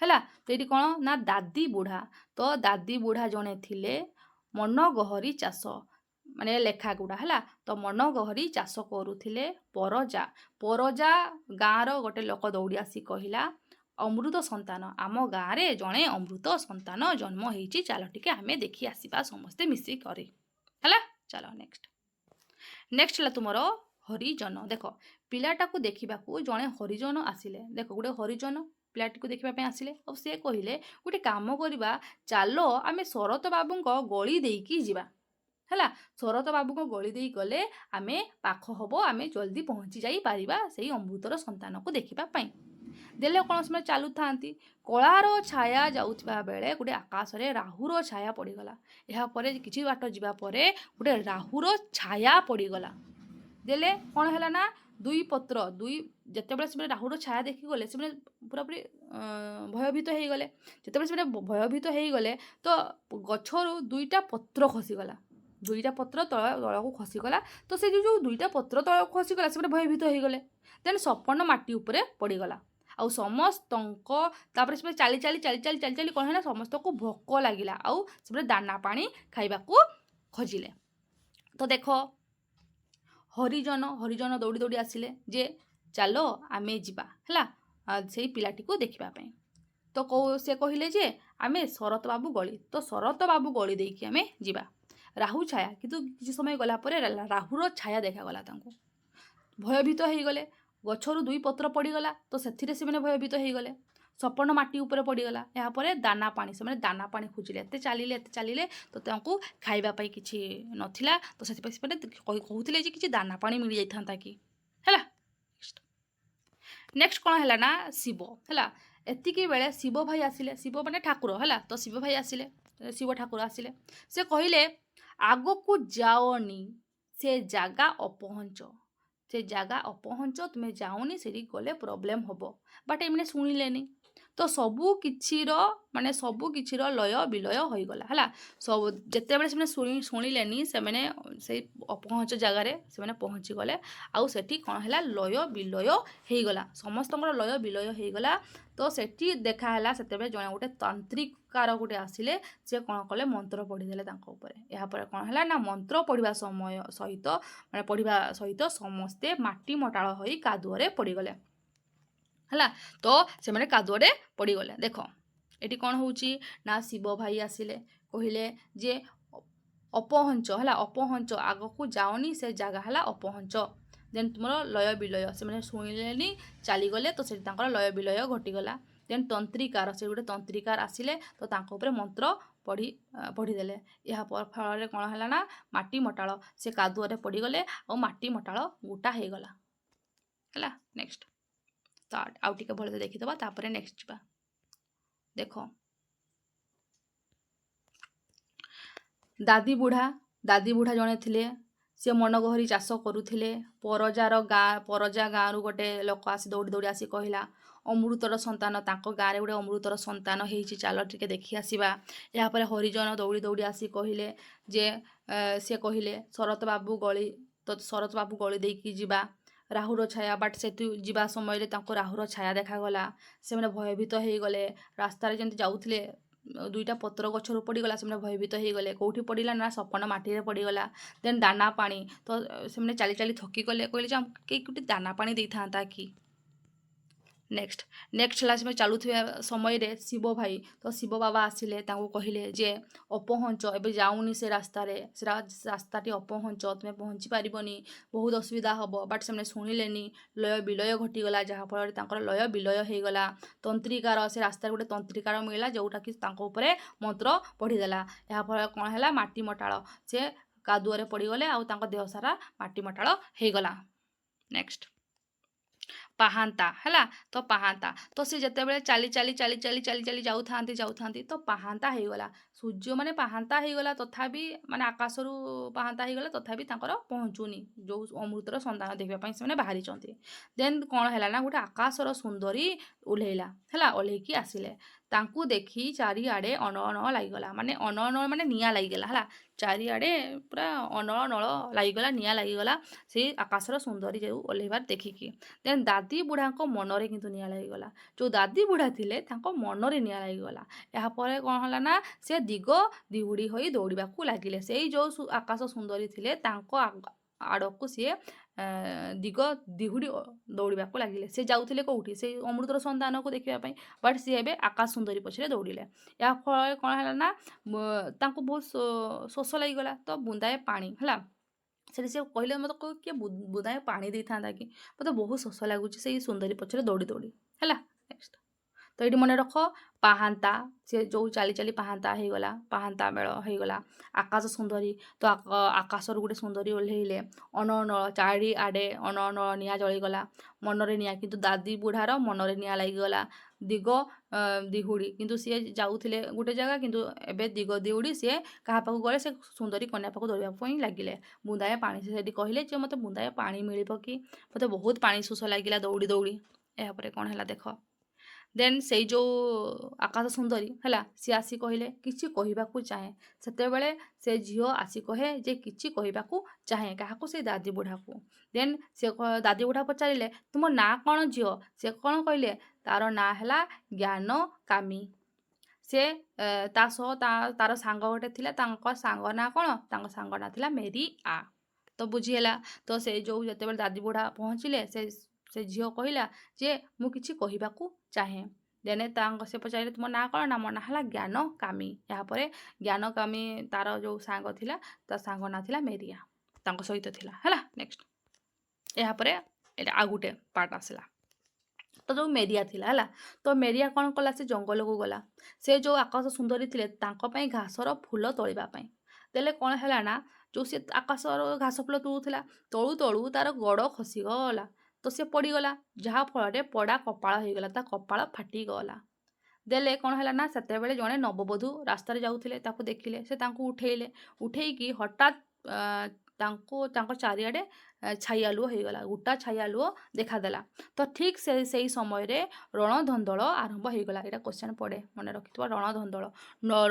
ହେଲା, ତ ଏଇଠି କ'ଣ ନା ଦାଦି ବୁଢ଼ା, ତ ଦାଦି ବୁଢ଼ା ଜଣେ ଥିଲେ, ମନ ଗହରି ଚାଷ ମାନେ ଲେଖା ଗୁଡ଼ା। ହେଲା, ତ ମନ ଗହରି ଚାଷ କରୁଥିଲେ। ପରଜା ଗାଁର ଗୋଟେ ଲୋକ ଦୌଡ଼ି ଆସି କହିଲା, ଅମୃତ ସନ୍ତାନ, ଆମ ଗାଁରେ ଜଣେ ଅମୃତ ସନ୍ତାନ ଜନ୍ମ ହେଇଛି, ଚାଲ ଟିକେ ଆମେ ଦେଖି ଆସିବା ସମସ୍ତେ ମିଶିକରି। ହେଲା, ଚାଲ ନେକ୍ସଟ। ନେକ୍ସଟ ହେଲା ତୁମର ହରିଜନ। ଦେଖ, ପିଲାଟାକୁ ଦେଖିବାକୁ ଜଣେ ହରିଜନ ଆସିଲେ। ଦେଖ, ଗୋଟେ ହରିଜନ ପିଲାଟିକୁ ଦେଖିବା ପାଇଁ ଆସିଲେ ଆଉ ସେ କହିଲେ, ଗୋଟେ କାମ କରିବା, ଚାଲ ଆମେ ଶରତ ବାବୁଙ୍କ ଗଳି ଦେଇକି ଯିବା। ହେଲା, ଶରତ ବାବୁଙ୍କ ଗଳି ଦେଇ ଗଲେ ଆମେ ପାଖ ହବ, ଆମେ ଜଲ୍ଦି ପହଞ୍ଚି ଯାଇପାରିବା ସେଇ ଅମୃତର ସନ୍ତାନକୁ ଦେଖିବା ପାଇଁ। ଦେଲେ କ'ଣ, ସେମାନେ ଚାଲୁଥାନ୍ତି, କଳାର ଛାୟା ଯାଉଥିବା ବେଳେ ଗୋଟେ ଆକାଶରେ ରାହୁର ଛାୟା ପଡ଼ିଗଲା। ଏହାପରେ କିଛି ବାଟ ଯିବା ପରେ ଗୋଟେ ରାହୁର ଛାୟା ପଡ଼ିଗଲା। ଦେଲେ କ'ଣ ହେଲା ନା ଦୁଇ ପତ୍ର ଦୁଇ, ଯେତେବେଳେ ସେମାନେ ରାହୁର ଛାୟା ଦେଖିଗଲେ, ସେମାନେ ପୁରାପୁରି ଭୟଭୀତ ହେଇଗଲେ। ଯେତେବେଳେ ସେମାନେ ଭୟଭୀତ ହେଇଗଲେ, ତ ଗଛରୁ ଦୁଇଟା ପତ୍ର ଖସିଗଲା। ଦୁଇଟା ପତ୍ର ତଳକୁ ଖସିଗଲା। ତ ସେ ଯେଉଁ ଦୁଇଟା ପତ୍ର ତଳକୁ ଖସିଗଲା, ସେମାନେ ଭୟଭୀତ ହେଇଗଲେ। ଦେନ୍ ସପନ ମାଟି ଉପରେ ପଡ଼ିଗଲା। ଆଉ ସମସ୍ତଙ୍କ ତାପରେ ସେମାନେ ଚାଲି ଚାଲି ଚାଲି ଚାଲି ଚାଲି ଚାଲି କ'ଣ ହେଲା, ସମସ୍ତଙ୍କୁ ଭୋକ ଲାଗିଲା ଆଉ ସେମାନେ ଦାନା ପାଣି ଖାଇବାକୁ ଖୋଜିଲେ। ତ ଦେଖ, ହରିଜନ ଦୌଡ଼ି ଦୌଡ଼ି ଆସିଲେ ଯେ ଚାଲ ଆମେ ଯିବା, ହେଲା, ସେଇ ପିଲାଟିକୁ ଦେଖିବା ପାଇଁ। ତ ସେ କହିଲେ ଯେ ଆମେ ଶରତ ବାବୁ ଗଳି, ତ ଶରତ ବାବୁ ଗଳି ଦେଇକି ଆମେ ଯିବା। ରାହୁ ଛାୟା, କିନ୍ତୁ କିଛି ସମୟ ଗଲା ପରେ ରାହୁର ଛାୟା ଦେଖାଗଲା ତାଙ୍କୁ, ଭୟଭୀତ ହେଇଗଲେ। ଗଛରୁ ଦୁଇ ପତ୍ର ପଡ଼ିଗଲା, ତ ସେଥିରେ ସେମାନେ ଭୟଭୀତ ହେଇଗଲେ। ସପନ ମାଟି ଉପରେ ପଡ଼ିଗଲା। ଏହାପରେ ଦାନା ପାଣି, ସେମାନେ ଦାନା ପାଣି ଖୋଜିଲେ। ଏତେ ଚାଲିଲେ, ଏତେ ଚାଲିଲେ, ତ ତାଙ୍କୁ ଖାଇବା ପାଇଁ କିଛି ନଥିଲା। ତ ସେଥିପାଇଁ ସେମାନେ କହୁଥିଲେ ଯେ କିଛି ଦାନା ପାଣି ମିଳିଯାଇଥାନ୍ତା କି। ହେଲା, ନେକ୍ସଟ କ'ଣ ହେଲା ନା ଶିବ। ହେଲା, ଏତିକି ବେଳେ ଶିବ ଭାଇ ଆସିଲେ। ଶିବ ମାନେ ଠାକୁର। ହେଲା, ତ ଶିବ ଭାଇ ଆସିଲେ, ଶିବ ଠାକୁର ଆସିଲେ। ସେ କହିଲେ, ଆଗକୁ ଯାଅନି, ସେ ଜାଗା ଅପହଞ୍ଚ, ସେ ଜାଗା ଅପହଞ୍ଚ, ତୁମେ ଯାଅନି, ସେଠି ଗଲେ ପ୍ରୋବ୍ଲେମ୍ ହେବ। ବଟ୍ ଏମାନେ ଶୁଣିଲେନି। ତ ସବୁ କିଛିର ମାନେ ସବୁ କିଛିର ଲୟ ବିଲୟ ହୋଇଗଲା। ହେଲା, ସବୁ ଯେତେବେଳେ ସେମାନେ ଶୁଣିଲେନି, ସେମାନେ ସେଇ ଅପହଞ୍ଚ ଜାଗାରେ ସେମାନେ ପହଞ୍ଚିଗଲେ ଆଉ ସେଠି କ'ଣ ହେଲା? ଲୟ ବିଲୟ ହେଇଗଲା, ସମସ୍ତଙ୍କର ଲୟ ବିଲୟ ହେଇଗଲା। ତ ସେଠି ଦେଖା ହେଲା, ସେତେବେଳେ ଜଣେ ଗୋଟେ ତାନ୍ତ୍ରିକାର ଗୋଟେ ଆସିଲେ। ସେ କ'ଣ କଲେ? ମନ୍ତ୍ର ପଢ଼ିଦେଲେ ତାଙ୍କ ଉପରେ। ଏହାପରେ କ'ଣ ହେଲା ନା ମନ୍ତ୍ର ପଢ଼ିବା ସମୟ ସହିତ, ମାନେ ପଢ଼ିବା ସହିତ ସମସ୍ତେ ମାଟି ମଟାଳ ହୋଇ କାଦୁଅରେ ପଡ଼ିଗଲେ। ହେଲା, ତ ସେମାନେ କାଦୁଅରେ ପଡ଼ିଗଲେ। ଦେଖ, ଏଠି କ'ଣ ହେଉଛି ନା ଶିବ ଭାଇ ଆସିଲେ, କହିଲେ ଯେ ଅପହଞ୍ଚ, ହେଲା, ଅପହଞ୍ଚ, ଆଗକୁ ଯାଅନି, ସେ ଜାଗା ହେଲା ଅପହଞ୍ଚ। ଦେନ୍ ତୁମର ଲୟ ବିଲୟ, ସେମାନେ ଶୁଣିଲେନି, ଚାଲିଗଲେ, ତ ସେଠି ତାଙ୍କର ଲୟ ବିଲୟ ଘଟିଗଲା। ଦେନ୍ ତନ୍ତ୍ରିକାର, ସେ ଗୋଟେ ତନ୍ତ୍ରିକାର ଆସିଲେ, ତ ତାଙ୍କ ଉପରେ ମନ୍ତ୍ର ପଢ଼ିଦେଲେ। ଏହା ଫଳରେ କ'ଣ ହେଲା ନା ମାଟି ମଟାଳ, ସେ କାଦୁଅରେ ପଡ଼ିଗଲେ ଆଉ ମାଟି ମଟାଳ ଗୋଟା ହେଇଗଲା। ହେଲା, ନେକ୍ସଟ। ତ ଆଉ ଟିକେ ଭଲସେ ଦେଖିଦେବା, ତାପରେ ନେକ୍ସଟ ଯିବା। ଦେଖ, ଦାଦି ବୁଢ଼ା ଜଣେ ଥିଲେ, ସେ ମନଗହରି ଚାଷ କରୁଥିଲେ। ପରଜା ଗାଁରୁ ଗୋଟେ ଲୋକ ଆସି ଦୌଡ଼ି ଦୌଡ଼ି ଆସି କହିଲା, ଅମୃତର ସନ୍ତାନ, ତାଙ୍କ ଗାଁରେ ଗୋଟେ ଅମୃତର ସନ୍ତାନ ହେଇଛି, ଚାଲ ଟିକେ ଦେଖି ଆସିବା। ଏହାପରେ ହରିଜନ ଦୌଡ଼ି ଦୌଡ଼ି ଆସି କହିଲେ ଯେ ସେ କହିଲେ ଶରତ ବାବୁ ଗଳି, ତ ଶରତ ବାବୁ ଗଳି ଦେଇକି ଯିବା। ରାହୁର ଛାୟା, ବଟ୍ ସେଠୁ ଯିବା ସମୟରେ ତାଙ୍କୁ ରାହୁର ଛାୟା ଦେଖାଗଲା, ସେମାନେ ଭୟଭୀତ ହେଇଗଲେ। ରାସ୍ତାରେ ଯେମିତି ଯାଉଥିଲେ, ଦୁଇଟା ପତ୍ର ଗଛରୁ ପଡ଼ିଗଲା, ସେମାନେ ଭୟଭୀତ ହେଇଗଲେ। କେଉଁଠି ପଡ଼ିଲା ନା ସପନ ମାଟିରେ ପଡ଼ିଗଲା। ଦେନ୍ ଦାନା ପାଣି, ତ ସେମାନେ ଚାଲି ଚାଲି ଥକିଗଲେ, କହିଲେ ଯେ ଆମକୁ କେହି ଗୋଟେ ଦାନା ପାଣି ଦେଇଥାନ୍ତା କି। ନେକ୍ସଟ ନେକ୍ସଟ ହେଲା, ସେମାନେ ଚାଲୁଥିବା ସମୟରେ ଶିବ ଭାଇ, ତ ଶିବ ବାବା ଆସିଲେ, ତାଙ୍କୁ କହିଲେ ଯେ ଅପହଞ୍ଚ, ଏବେ ଯାଉନି ସେ ରାସ୍ତାରେ, ସେ ରାସ୍ତାଟି ଅପହଞ୍ଚ, ତୁମେ ପହଞ୍ଚି ପାରିବନି, ବହୁତ ଅସୁବିଧା ହେବ। ବଟ୍ ସେମାନେ ଶୁଣିଲେନି। ଲୟ ବିଲୟ ଘଟିଗଲା, ଯାହାଫଳରେ ତାଙ୍କର ଲୟ ବିଲୟ ହେଇଗଲା। ତନ୍ତ୍ରିକାର, ସେ ରାସ୍ତାରେ ଗୋଟେ ତନ୍ତ୍ରିକାର ମିଳିଲା, ଯେଉଁଟାକି ତାଙ୍କ ଉପରେ ମନ୍ତ୍ର ପଢ଼ିଦେଲା। ଏହାଫଳରେ କ'ଣ ହେଲା? ମାଟି ମଟାଳ, ସେ କାଦୁଅରେ ପଡ଼ିଗଲେ ଆଉ ତାଙ୍କ ଦେହ ସାରା ମାଟି ମଟାଳ ହେଇଗଲା। ନେକ୍ସଟ ପାହାନ୍ତା ହେଲା। ତ ପାହାନ୍ତା, ତ ସେ ଯେତେବେଳେ ଚାଲି ଚାଲି ଚାଲି ଚାଲି ଚାଲି ଚାଲି ଯାଉଥାନ୍ତି ଯାଉଥାନ୍ତି, ତ ପାହାନ୍ତା ହେଇଗଲା। ସୂର୍ଯ୍ୟ ମାନେ ପାହାନ୍ତା ହେଇଗଲା, ତଥାପି ମାନେ ଆକାଶରୁ ପାହାନ୍ତା ହେଇଗଲା, ତଥାପି ତାଙ୍କର ପହଞ୍ଚୁନି ଯେଉଁ ଅମୃତର ସନ୍ଧାନ ଦେଖିବା ପାଇଁ ସେମାନେ ବାହାରିଛନ୍ତି। ଦେନ୍ କ'ଣ ହେଲା ନା ଗୋଟେ ଆକାଶର ସୁନ୍ଦରୀ ଓହ୍ଲେଇଲା, ହେଲା, ଓହ୍ଲେଇକି ଆସିଲେ। ତାଙ୍କୁ ଦେଖି ଚାରିଆଡ଼େ ଅନଳ ନଳ ଲାଗିଗଲା। ମାନେ ଅନଳ ନଳ ମାନେ ନିଆଁ ଲାଗିଗଲା, ହେଲା। ଚାରିଆଡ଼େ ପୁରା ଅନଳ ନଳ ଲାଗିଗଲା, ନିଆଁ ଲାଗିଗଲା ସେଇ ଆକାଶର ସୁନ୍ଦରୀ ଯେଉଁ ଓହ୍ଲେଇବାର ଦେଖିକି। ଦେନ୍ ଦାଦି ବୁଢ଼ାଙ୍କ ମନରେ କିନ୍ତୁ ନିଆଁ ଲାଗିଗଲା। ଯେଉଁ ଦାଦି ବୁଢ଼ା ଥିଲେ, ତାଙ୍କ ମନରେ ନିଆଁ ଲାଗିଗଲା। ଏହାପରେ କ'ଣ ହେଲା ନା ସେ ଦିଗ ଦିହୁଡ଼ି ହୋଇ ଦୌଡ଼ିବାକୁ ଲାଗିଲେ। ସେଇ ଯେଉଁ ଆକାଶ ସୁନ୍ଦରୀ ଥିଲେ, ତାଙ୍କ ଆଡ଼କୁ ସିଏ ଦିଗ ଦିହୁଡ଼ି ଦୌଡ଼ିବାକୁ ଲାଗିଲେ। ସେ ଯାଉଥିଲେ କେଉଁଠି? ସେଇ ଅମୃତର ସନ୍ଧାନକୁ ଦେଖିବା ପାଇଁ, ବଟ୍ ସିଏ ଏବେ ଆକାଶ ସୁନ୍ଦରୀ ପଛରେ ଦୌଡ଼ିଲେ। ଏହା ଫଳରେ କ'ଣ ହେଲା ନା ତାଙ୍କୁ ବହୁତ ଶୋଷ ଲାଗିଗଲା। ତ ବୁନ୍ଦାଏ ପାଣି ହେଲା ସେଠି। ସେ କହିଲେ, ମୋତେ କିଏ ବୁନ୍ଦାଏ ପାଣି ଦେଇଥାନ୍ତା କି, ମୋତେ ବହୁତ ଶୋଷ ଲାଗୁଛି ସେଇ ସୁନ୍ଦରୀ ପଛରେ ଦୌଡ଼ି ଦୌଡ଼ି। ହେଲା, ନେକ୍ସଟ। ତ ଏଇଠି ମନେ ରଖ, ପାହାନ୍ତା, ସେ ଯେଉଁ ଚାଲି ଚାଲି ପାହାନ୍ତା ହେଇଗଲା, ପାହାନ୍ତା ମେଳ ହେଇଗଲା। ଆକାଶ ସୁନ୍ଦରୀ, ତ ଆକାଶରୁ ଗୋଟେ ସୁନ୍ଦରୀ ଓହ୍ଲେଇଲେ। ଅନଳ, ଚାରିଆଡ଼େ ଅନଳ ନିଆଁ ଜଳିଗଲା। ମନରେ ନିଆଁ, କିନ୍ତୁ ଦାଦି ବୁଢ଼ାର ମନରେ ନିଆଁ ଲାଗିଗଲା। ଦିଗ ଦିହୁଡ଼ି, କିନ୍ତୁ ସିଏ ଯାଉଥିଲେ ଗୋଟେ ଜାଗା, କିନ୍ତୁ ଏବେ ଦିଗ ଦିହୁଡ଼ି ସିଏ କାହା ପାଖକୁ ଗଲେ? ସେ ସୁନ୍ଦରୀ କନ୍ୟା ପାଖକୁ ଦୌଡ଼ିବା ପାଇଁ ଲାଗିଲେ। ବୁନ୍ଦାଏ ପାଣି, ସେ ସେଠି କହିଲେ ଯେ ମୋତେ ବୁନ୍ଦାଏ ପାଣି ମିଳିବ କି, ମୋତେ ବହୁତ ପାଣି ଶୋଷ ଲାଗିଲା ଦୌଡ଼ି ଦୌଡ଼ି। ଏହାପରେ କ'ଣ ହେଲା ଦେଖ। ଦେନ୍ ସେଇ ଯେଉଁ ଆକାଶ ସୁନ୍ଦରୀ ହେଲା, ସିଏ ଆସି କହିଲେ, କିଛି କହିବାକୁ ଚାହେଁ। ସେତେବେଳେ ସେ ଝିଅ ଆସି କହେ ଯେ କିଛି କହିବାକୁ ଚାହେଁ। କାହାକୁ? ସେଇ ଦାଦି ବୁଢ଼ାକୁ। ଦେନ୍ ସେ ଦାଦି ବୁଢ଼ା ପଚାରିଲେ, ତୁମ ନାଁ କ'ଣ ଝିଅ? ସେ କ'ଣ କହିଲେ? ତାର ନାଁ ହେଲା ଜ୍ଞାନ କାମୀ। ସେ ତା ସହ ତାର ସାଙ୍ଗ ଗୋଟେ ଥିଲା। ତାଙ୍କ ସାଙ୍ଗ ନାଁ କ'ଣ? ତାଙ୍କ ସାଙ୍ଗ ନାଁ ଥିଲା ମେରି ଆ। ତ ବୁଝିହେଲା। ତ ସେ ଯେଉଁ ଯେତେବେଳେ ଦାଦି ବୁଢ଼ା ପହଞ୍ଚିଲେ, ସେ ଝିଅ କହିଲା ଯେ ମୁଁ କିଛି କହିବାକୁ ଚାହେଁ। ଦେନେ ତାଙ୍କ ସେ ପଚାରିଲେ, ତୁମ ନାଁ କ'ଣ? ନା, ମୋ ନାଁ ହେଲା ଜ୍ଞାନ କାମୀ। ଏହାପରେ ଜ୍ଞାନକାମୀ, ତାର ଯେଉଁ ସାଙ୍ଗ ଥିଲା, ତା ସାଙ୍ଗ ନାଁ ଥିଲା ମେରିଆ, ତାଙ୍କ ସହିତ ଥିଲା। ହେଲା, ନେକ୍ସଟ। ଏହାପରେ ଏଇଟା ଆଉ ଗୋଟେ ପାର୍ଟ ଆସିଲା। ତ ଯେଉଁ ମେରିଆ ଥିଲା, ହେଲା, ତ ମେରିଆ କ'ଣ କଲା? ସେ ଜଙ୍ଗଲକୁ ଗଲା, ସେ ଯେଉଁ ଆକାଶ ସୁନ୍ଦରୀ ଥିଲେ ତାଙ୍କ ପାଇଁ ଘାସର ଫୁଲ ତୋଳିବା ପାଇଁ। ଦେଲେ କ'ଣ ହେଲା ନା ଯେଉଁ ସେ ଆକାଶର ଘାସ ଫୁଲ ତୋଳୁଥିଲା, ତୋଳୁ ତୋଳୁ ତାର ଗୋଡ଼ ଖସିଗଲା, ତ ସେ ପଡ଼ିଗଲା, ଯାହାଫଳରେ ପଡ଼ା କପାଳ ହେଇଗଲା, ତା କପାଳ ଫାଟିଗଲା। ଦେଲେ କ'ଣ ହେଲା ନା ସେତେବେଳେ ଜଣେ ନବବଧୂ ରାସ୍ତାରେ ଯାଉଥିଲେ, ତାକୁ ଦେଖିଲେ, ସେ ତାଙ୍କୁ ଉଠେଇଲେ। ଉଠେଇକି ହଠାତ୍ ତାଙ୍କୁ ତାଙ୍କ ଚାରିଆଡ଼େ ଛାଇ ଆଲୁଅ ହେଇଗଲା, ଗୋଟା ଛାଇ ଆଲୁଅ ଦେଖାଦେଲା। ତ ଠିକ୍ ସେ ସେଇ ସମୟରେ ରଣଧନ୍ଦଳ ଆରମ୍ଭ ହେଇଗଲା। ଏଇଟା କ୍ୱେଶ୍ଚନ୍ ପଡ଼େ, ମନେ ରଖିଥିବ। ରଣଧନ୍ଦଳ,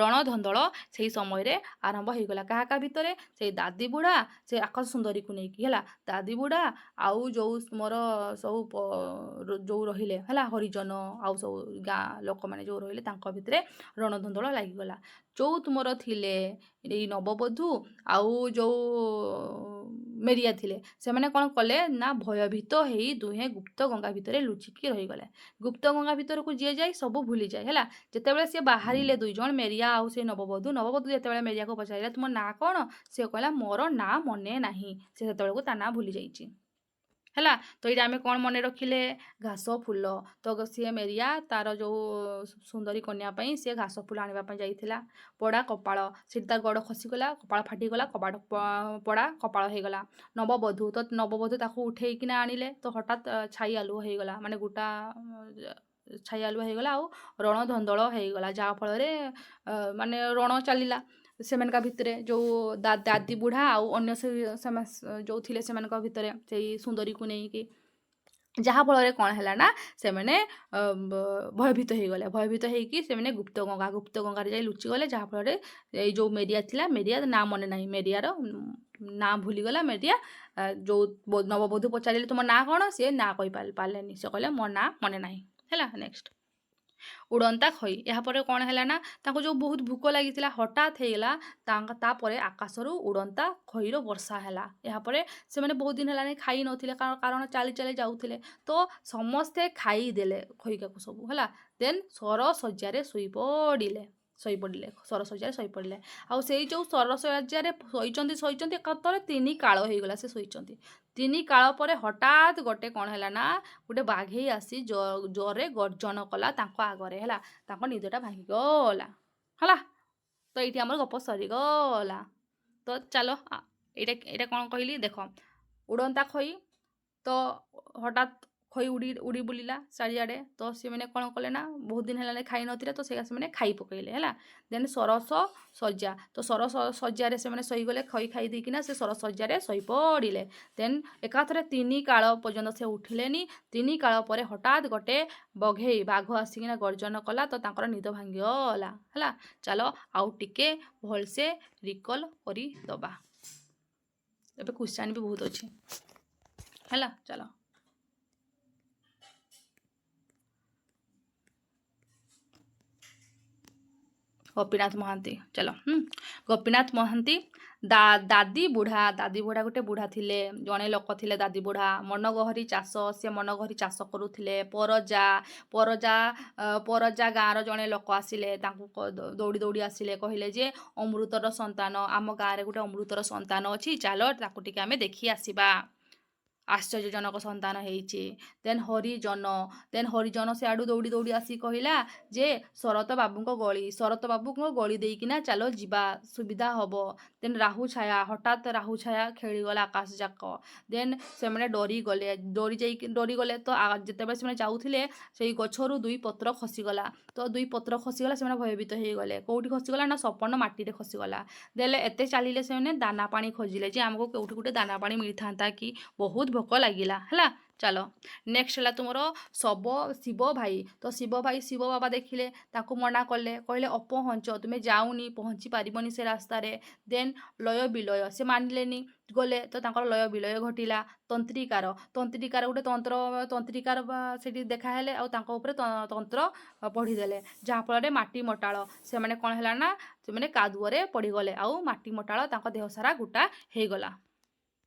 ରଣଧନ୍ଦଳ ସେଇ ସମୟରେ ଆରମ୍ଭ ହେଇଗଲା। କାହା କାହା ଭିତରେ? ସେଇ ଦାଦି ବୁଢ଼ା, ସେ ଆକାଶ ସୁନ୍ଦରୀକୁ ନେଇକି, ହେଲା। ଦାଦି ବୁଢ଼ା ଆଉ ଯେଉଁ ମୋର ସବୁ ଯେଉଁ ରହିଲେ, ହେଲା, ହରିଜନ ଆଉ ସବୁ ଗାଁ ଲୋକମାନେ ଯେଉଁ ରହିଲେ, ତାଙ୍କ ଭିତରେ ରଣଧନ୍ଦଳ ଲାଗିଗଲା। ଯେଉଁ ତୁମର ଥିଲେ ଏଇ ନବବଧୂ ଆଉ ଯେଉଁ ମେରିଆ ଥିଲେ, ସେମାନେ କ'ଣ କଲେ ନା ଭୟଭୀତ ହେଇ ଦୁହେଁ ଗୁପ୍ତ ଗଙ୍ଗା ଭିତରେ ଲୁଚିକି ରହିଗଲେ। ଗୁପ୍ତ ଗଙ୍ଗା ଭିତରକୁ ଯିଏ ଯାଏ ସବୁ ଭୁଲିଯାଏ, ହେଲା। ଯେତେବେଳେ ସିଏ ବାହାରିଲେ ଦୁଇ ଜଣ, ମେରିଆ ଆଉ ସେ ନବବଧୂ, ନବବଧୂ ଯେତେବେଳେ ମେରିଆକୁ ପଚାରିଲା, ତୁମ ନାଁ କ'ଣ? ସେ କହିଲା, ମୋର ନାଁ ମନେ ନାହିଁ। ସେ ସେତେବେଳକୁ ତା ନାଁ ଭୁଲି ଯାଇଛି। ହେଲା, ତ ଏଇଟା ଆମେ କ'ଣ ମନେ ରଖିଲେ? ଘାସ ଫୁଲ। ତ ସିଏ ମେରିଆ ତାର ଯେଉଁ ସୁନ୍ଦରୀ କନ୍ୟା ପାଇଁ ସିଏ ଘାସ ଫୁଲ ଆଣିବା ପାଇଁ ଯାଇଥିଲା। ପଡ଼ା କପାଳ, ସେଠି ତା ଗୋଡ଼ ଖସିଗଲା, କପାଳ ଫାଟିଗଲା, କବାଟ ପଡ଼ା କପାଳ ହେଇଗଲା। ନବବଧୂ, ତ ନବବଧୂ ତାକୁ ଉଠେଇକିନା ଆଣିଲେ, ତ ହଠାତ୍ ଛାଇ ଆଲୁଅ ହେଇଗଲା, ମାନେ ଗୋଟା ଛାଇ ଆଲୁଅ ହେଇଗଲା ଆଉ ରଣଧନ୍ଦଳ ହେଇଗଲା, ଯାହାଫଳରେ ମାନେ ରଣ ଚାଲିଲା ସେମାନଙ୍କ ଭିତରେ, ଯେଉଁ ଦାଦି ବୁଢ଼ା ଆଉ ଅନ୍ୟ ସେ ଯେଉଁ ଥିଲେ ସେମାନଙ୍କ ଭିତରେ, ସେଇ ସୁନ୍ଦରୀକୁ ନେଇକି। ଯାହାଫଳରେ କ'ଣ ହେଲା ନା ସେମାନେ ଭୟଭୀତ ହେଇଗଲେ। ଭୟଭୀତ ହେଇକି ସେମାନେ ଗୁପ୍ତ ଗଙ୍ଗାରେ ଯାଇ ଲୁଚିଗଲେ, ଯାହାଫଳରେ ଏଇ ଯେଉଁ ମେରିଆ ଥିଲା, ମେରିଆ ନାଁ ମନେ ନାହିଁ, ମେରିଆର ନାଁ ଭୁଲିଗଲା ମେରିଆ। ଯେଉଁ ନବବଧୂ ପଚାରିଲେ, ତୁମ ନାଁ କ'ଣ? ସିଏ ନାଁ କହିପାରିଲେନି, ସେ କହିଲେ, ମୋ ନାଁ ମନେ ନାହିଁ। ହେଲା, ନେକ୍ସଟ। ଉଡ଼ନ୍ତା ଖଇ। ଏହାପରେ କ'ଣ ହେଲା ନା, ତାଙ୍କୁ ଯେଉଁ ବହୁତ ଭୋକ ଲାଗିଥିଲା, ହଠାତ୍ ହେଇଗଲା ତାଙ୍କ ତାପରେ ଆକାଶରୁ ଉଡ଼ନ୍ତା ଖଇର ବର୍ଷା ହେଲା। ଏହାପରେ ସେମାନେ ବହୁତ ଦିନ ହେଲାଣି ଖାଇନଥିଲେ, କାରଣ ଚାଲି ଚାଲି ଯାଉଥିଲେ। ତ ସମସ୍ତେ ଖାଇଦେଲେ ଖଇକାକୁ ସବୁ, ହେଲା। ଦେନ୍ ସରଶଯ୍ୟାରେ ଶୋଇପଡ଼ିଲେ, ଶୋଇପଡ଼ିଲେ, ସରଶଯ୍ୟାରେ ଶୋଇପଡ଼ିଲେ। ଆଉ ସେଇ ଯେଉଁ ସରଶଯ୍ୟାରେ ଶୋଇଛନ୍ତି ଶୋଇଛନ୍ତି, ଏକାଥରେ 3 କାଳ ହେଇଗଲା ସେ ଶୋଇଛନ୍ତି। 3 କାଳ ପରେ ହଠାତ୍ ଗୋଟେ କ'ଣ ହେଲା ନା, ଗୋଟେ ବାଘେଇ ଆସି ଜୋରରେ ଗର୍ଜନ କଲା ତାଙ୍କ ଆଗରେ, ହେଲା। ତାଙ୍କ ନିଦଟା ଭାଙ୍ଗିଗଲା, ହେଲା। ତ ଏଇଠି ଆମର ଗପ ସରିଗଲା। ତ ଚାଲ, ଏଇଟା କ'ଣ କହିଲି ଦେଖ। ଉଡ଼ନ୍ତା ଖଇ, ତ ହଠାତ୍ ଖଇ ଉଡ଼ି ଉଡ଼ି ବୁଲିଲା ଚାରିଆଡ଼େ। ତ ସେମାନେ କ'ଣ କଲେ ନା, ବହୁତ ଦିନ ହେଲାଣି ଖାଇନଥିଲେ, ତ ସେଇଟା ସେମାନେ ଖାଇ ପକେଇଲେ, ହେଲା। ଦେନ୍ ସରସ ଶଯ୍ୟା, ତ ସରସ ଶଯ୍ୟାରେ ସେମାନେ ଶୋଇଗଲେ। ଖଇ ଖାଇ ଦେଇକିନା ସେ ସରସ ଶଯ୍ୟାରେ ଶୋଇପଡ଼ିଲେ। ଦେନ୍ ଏକାଥରେ 3 କାଳ ପର୍ଯ୍ୟନ୍ତ ସେ ଉଠିଲେନି। 3 କାଳ ପରେ ହଠାତ୍ ଗୋଟେ ବଘେଇ ବାଘ ଆସିକିନା ଗର୍ଜନ କଲା, ତ ତାଙ୍କର ନିଦ ଭାଙ୍ଗିଗଲା, ହେଲା। ଚାଲ ଆଉ ଟିକେ ଭଲସେ ରିକଲ୍ କରିଦେବା, ଏବେ କ୍ୱେଶ୍ଚନ୍ ବି ବହୁତ ଅଛି, ହେଲା। ଚାଲ, ଗୋପୀନାଥ ମହାନ୍ତି, ଚାଲ। ଗୋପୀନାଥ ମହାନ୍ତି, ଦାଦି ବୁଢ଼ା। ଦାଦି ବୁଢ଼ା ଗୋଟେ ବୁଢ଼ା ଥିଲେ, ଜଣେ ଲୋକ ଥିଲେ ଦାଦି ବୁଢ଼ା। ମନଗହରି ଚାଷ, ସେ ମନଗହରି ଚାଷ କରୁଥିଲେ। ପରଜା, ପରଜା, ପରଜା ଗାଁର ଜଣେ ଲୋକ ଆସିଲେ, ତାଙ୍କୁ ଦୌଡ଼ି ଦୌଡ଼ି ଆସିଲେ, କହିଲେ ଯେ ଅମୃତର ସନ୍ତାନ, ଆମ ଗାଁରେ ଗୋଟେ ଅମୃତର ସନ୍ତାନ ଅଛି, ଚାଲ ତାକୁ ଟିକେ ଆମେ ଦେଖି ଆସିବା, ଆଶ୍ଚର୍ଯ୍ୟଜନକ ସନ୍ତାନ ହେଇଛି। ଦେନ୍ ହରିଜନ, ଦେନ୍ ହରିଜନ ସିଆଡ଼ୁ ଦୌଡ଼ି ଦୌଡ଼ି ଆସି କହିଲା ଯେ ଶରତ ବାବୁଙ୍କ ଗଳି, ଶରତ ବାବୁଙ୍କ ଗଳି ଦେଇକିନା ଚାଲ ଯିବା, ସୁବିଧା ହବ। ଦେନ୍ ରାହୁ ଛାୟା, ହଠାତ୍ ରାହୁ ଛାୟା ଖେଳିଗଲା ଆକାଶ ଯାକ। ଦେନ୍ ସେମାନେ ଡରିଗଲେ, ଡରି ଯାଇକି ଡରିଗଲେ। ତ ଯେତେବେଳେ ସେମାନେ ଯାଉଥିଲେ, ସେଇ ଗଛରୁ 2 ପତ୍ର ଖସିଗଲା। ତ 2 ପତ୍ର ଖସିଗଲା, ସେମାନେ ଭୟଭୀତ ହେଇଗଲେ। କେଉଁଠି ଖସିଗଲା ନା, ସପନ ମାଟିରେ ଖସିଗଲା। ଦେଲେ ଏତେ ଚାଲିଲେ ସେମାନେ, ଦାନା ପାଣି ଖୋଜିଲେ ଯେ ଆମକୁ କେଉଁଠି ଗୋଟେ ଦାନା ପାଣି ମିଳିଥାନ୍ତା କି, ବହୁତ ଭୋକ ଲାଗିଲା, ହେଲା। ଚାଲ, ନେକ୍ସଟ ହେଲା ତୁମର ଶବ ଶିବ ଭାଇ। ତ ଶିବ ଭାଇ, ଶିବ ବାବା ଦେଖିଲେ, ତାକୁ ମନା କଲେ, କହିଲେ ଅପହଞ୍ଚ, ତୁମେ ଯାଉନି, ପହଞ୍ଚି ପାରିବନି ସେ ରାସ୍ତାରେ। ଦେନ୍ ଲୟ ବିଲୟ, ସେ ମାନିଲେନି, ଗଲେ, ତ ତାଙ୍କର ଲୟ ବିଲୟ ଘଟିଲା। ତନ୍ତ୍ରିକାର, ତନ୍ତ୍ରିକାର ଗୋଟେ ତନ୍ତ୍ର, ତନ୍ତ୍ରିକାର ସେଠି ଦେଖାହେଲେ ଆଉ ତାଙ୍କ ଉପରେ ତନ୍ତ୍ର ପଢ଼ିଦେଲେ, ଯାହାଫଳରେ ମାଟି ମଟାଳ, ସେମାନେ କ'ଣ ହେଲା ନା, ସେମାନେ କାଦୁଅରେ ପଡ଼ିଗଲେ ଆଉ ମାଟି ମଟାଳ ତାଙ୍କ ଦେହ ସାରା ଗୋଟା ହେଇଗଲା।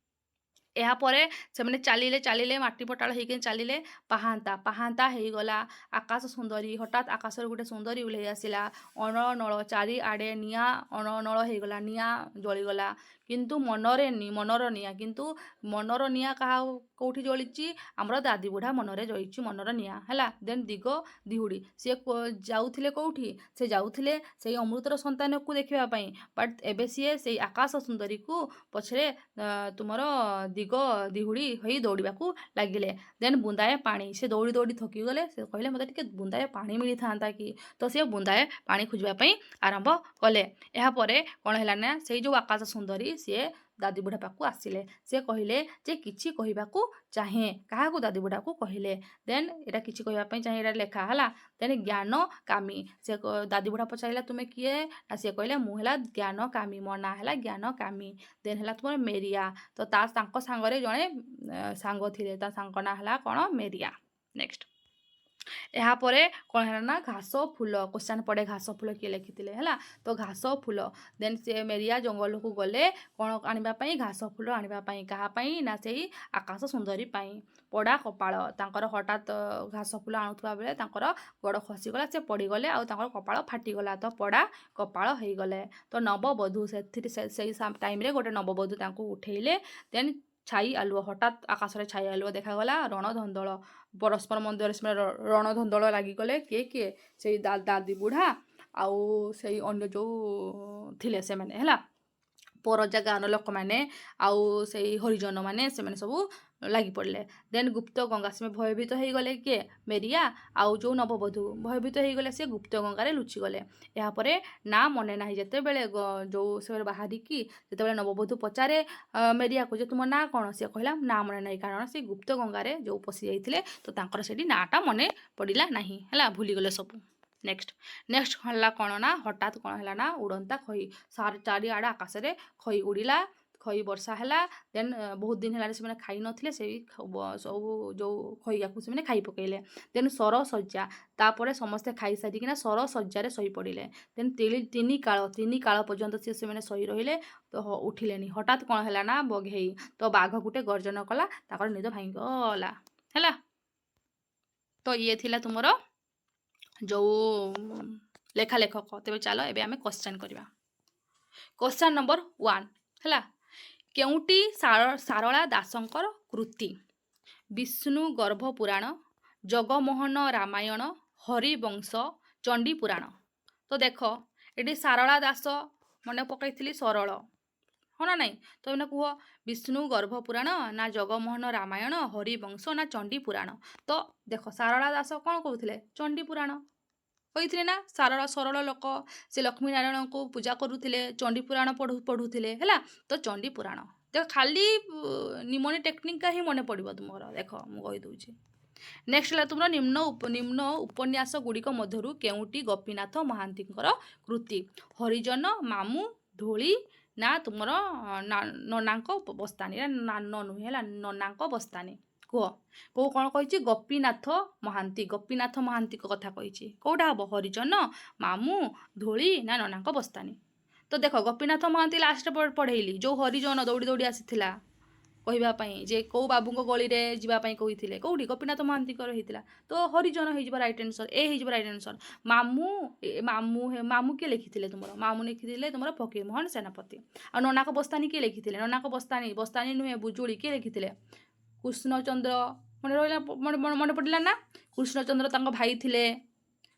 ଏହାପରେ ସେମାନେ ଚାଲିଲେ ଚାଲିଲେ, ମାଟି ପଟାଳ ହେଇକି ଚାଲିଲେ। ପାହାନ୍ତା ପାହାନ୍ତା ହେଇଗଲା। ଆକାଶ ସୁନ୍ଦରୀ, ହଠାତ୍ ଆକାଶରୁ ଗୋଟେ ସୁନ୍ଦରୀ ଓହ୍ଲେଇ ଆସିଲା। ଅଣନଳ, ଚାରିଆଡ଼େ ନିଆଁ ଅଣନଳ ହେଇଗଲା, ନିଆଁ ଜଳିଗଲା। କିନ୍ତୁ ମନରେ ମନର ନିଆଁ, କିନ୍ତୁ ମନର ନିଆଁ କାହା କେଉଁଠି ଜଳିଛି? ଆମର ଦାଦି ବୁଢ଼ା ମନରେ ଜଳିଛି ମନର ନିଆଁ, ହେଲା। ଦେନ୍ ଦିଗ ଦିହୁଡ଼ି, ସିଏ ଯାଉଥିଲେ କେଉଁଠି? ସେ ଯାଉଥିଲେ ସେଇ ଅମୃତର ସନ୍ତାନକୁ ଦେଖିବା ପାଇଁ, ବଟ୍ ଏବେ ସିଏ ସେଇ ଆକାଶ ସୁନ୍ଦରୀକୁ ପଛରେ ତୁମର ଦିଗ ଦିହୁଡ଼ି ହୋଇ ଦୌଡ଼ିବାକୁ ଲାଗିଲେ। ଦେନ୍ ବୁନ୍ଦାଏ ପାଣି, ସେ ଦୌଡ଼ି ଦୌଡ଼ି ଥକିଗଲେ। ସେ କହିଲେ ମୋତେ ଟିକେ ବୁନ୍ଦାଏ ପାଣି ମିଳିଥାନ୍ତା କି? ତ ସେ ବୁନ୍ଦାଏ ପାଣି ଖୋଜିବା ପାଇଁ ଆରମ୍ଭ କଲେ। ଏହାପରେ କ'ଣ ହେଲା ନା, ସେଇ ଯେଉଁ ଆକାଶ ସୁନ୍ଦରୀ ସିଏ ଦାଦି ବୁଢ଼ା ପାଖକୁ ଆସିଲେ। ସେ କହିଲେ ଯେ କିଛି କହିବାକୁ ଚାହେଁ। କାହାକୁ? ଦାଦି ବୁଢ଼ାକୁ କହିଲେ। ଦେନ୍ ଏଇଟା କିଛି କହିବା ପାଇଁ ଚାହେଁ, ଏଇଟା ଲେଖା ହେଲା। ଦେନ୍ ଜ୍ଞାନ କାମୀ, ସେ ଦାଦି ବୁଢ଼ା ପଚାରିଲା ତୁମେ କିଏ ନା, ସିଏ କହିଲେ ମୁଁ ହେଲା ଜ୍ଞାନ କାମୀ, ମୋ ନାଁ ହେଲା ଜ୍ଞାନ କାମୀ। ଦେନ୍ ହେଲା ତୁମର ମେରିଆ, ତ ତା ତାଙ୍କ ସାଙ୍ଗରେ ଜଣେ ସାଙ୍ଗ ଥିଲେ, ତା ସାଙ୍ଗ ନାଁ ହେଲା କ'ଣ? ମେରିଆ। ନେକ୍ସଟ, ଏହାପରେ କ'ଣ ହେଲା ନା, ଘାସ ଫୁଲ। କ୍ୱେଶ୍ଚନ୍ ପଡ଼େ, ଘାସ ଫୁଲ କିଏ ଲେଖିଥିଲେ, ହେଲା। ତ ଘାସ ଫୁଲ, ଦେନ୍ ସେ ମେରିଆ ଜଙ୍ଗଲକୁ ଗଲେ କ'ଣ ଆଣିବା ପାଇଁ? ଘାସ ଫୁଲ ଆଣିବା ପାଇଁ। କାହା ପାଇଁ ନା, ସେଇ ଆକାଶ ସୁନ୍ଦରୀ ପାଇଁ। ପଡ଼ା କପାଳ, ତାଙ୍କର ହଠାତ୍ ଘାସ ଫୁଲ ଆଣୁଥିବା ବେଳେ ତାଙ୍କର ଗୋଡ଼ ଖସିଗଲା, ସେ ପଡ଼ିଗଲେ ଆଉ ତାଙ୍କର କପାଳ ଫାଟିଗଲା, ତ ପଡ଼ା କପାଳ ହେଇଗଲେ। ତ ନବବଧୂ, ସେଥିରେ ସେଇ ଟାଇମ୍ରେ ଗୋଟେ ନବବଧୂ ତାଙ୍କୁ ଉଠେଇଲେ। ଦେନ୍ ଛାଇ ଆଲୁଅ, ହଠାତ୍ ଆକାଶରେ ଛାଇ ଆଲୁଅ ଦେଖାଗଲା। ରଣଧନ୍ଦଳ, ପରସ୍ପର ମଧ୍ୟରେ ସେମାନେ ରଣଧନ୍ଦଳ ଲାଗିଗଲେ। କିଏ କିଏ? ସେଇ ଦାଦି ବୁଢ଼ା ଆଉ ସେଇ ଅନ୍ୟ ଯେଉଁ ଥିଲେ ସେମାନେ, ହେଲା। ପରଜା ଗାଁର ଲୋକମାନେ ଆଉ ସେଇ ହରିଜନମାନେ, ସେମାନେ ସବୁ ଲାଗି ପଡ଼ିଲେ। ଦେନ୍ ଗୁପ୍ତ ଗଙ୍ଗା, ସେମାନେ ଭୟଭୀତ ହେଇଗଲେ। କିଏ? ମେରିଆ ଆଉ ଯେଉଁ ନବବଧୂ ଭୟଭୀତ ହେଇଗଲେ, ସେ ଗୁପ୍ତ ଗଙ୍ଗାରେ ଲୁଚିଗଲେ। ଏହାପରେ ନା ମନେ ନାହିଁ, ଯେତେବେଳେ ଯେଉଁ ସେମାନେ ବାହାରିକି, ଯେତେବେଳେ ନବବଧୂ ପଚାରେ ମେରିଆକୁ ଯେ ତୁମ ନାଁ କ'ଣ, ସେ କହିଲା ନା ମନେ ନାହିଁ, କାରଣ ସେ ଗୁପ୍ତ ଗଙ୍ଗାରେ ଯେଉଁ ପଶି ଯାଇଥିଲେ, ତ ତାଙ୍କର ସେଠି ନାଁଟା ମନେ ପଡ଼ିଲା ନାହିଁ, ହେଲା, ଭୁଲିଗଲେ ସବୁ। ନେକ୍ସଟ ହେଲା କ'ଣ ନା, ହଠାତ୍ କ'ଣ ହେଲା ନା, ଉଡ଼ନ୍ତା ଖଇ, ଚାରିଆଡ଼େ ଆକାଶରେ ଖଇ ଉଡ଼ିଲା। ଖଇ ବର୍ଷା ହେଲା। ଦେନ୍ ବହୁତ ଦିନ ହେଲାଣି ସେମାନେ ଖାଇନଥିଲେ, ସେଇ ସବୁ ଯେଉଁ ଖଇକୁ ସେମାନେ ଖାଇ ପକେଇଲେ। ଦେନ୍ ସରଶଯ୍ୟା, ତାପରେ ସମସ୍ତେ ଖାଇସାରିକିନା ସରଶଯ୍ୟାରେ ଶୋଇପଡ଼ିଲେ। ଦେନ୍ ତିନି କାଳ, ତିନି କାଳ ପର୍ଯ୍ୟନ୍ତ ସେ ସେମାନେ ଶୋଇ ରହିଲେ, ତ ଉଠିଲେନି। ହଠାତ୍ କ'ଣ ହେଲା ନା ବଘେଇ, ତ ବାଘ ଗୋଟେ ଗର୍ଜନ କଲା, ତାଙ୍କର ନିଦ ଭାଙ୍ଗିଗଲା। ହେଲା, ତ ଇଏ ଥିଲା ତୁମର ଯେଉଁ ଲେଖା ଲେଖକ। ତେବେ ଚାଲ ଏବେ ଆମେ କ୍ୱେଶ୍ଚନ୍ କରିବା। କ୍ୱେଶ୍ଚନ୍ ନମ୍ବର 1 ହେଲା, କେଉଁଟି ସାରଳା ଦାସଙ୍କର କୃତି? ବିଷ୍ଣୁ ଗର୍ଭ ପୁରାଣ, ଜଗମୋହନ ରାମାୟଣ, ହରିବଂଶ, ଚଣ୍ଡୀ ପୁରାଣ। ତ ଦେଖ, ଏଠି ସାରଳା ଦାସ ମନେ ପକାଇଥିଲି, ସରଳ, ହଁ ନା ନାଇଁ? ତ ଏଇନା କୁହ, ବିଷ୍ଣୁ ଗର୍ଭ ପୁରାଣ ନା ଜଗମୋହନ ରାମାୟଣ, ହରିବଂଶ ନା ଚଣ୍ଡୀ ପୁରାଣ? ତ ଦେଖ, ସାରଳା ଦାସ କ'ଣ କହୁଥିଲେ? ଚଣ୍ଡୀ ପୁରାଣ କହିଥିଲେ ନା? ସାରଳା ସରଳ ଲୋକ, ସେ ଲକ୍ଷ୍ମୀ ନାରାୟଣଙ୍କୁ ପୂଜା କରୁଥିଲେ, ଚଣ୍ଡୀ ପୁରାଣ ପଢ଼ୁଥିଲେ। ହେଲା, ତ ଚଣ୍ଡୀ ପୁରାଣ। ଦେଖ, ଖାଲି ନିମୋନି ଟେକ୍ନିକ୍ଟା ହିଁ ମନେ ପଡ଼ିବ ତୁମର। ଦେଖ, ମୁଁ କହିଦେଉଛି। ନେକ୍ସଟ ହେଲା ତୁମର, ନିମ୍ନ ଉପନ୍ୟାସ ଗୁଡ଼ିକ ମଧ୍ୟରୁ କେଉଁଟି ଗୋପୀନାଥ ମହାନ୍ତିଙ୍କର କୃତି? ହରିଜନ, ମାମୁଁ, ଧୂଳି ନା ତୁମର ନନାଙ୍କ ବସ୍ତାନି? ନା ନୁହେଁ, ହେଲା, ନନାଙ୍କ ବସ୍ତାନି। କୁହ କେଉଁ, କ'ଣ କହିଛି? ଗୋପୀନାଥ ମହାନ୍ତି, ଗୋପୀନାଥ ମହାନ୍ତିଙ୍କ କଥା କହିଛି। କେଉଁଟା ହେବ? ହରିଜନ, ମାମୁଁ, ଧୂଳି ନା ନନାଙ୍କ ବସ୍ତାନି? ତ ଦେଖ, ଗୋପୀନାଥ ମହାନ୍ତି ଲାଷ୍ଟ ପଢ଼େଇଲି, ଯେଉଁ ହରିଜନ ଦୌଡ଼ି ଦୌଡ଼ି ଆସିଥିଲା କହିବା ପାଇଁ ଯେ କେଉଁ ବାବୁଙ୍କ ଗଳିରେ ଯିବା ପାଇଁ କହିଥିଲେ, କେଉଁଠି? ଗୋପୀନାଥ ମହାନ୍ତିଙ୍କର ହେଇଥିଲା। ତ ହରିଜନ ହେଇଯିବ ରାଇଟ୍ ଆନ୍ସର୍, ଏ ହେଇଯିବ ରାଇଟ୍ ଆନ୍ସର୍। ମାମୁଁ, ମାମୁଁ, ମାମୁଁ କିଏ ଲେଖିଥିଲେ ତୁମର? ମାମୁଁ ଲେଖିଥିଲେ ତୁମର ଫକୀର ମୋହନ ସେନାପତି। ଆଉ ନନାଙ୍କ ବସ୍ତାନି କିଏ ଲେଖିଥିଲେ? ନନାଙ୍କ ବସ୍ତାନି, ବସ୍ତାନି ନୁହେଁ, ବୁଜୁଳି କିଏ ଲେଖିଥିଲେ? କୃଷ୍ଣଚନ୍ଦ୍ର। ମନେ ରହିଲା? ମନେ ପଡ଼ିଲା ନା? କୃଷ୍ଣଚନ୍ଦ୍ର, ତାଙ୍କ ଭାଇ ଥିଲେ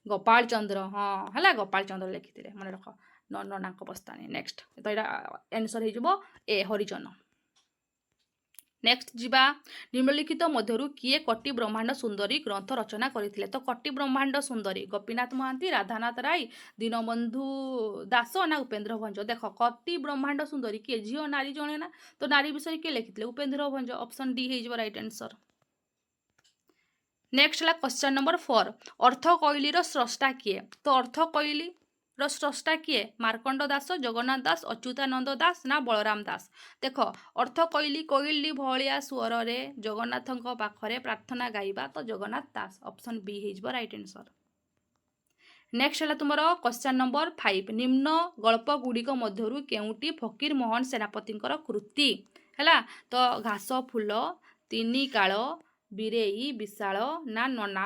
ଗୋପାଳ ଚନ୍ଦ୍ର। ହଁ, ହେଲା, ଗୋପାଳ ଚନ୍ଦ୍ର ଲେଖିଥିଲେ, ମନେ ରଖ, ନନାଙ୍କ ବସ୍ତାନି। ନେକ୍ସଟ, ତ ଏଇଟା ଆନ୍ସର୍ ହେଇଯିବ ଏ, ହରିଜନ। ନେକ୍ସଟ ଯିବା। ନିମ୍ନଲିଖିତ ମଧ୍ୟରୁ କିଏ କୋଟି ବ୍ରହ୍ମାଣ୍ଡ ସୁନ୍ଦରୀ ଗ୍ରନ୍ଥ ରଚନା କରିଥିଲେ? ତ କୋଟି ବ୍ରହ୍ମାଣ୍ଡ ସୁନ୍ଦରୀ ଗୋପୀନାଥ ମହାନ୍ତି, ରାଧାନାଥ ରାୟ, ଦୀନବନ୍ଧୁ ଦାସ ନା ଉପେନ୍ଦ୍ର ଭଞ୍ଜ? ଦେଖ, କୋଟି ବ୍ରହ୍ମାଣ୍ଡ ସୁନ୍ଦରୀ କିଏ? ଝିଅ, ନାରୀ ଜଣେ ନା? ତ ନାରୀ ବିଷୟରେ କିଏ ଲେଖିଥିଲେ? ଉପେନ୍ଦ୍ର ଭଞ୍ଜ। ଅପସନ୍ ଡି ହେଇଯିବ ରାଇଟ୍ ଆନ୍ସର୍। ନେକ୍ସଟ ହେଲା କ୍ୱେଶ୍ଚନ୍ ନମ୍ବର 4, ଅର୍ଥ କୈଲିର ସ୍ରଷ୍ଟା କିଏ? ତ ଅର୍ଥ କୈଲିର ସ୍ରଷ୍ଟା କିଏ? ମାର୍କଣ୍ଡ ଦାସ, ଜଗନ୍ନାଥ ଦାସ, ଅଚ୍ୟୁତାନନ୍ଦ ଦାସ ନା ବଳରାମ ଦାସ? ଦେଖ, ଅର୍ଥ କୈଲି, କୋଇଲି ଭଳିଆ ସ୍ୱରରେ ଜଗନ୍ନାଥଙ୍କ ପାଖରେ ପ୍ରାର୍ଥନା ଗାଇବା, ତ ଜଗନ୍ନାଥ ଦାସ। ଅପସନ୍ ବି ହେଇଯିବ ରାଇଟ୍ ଆନ୍ସର୍। ନେକ୍ସଟ ହେଲା ତୁମର କ୍ୱେଶ୍ଚନ୍ ନମ୍ବର 5, ନିମ୍ନ ଗଳ୍ପ ଗୁଡ଼ିକ ମଧ୍ୟରୁ କେଉଁଟି ଫକୀର ମୋହନ ସେନାପତିଙ୍କର କୃତି? ହେଲା, ତ ଘାସ ଫୁଲ, ତିନି କାଳ, ବୀରେଇ ବିଶାଳ ନା ନନା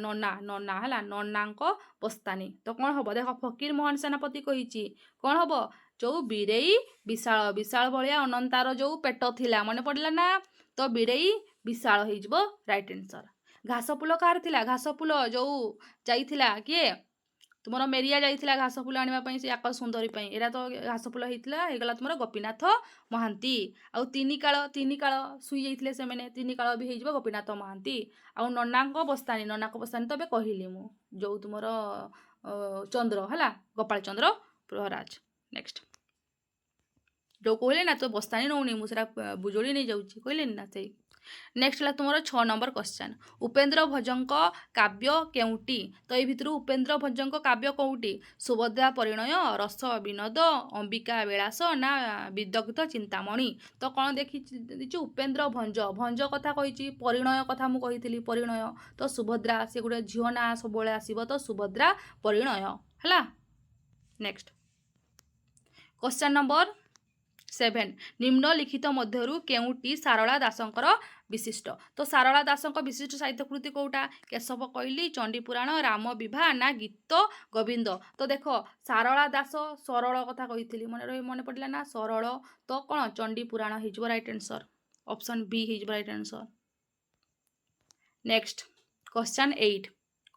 ନନା ନନା ହେଲା, ନନାଙ୍କ ବସ୍ତାନି? ତ କ'ଣ ହବ? ଦେଖ, ଫକୀର ମୋହନ ସେନାପତି କହିଛି, କ'ଣ ହବ? ଯୋଉ ବୀରେଇ ବିଶାଳ, ବିଶାଳ ଭଳିଆ ଅନନ୍ତାର ଯୋଉ ପେଟ ଥିଲା, ମନେ ପଡ଼ିଲା ନା? ତ ବୀରେଇ ବିଶାଳ ହେଇଯିବ ରାଇଟ୍ ଆନ୍ସର୍। ଘାସ ଫୁଲ କାହାର ଥିଲା? ଘାସ ଫୁଲ ଯୋଉ ଯାଇଥିଲା କିଏ? ତୁମର ମେରିଆ ଯାଇଥିଲା ଘାସ ଫୁଲ ଆଣିବା ପାଇଁ ସେ ଆକାଶ ସୁନ୍ଦରୀ ପାଇଁ। ଏଇଟା ତ ଘାସ ଫୁଲ ହେଇଥିଲା, ହେଇଗଲା ତୁମର ଗୋପୀନାଥ ମହାନ୍ତି। ଆଉ ତିନି କାଳ, ତିନି କାଳ ଶୋଇ ଯାଇଥିଲେ ସେମାନେ, ତିନି କାଳ ବି ହେଇଯିବ ଗୋପୀନାଥ ମହାନ୍ତି। ଆଉ ନନାଙ୍କ ବସ୍ତାନି, ନନାଙ୍କ ବସ୍ତାନି ତ ଏବେ କହିଲି ମୁଁ, ଯୋଉ ତୁମର ଚନ୍ଦ୍ର ହେଲା, ଗୋପାଳ ଚନ୍ଦ୍ର ପ୍ରହରାଜ। ନେକ୍ସଟ, ଯୋଉ କହିଲେ ନା ତୋ ବସ୍ତାନି ନଉନି ମୁଁ, ସେଟା ବୁଜୁଳି ନେଇଯାଉଛି କହିଲେନି ନା, ସେଇ। ନେକ୍ସଟ ହେଲା ତୁମର 6 ନମ୍ବର କ୍ୱେଶ୍ଚନ୍, ଉପେନ୍ଦ୍ର ଭଞ୍ଜଙ୍କ କାବ୍ୟ କେଉଁଟି? ତ ଏଇ ଭିତରୁ ଉପେନ୍ଦ୍ର ଭଞ୍ଜଙ୍କ କାବ୍ୟ କେଉଁଟି? ସୁଭଦ୍ରା ପରିଣୟ, ରସ ବିନୋଦ, ଅମ୍ବିକା ବିଳାସ ନା ବିଦଗ୍ଧ ଚିନ୍ତାମଣି? ତ କ'ଣ ଦେଖିଛି? ଉପେନ୍ଦ୍ର ଭଞ୍ଜ, ଭଞ୍ଜ କଥା କହିଛି, ପରିଣୟ କଥା ମୁଁ କହିଥିଲି, ପରିଣୟ। ତ ସୁଭଦ୍ରା, ସେ ଗୋଟେ ଝିଅ ନାଁ ସବୁବେଳେ ଆସିବ, ତ ସୁଭଦ୍ରା ପରିଣୟ ହେଲା। ନେକ୍ସଟ କ୍ୱେଶ୍ଚନ୍ ନମ୍ବର 7, ନିମ୍ନଲିଖିତ ମଧ୍ୟରୁ କେଉଁଟି ସାରଳା ଦାସଙ୍କର ବିଶିଷ୍ଟ? ତ ସାରଳା ଦାସଙ୍କ ବିଶିଷ୍ଟ ସାହିତ୍ୟ କୃତି କେଉଁଟା? କେଶବ କୈଲି, ଚଣ୍ଡୀ ପୁରାଣ, ରାମ ବିବାହ ନା ଗୀତ ଗୋବିନ୍ଦ? ତ ଦେଖ, ସାରଳା ଦାସ ସରଳ କଥା କହିଥିଲି, ମନେ ରହି ମନେ ପଡ଼ିଲା ନା? ସରଳ, ତ କ'ଣ ଚଣ୍ଡୀ ପୁରାଣ ହେଇଯିବ ରାଇଟ୍ ଆନ୍ସର୍। ଅପସନ୍ ବି ହେଇଯିବ ରାଇଟ୍ ଆନ୍ସର୍। ନେକ୍ସଟ କ୍ୱେଶ୍ଚନ୍ 8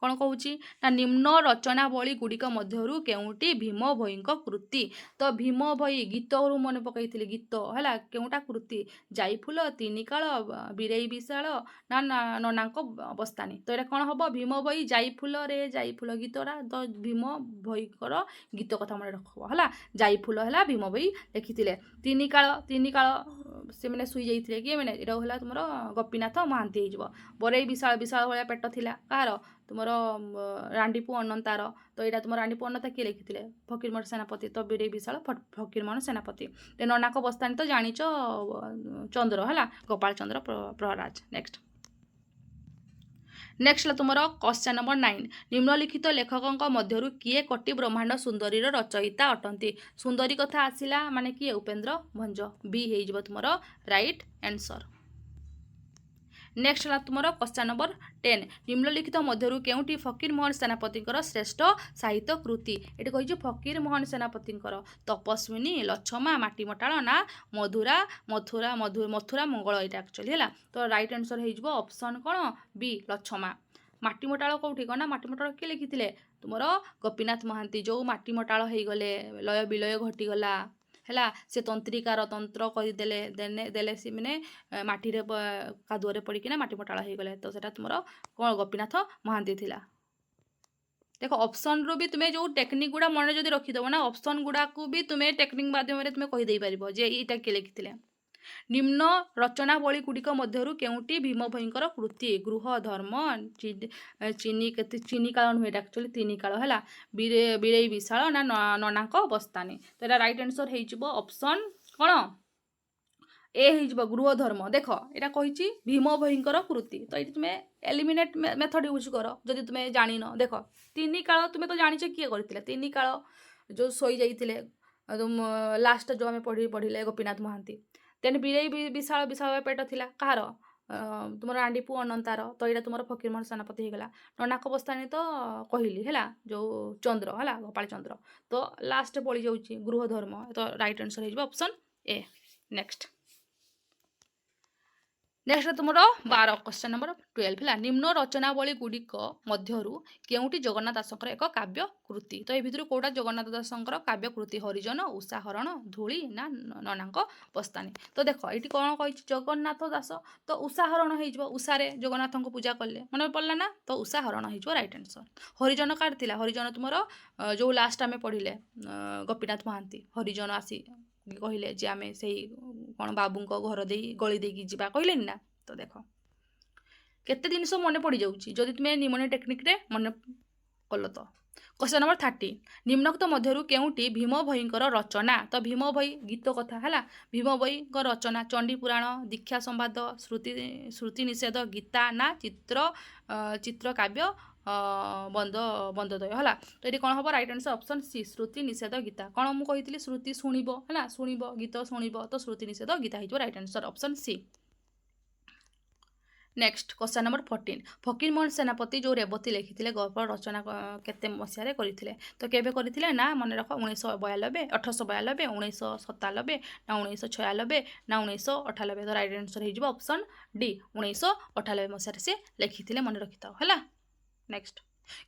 କ'ଣ କହୁଛି ନା, ନିମ୍ନ ରଚନାବଳୀ ଗୁଡ଼ିକ ମଧ୍ୟରୁ କେଉଁଟି ଭୀମ ଭୋଇଙ୍କ କୃତି? ତ ଭୀମ ଭୋଇ ଗୀତରୁ ମନେ ପକାଇଥିଲି, ଗୀତ ହେଲା, କେଉଁଟା କୃତି? ଜାଇଫୁଲ, ତିନି କାଳ, ବୀରେଇ ବିଶାଳ ନା ନନାଙ୍କ ବସ୍ତାନି? ତ ଏଇଟା କ'ଣ ହବ? ଭୀମ ଭୋଇ, ଜାଇଫୁଲ ରେ ଜାଇଫୁଲ ଗୀତଟା, ତ ଭୀମ ଭୋଇଙ୍କର ଗୀତ କଥା ମନେ ରଖିବ। ହେଲା, ଜାଇଫୁଲ ହେଲା ଭୀମ ଭୋଇ ଲେଖିଥିଲେ। ତିନି କାଳ, ତିନି କାଳ ସେମାନେ ଶୋଇ ଯାଇଥିଲେ କିଏ ମାନେ? ଏଇଟା ହେଲା ତୁମର ଗୋପୀନାଥ ମହାନ୍ତି ହେଇଯିବ। ବରେଇ ବିଶାଳ, ବିଶାଳ ଭଳିଆ ପେଟ ଥିଲା କାହାର? ତୁମର ରାଣ୍ଡିପୁଅ ଅନନ୍ତାର। ତ ଏଇଟା ତୁମର ରାଣ୍ଡିପୁଅ ଅନନ୍ତା କିଏ ଲେଖିଥିଲେ? ଫକୀରମୋହନ ସେନାପତି। ତ ବୀରେଇ ବିଶାଳ ଫକୀରମୋହନ ସେନାପତି। ନନାଙ୍କ ବସ୍ତାନି ତ ଜାଣିଛ, ଚନ୍ଦ୍ର ହେଲା, ଗୋପାଳ ଚନ୍ଦ୍ର ପ୍ରହରାଜ। ନେକ୍ସଟ, ନେକ୍ସଟ ହେଲା ତୁମର କ୍ୱେଶ୍ଚନ୍ ନମ୍ବର 9। ନିମ୍ନଲିଖିତ ଲେଖକଙ୍କ ମଧ୍ୟରୁ କିଏ କୋଟି ବ୍ରହ୍ମାଣ୍ଡ ସୁନ୍ଦରୀର ରଚୟିତା ଅଟନ୍ତି? ସୁନ୍ଦରୀ କଥା ଆସିଲା ମାନେ କିଏ? ଉପେନ୍ଦ୍ର ଭଞ୍ଜ। ବି ହେଇଯିବ ତୁମର ରାଇଟ୍ ଆନ୍ସର। ନେକ୍ସଟ ହେଲା ତୁମର କ୍ୱେଶ୍ଚନ୍ ନମ୍ବର 10। ନିମ୍ନଲିଖିତ ମଧ୍ୟରୁ କେଉଁଟି ଫକୀରମୋହନ ସେନାପତିଙ୍କର ଶ୍ରେଷ୍ଠ ସାହିତ୍ୟ କୃତି? ଏଠି କହିଛି ଫକୀରମୋହନ ସେନାପତିଙ୍କର ତପସ୍ୱିନୀ, ଲଛମା, ମାଟିମଟାଳ ନା ମଧୁରା ମଥୁରା ମଧୁ ମଥୁରା ମଙ୍ଗଳ ଏଇଟା ଆକ୍ଚୁଆଲି ହେଲା। ତ ରାଇଟ୍ ଆନ୍ସର ହେଇଯିବ ଅପସନ୍ କ'ଣ? ବି, ଲଛମା। ମାଟିମଟାଳ କେଉଁଠି କ'ଣ ନା ମାଟିମଟାଳ କିଏ ଲେଖିଥିଲେ? ତୁମର ଗୋପୀନାଥ ମହାନ୍ତି। ଯେଉଁ ମାଟିମଟାଳ ହେଇଗଲେ, ଲୟ ବିଲୟ ଘଟିଗଲା ହେଲା, ସେ ତନ୍ତ୍ରିକାର ତନ୍ତ୍ର କରିଦେଲେ, ଦେନେ ଦେଲେ, ସେ ମାନେ ମାଟିରେ କାଦୁଅରେ ପଡ଼ିକିନା ମାଟିମଟାଳ ହେଇଗଲେ। ତ ସେଟା ତୁମର କ'ଣ ଗୋପୀନାଥ ମହାନ୍ତି ଥିଲା। ଦେଖ, ଅପସନ୍ରୁ ବି ତୁମେ ଯେଉଁ ଟେକ୍ନିକ୍ ଗୁଡ଼ା ମନେ ଯଦି ରଖିଦେବ ନା, ଅପସନ୍ ଗୁଡ଼ାକୁ ବି ତୁମେ ଟେକ୍ନିକ୍ ମାଧ୍ୟମରେ ତୁମେ କହିଦେଇପାରିବ ଯେ ଏଇଟା କିଏ ଲେଖିଥିଲେ। ନିମ୍ନ ରଚନାବଳୀ ଗୁଡ଼ିକ ମଧ୍ୟରୁ କେଉଁଟି ଭୀମ ଭୋଇଙ୍କର କୃତି? ଗୃହ ଧର୍ମ, ଚିନି କେତେ, ଚିନି କାଳ ନୁହେଁ, ଏଇଟା ଆକ୍ଚୁଆଲି ତିନି କାଳ ହେଲା, ବୀରେଇ ବିଶାଳ ନା ନନାଙ୍କ ବସ୍ତାନି? ତ ଏଇଟା ରାଇଟ୍ ଆନ୍ସର ହେଇଯିବ ଅପସନ୍ କ'ଣ? ଏ ହେଇଯିବ, ଗୃହ ଧର୍ମ। ଦେଖ, ଏଇଟା କହିଛି ଭୀମ ଭୋଇଙ୍କର କୃତି। ତ ଏଇଠି ତୁମେ ଏଲିମିନେଟ୍ ମେଥଡ଼ ୟୁଜ୍ କର ଯଦି ତୁମେ ଜାଣିନ। ଦେଖ, ତିନି କାଳ ତୁମେ ତ ଜାଣିଛ କିଏ କରିଥିଲେ। ତିନି କାଳ ଯେଉଁ ଶୋଇଯାଇଥିଲେ ଲାଷ୍ଟ ଯେଉଁ ଆମେ ପଢ଼ିଲେ, ଗୋପୀନାଥ ମହାନ୍ତି। ଦେନ୍ ବୀରେଇ ବିଶାଳ, ବିଶାଳ ପେଟ ଥିଲା କାହାର? ତୁମର ରାଣ୍ଡିପୁଅ ଅନନ୍ତାର। ତ ଏଇଟା ତୁମର ଫକୀରମୋହନ ସେନାପତି ହେଇଗଲା। ନନାଙ୍କ ବସ୍ତାନି ତ କହିଲି ହେଲା, ଯେଉଁ ଚନ୍ଦ୍ର ହେଲା, ଗୋପାଳ ଚନ୍ଦ୍ର। ତ ଲାଷ୍ଟ ପଡ଼ିଯାଉଛି ଗୃହ ଧର୍ମ। ତ ରାଇଟ୍ ଆନ୍ସର ହେଇଯିବ ଅପସନ୍ ଏ। ନେକ୍ସଟ, ନେକ୍ସଟ ତୁମର 12, କ୍ୱେଶ୍ଚନ୍ ନମ୍ବର 12 ହେଲା, ନିମ୍ନ ରଚନାବଳୀ ଗୁଡ଼ିକ ମଧ୍ୟରୁ କେଉଁଟି ଜଗନ୍ନାଥ ଦାସଙ୍କର ଏକ କାବ୍ୟ କୃତି? ତ ଏ ଭିତରୁ କେଉଁଟା ଜଗନ୍ନାଥ ଦାସଙ୍କର କାବ୍ୟ କୃତି? ହରିଜନ, ଉଷାହରଣ, ଧୂଳି ନା ନନାଙ୍କ ବସ୍ତାନି? ତ ଦେଖ, ଏଇଠି କ'ଣ କହିଛି? ଜଗନ୍ନାଥ ଦାସ, ତ ଉଷାହରଣ ହେଇଯିବ। ଉଷାରେ ଜଗନ୍ନାଥଙ୍କୁ ପୂଜା କଲେ, ମନେ ପଡ଼ିଲା ନା? ତ ଉଷାହରଣ ହେଇଯିବ ରାଇଟ୍ ଆନ୍ସର। ହରିଜନ କାହାର ଥିଲା? ହରିଜନ ତୁମର ଯେଉଁ ଲାଷ୍ଟ ଆମେ ପଢ଼ିଲେ, ଗୋପୀନାଥ ମହାନ୍ତି। ହରିଜନ ଆସି କହିଲେ ଯେ ଆମେ ସେଇ କ'ଣ ବାବୁଙ୍କ ଘର ଦେଇ ଗଳି ଦେଇକି ଯିବା, କହିଲେନି ନା? ତ ଦେଖ, କେତେ ଜିନିଷ ମନେ ପଡ଼ିଯାଉଛି ଯଦି ତୁମେ ନିମୋନିକ୍ ଟେକ୍ନିକ୍ରେ ମନେ କଲ ତ। Question number 13। ନିମ୍ନୋକ୍ତ ମଧ୍ୟରୁ କେଉଁଟି ଭୀମ ଭୋଇଙ୍କର ରଚନା? ତ ଭୀମ ଭୋଇ ଗୀତ କଥା ହେଲା, ଭୀମ ଭୋଇଙ୍କ ରଚନା ଚଣ୍ଡୀ ପୁରାଣ, ଦୀକ୍ଷା ସମ୍ବାଦ, ଶ୍ରୁତି ନିଷେଧ ଗୀତା ନା ଚିତ୍ରକାବ୍ୟ ବନ୍ଦୋଦୟ ହେଲା। ତ ଏଠି କ'ଣ ହେବ ରାଇଟ୍ ଆନ୍ସର? ଅପସନ୍ ସି, ଶ୍ରୁତି ନିଷେଧ ଗୀତା। କ'ଣ ମୁଁ କହିଥିଲି? ଶ୍ରୁତି ଶୁଣିବ ହେଲା, ଶୁଣିବ, ଗୀତ ଶୁଣିବ। ତ ଶ୍ରୁତି ନିଷେଧ ଗୀତା ହେଇଯିବ right answer, option C. Next question number 14। Fakirmohan Senapati ଯେଉଁ ରେବତୀ ଲେଖିଥିଲେ, ଗଳ୍ପ ରଚନା କେତେ ମସିହାରେ କରିଥିଲେ? ତ କେବେ କରିଥିଲେ ନା ମନେ ରଖ, 1992, 1892, 1997 ନା 1996 ନା 1998? ତ ରାଇଟ୍ ଆନ୍ସର ହେଇଯିବ ଅପସନ୍ ଡି, 1998 ମସିହାରେ ସେ ଲେଖିଥିଲେ, ମନେ ରଖିଥାଅ ହେଲା। Next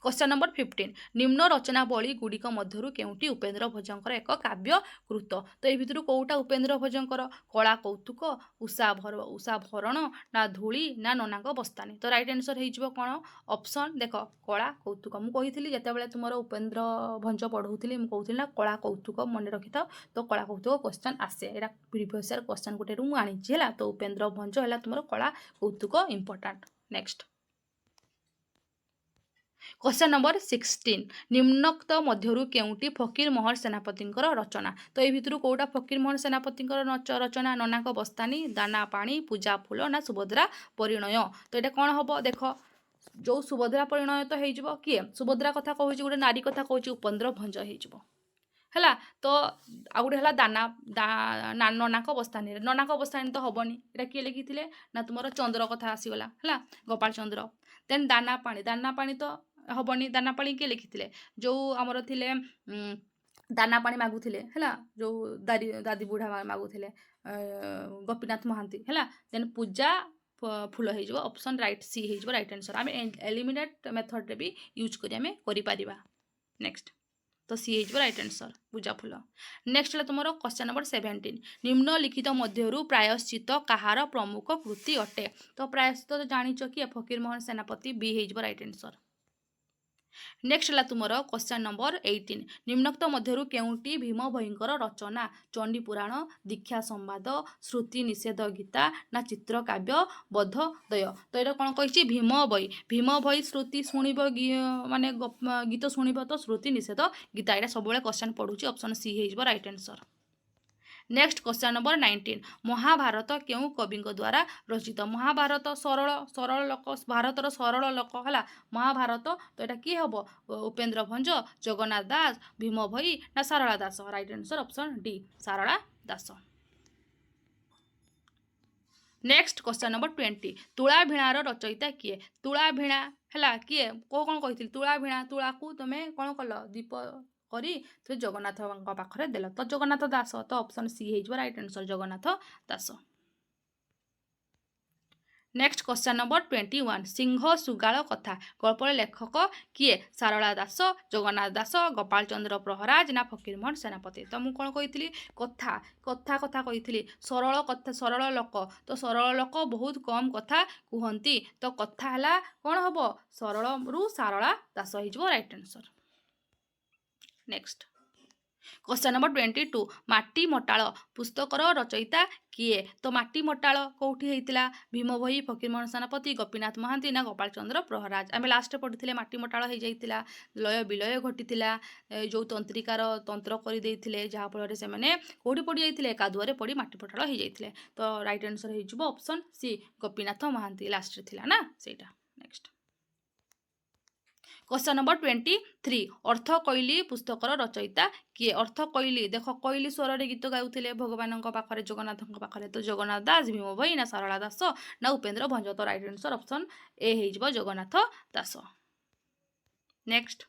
question number 15। ନିମ୍ନ ରଚନାବଳୀ ଗୁଡ଼ିକ ମଧ୍ୟରୁ କେଉଁଟି ଉପେନ୍ଦ୍ର ଭଞ୍ଜଙ୍କର ଏକ କାବ୍ୟ କୃତ? ତ ଏଇ ଭିତରୁ କେଉଁଟା ଉପେନ୍ଦ୍ର ଭଞ୍ଜଙ୍କର? କଳା କୌତୁକ, ଉଷା ଭରଣ ନା ଧୂଳି ନା ନନାଙ୍କ ବସ୍ତାନି? ତ ରାଇଟ୍ ଆନ୍ସର ହେଇଯିବ କ'ଣ? ଅପସନ୍ ଦେଖ, କଳା କୌତୁକ। ମୁଁ କହିଥିଲି ଯେତେବେଳେ ତୁମର ଉପେନ୍ଦ୍ର ଭଞ୍ଜ ପଢ଼ଉଥିଲି, ମୁଁ କହୁଥିଲି ନା କଳା କୌତୁକ ମନେ ରଖିଥାଅ। ତ କଳା କୌତୁକ କ୍ୱେଶ୍ଚନ୍ ଆସେ। ଏଇଟା ପ୍ରିଭିୟସ୍ ଇୟର୍ କ୍ୱେଶ୍ଚନ୍ ଗୋଟେରୁ ମୁଁ ଆଣିଛି ହେଲା। ତ ଉପେନ୍ଦ୍ର ଭଞ୍ଜ ହେଲା ତୁମର କଳା କୌତୁକ important. Next question number 16। ନିମ୍ନୋକ୍ତ ମଧ୍ୟରୁ କେଉଁଟି ଫକୀରମୋହନ ସେନାପତିଙ୍କର ରଚନା? ତ ଏଇ ଭିତରୁ କେଉଁଟା ଫକୀରମୋହନ ସେନାପତିଙ୍କର ରଚନା? ନନାଙ୍କ ବସ୍ତାନି, ଦାନା ପାଣି, ପୂଜା ଫୁଲ ନା ସୁଭଦ୍ରା ପରିଣୟ? ତ ଏଇଟା କ'ଣ ହେବ? ଦେଖ, ଯେଉଁ ସୁଭଦ୍ରା ପରିଣୟ ତ ହେଇଯିବ କିଏ? ସୁଭଦ୍ରା କଥା କହୁଛି, ଗୋଟେ ନାରୀ କଥା କହୁଛି, ଉପେନ୍ଦ୍ର ଭଞ୍ଜ ହେଇଯିବ ହେଲା। ତ ଆଉ ଗୋଟେ ହେଲା ଦାନା ନନାଙ୍କ ବସ୍ତାନିରେ, ନନାଙ୍କ ବସ୍ତାନି ତ ହବନି। ଏଇଟା କିଏ ଲେଖିଥିଲେ ନା ତୁମର ଚନ୍ଦ୍ର କଥା ଆସିଗଲା ହେଲା, ଗୋପାଳ ଚନ୍ଦ୍ର। ଦେନ୍ ଦାନା ପାଣି, ଦାନା ପାଣି ତ ହବନି। ଦାନା ପାଣି କିଏ ଲେଖିଥିଲେ? ଯେଉଁ ଆମର ଥିଲେ ଦାନା ପାଣି ମାଗୁଥିଲେ ହେଲା, ଯେଉଁ ଦାଦି ଦାଦି ବୁଢ଼ା ମାଗୁଥିଲେ, ଗୋପୀନାଥ ମହାନ୍ତି ହେଲା। ଦେନ୍ ପୂଜା ଫୁଲ ହେଇଯିବ ଅପସନ୍ ରାଇଟ୍, ସି ହେଇଯିବ ରାଇଟ୍ ଆନ୍ସର୍। ଆମେ ଏଲିମିନେଟ୍ ମେଥଡ଼ରେ ବି ୟୁଜ୍ କରି ଆମେ କରିପାରିବା। ନେକ୍ସଟ, ତ ସି ହେଇଯିବ ରାଇଟ୍ ଆନ୍ସର୍, ପୂଜା ଫୁଲ। ନେକ୍ସଟ ହେଲା ତୁମର କ୍ୱେଶ୍ଚନ୍ ନମ୍ବର 17। ନିମ୍ନଲିଖିତ ମଧ୍ୟରୁ ପ୍ରାୟଶ୍ଚିତ କାହାର ପ୍ରମୁଖ କୃତି ଅଟେ? ତ ପ୍ରାୟଶ୍ଚିତ ତ ଜାଣିଛ କି ଫକୀରମୋହନ ସେନାପତି, ବି ହେଇଯିବ ରାଇଟ୍ ଆନ୍ସର୍। ନେକ୍ସଟ ହେଲା ତୁମର କ୍ୱେଶ୍ଚନ୍ ନମ୍ବର 18। ନିମ୍ନୋକ୍ତ ମଧ୍ୟରୁ କେଉଁଟି ଭୀମ ଭୋଇଙ୍କର ରଚନା? ଚଣ୍ଡୀପୁରାଣ, ଦୀକ୍ଷା ସମ୍ବାଦ, ଶ୍ରୁତି ନିଷେଧ ଗୀତା ନା ଚିତ୍ରକାବ୍ୟ ବୋଧୋଦୟ? ତ ଏଇଟା କ'ଣ କହିଛି? ଭୀମ ଭୋଇ। ଭୀମ ଭୋଇ ଶ୍ରୁତି ଶୁଣିବ, ମାନେ ଗୀତ ଶୁଣିବ, ତ ଶ୍ରୁତି ନିଷେଧ ଗୀତା। ଏଇଟା ସବୁବେଳେ କ୍ୱେଶ୍ଚନ୍ ପଡ଼ୁଛି। ଅପସନ୍ ସି ହେଇଯିବ right answer. Next question number 19। Mahabharata କେଉଁ କବିଙ୍କ ଦ୍ୱାରା ରଚିତ? ମହାଭାରତ ସରଳ, ସରଳ ଲୋକ, ଭାରତର ସରଳ ଲୋକ ହେଲା ମହାଭାରତ। ତ ଏଇଟା କିଏ ହେବ? ଉପେନ୍ଦ୍ର ଭଞ୍ଜ, ଜଗନ୍ନାଥ ଦାସ, ଭୀମ ଭୋଇ ନା Sarala Das? Right answer option D, Sarala Das. Next question number 20। ତୁଳା ଭିଣାର ରଚୟିତା କିଏ? ତୁଳା ଭିଣା ହେଲା କିଏ? କେଉଁ କ'ଣ କହିଥିଲି? ତୁଳା ଭିଣା, ତୁଳାକୁ ତୁମେ କ'ଣ କଲ? ଦୀପ କରି ତୁମେ ଜଗନ୍ନାଥଙ୍କ ପାଖରେ ଦେଲ, ତ ଜଗନ୍ନାଥ ଦାସ। ତ ଅପସନ୍ ସି ହେଇଯିବ right answer, Jagannath Das. Next question number 21। ସିଂହ ଶୃଗାଳ କଥା ଗଳ୍ପର ଲେଖକ କିଏ? ସାରଳା ଦାସ, ଜଗନ୍ନାଥ ଦାସ, ଗୋପାଳ ଚନ୍ଦ୍ର ପ୍ରହରାଜ ନା ଫକୀରମୋହନ ସେନାପତି? ତ ମୁଁ କ'ଣ କହିଥିଲି? କଥା, କଥା, କଥା କହିଥିଲି। ସରଳ କଥା, ସରଳ ଲୋକ। ତ ସରଳ ଲୋକ ବହୁତ କମ୍ କଥା କୁହନ୍ତି। ତ କଥା ହେଲା କ'ଣ ହେବ? ସରଳରୁ ସାରଳା ଦାସ ହେଇଯିବ right answer. Next question number 22। ମାଟି ମଟାଳ ପୁସ୍ତକର ରଚୟିତା କିଏ? ତ ମାଟି ମଟାଳ କେଉଁଠି ହେଇଥିଲା? ଭୀମ ଭୋଇ, ଫକୀରମୋହନ ସେନାପତି, ଗୋପୀନାଥ ମହାନ୍ତି ନା ଗୋପାଳ ଚନ୍ଦ୍ର ପ୍ରହରାଜ? ଆମେ ଲାଷ୍ଟରେ ପଢ଼ିଥିଲେ, ମାଟି ମଟାଳ ହେଇଯାଇଥିଲା, ଲୟ ବିଲୟ ଘଟିଥିଲା, ଯେଉଁ ତନ୍ତ୍ରିକାର ତନ୍ତ୍ର କରିଦେଇଥିଲେ, ଯାହାଫଳରେ ସେମାନେ କେଉଁଠି ପଡ଼ିଯାଇଥିଲେ? କାଦୁଅରେ ପଡ଼ି ମାଟି ମଟାଳ ହେଇଯାଇଥିଲେ। ତ ରାଇଟ୍ ଆନ୍ସର ହେଇଯିବ ଅପସନ୍ ସି, ଗୋପୀନାଥ ମହାନ୍ତି। ଲାଷ୍ଟରେ ଥିଲା ନା ସେଇଟା। Next question number 23। ଅର୍ଥ କୈଲି ପୁସ୍ତକର ରଚୟିତା କିଏ? ଅର୍ଥ କୈଲି, ଦେଖ, କୈଲି ସ୍ୱରରେ ଗୀତ ଗାଉଥିଲେ ଭଗବାନଙ୍କ ପାଖରେ, ଜଗନ୍ନାଥଙ୍କ ପାଖରେ। ତ ଜଗନ୍ନାଥ ଦାସ, ଭୀମ ଭୋଇ ନା ସାରଳା ଦାସ ନା ଉପେନ୍ଦ୍ର ଭଞ୍ଜ? ତ ରାଇଟ୍ ଆନ୍ସର ଅପସନ୍ ଏ ହେଇଯିବ, Jagannath Das. Next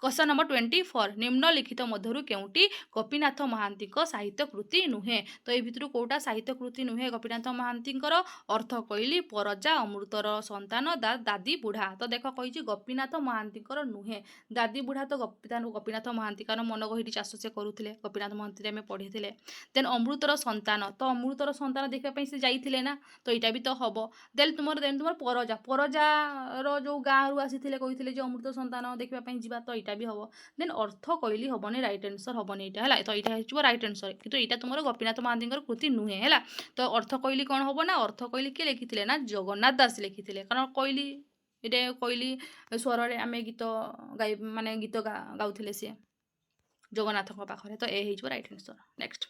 question number 24। ନିମ୍ନଲିଖିତ ମଧ୍ୟରୁ କେଉଁଟି ଗୋପୀନାଥ ମହାନ୍ତିଙ୍କ ସାହିତ୍ୟ କୃତି ନୁହେଁ? ତ ଏଇ ଭିତରୁ କେଉଁଟା ସାହିତ୍ୟ କୃତି ନୁହେଁ ଗୋପୀନାଥ ମହାନ୍ତିଙ୍କର? ଅର୍ଥ କୈଲି, ପରଜା, ଅମୃତର ସନ୍ତାନ, ଦାଦି ବୁଢ଼ା। ତ ଦେଖ, କହିଛି ଗୋପୀନାଥ ମହାନ୍ତିଙ୍କର ନୁହେଁ। ଦାଦି ବୁଢ଼ା ତ ଗୋପୀନାଥ ମହାନ୍ତି, କାରଣ ମନଗହିରି ଚାଷ ସେ କରୁଥିଲେ, ଗୋପୀନାଥ ମହାନ୍ତିରେ ଆମେ ପଢ଼ିଥିଲେ। ଦେନ୍ ଅମୃତର ସନ୍ତାନ, ତ ଅମୃତର ସନ୍ତାନ ଦେଖିବା ପାଇଁ ସେ ଯାଇଥିଲେ ନା, ତ ଏଇଟା ବି ତ ହବ। ଦେନ୍ ତୁମର ପରଜା, ପରଜାର ଯେଉଁ ଗାଁରୁ ଆସିଥିଲେ, କହିଥିଲେ ଯେ ଅମୃତ ସନ୍ତାନ ଦେଖିବା ପାଇଁ ଯିବା, ତ ଏଇଟା ବି ହବ। ଦେନ୍ ଅର୍ଥ କୈଲି ହବନି, ରାଇଟ୍ ଆନ୍ସର ହବନି ଏଇଟା ହେଲା। ତ ଏଇଟା ହେଇଯିବ ରାଇଟ୍ ଆନ୍ସର, କିନ୍ତୁ ଏଇଟା ତୁମର ଗୋପୀନାଥ ମହାନ୍ତିଙ୍କର କୃତି ନୁହେଁ ହେଲା। ତ ଅର୍ଥ କୈଲି କ'ଣ ହବ ନା, ଅର୍ଥ କୈଲି କିଏ ଲେଖିଥିଲେ ନା ଜଗନ୍ନାଥ ଦାସ ଲେଖିଥିଲେ, କାରଣ କୈଲି, ଏଇଟା କୈଲି ସ୍ୱରରେ ଆମେ ଗୀତ ଗାଇ, ମାନେ ଗୀତ ଗାଉଥିଲେ ସିଏ ଜଗନ୍ନାଥଙ୍କ ପାଖରେ। ତ ଏ ହେଇଯିବ right answer. Next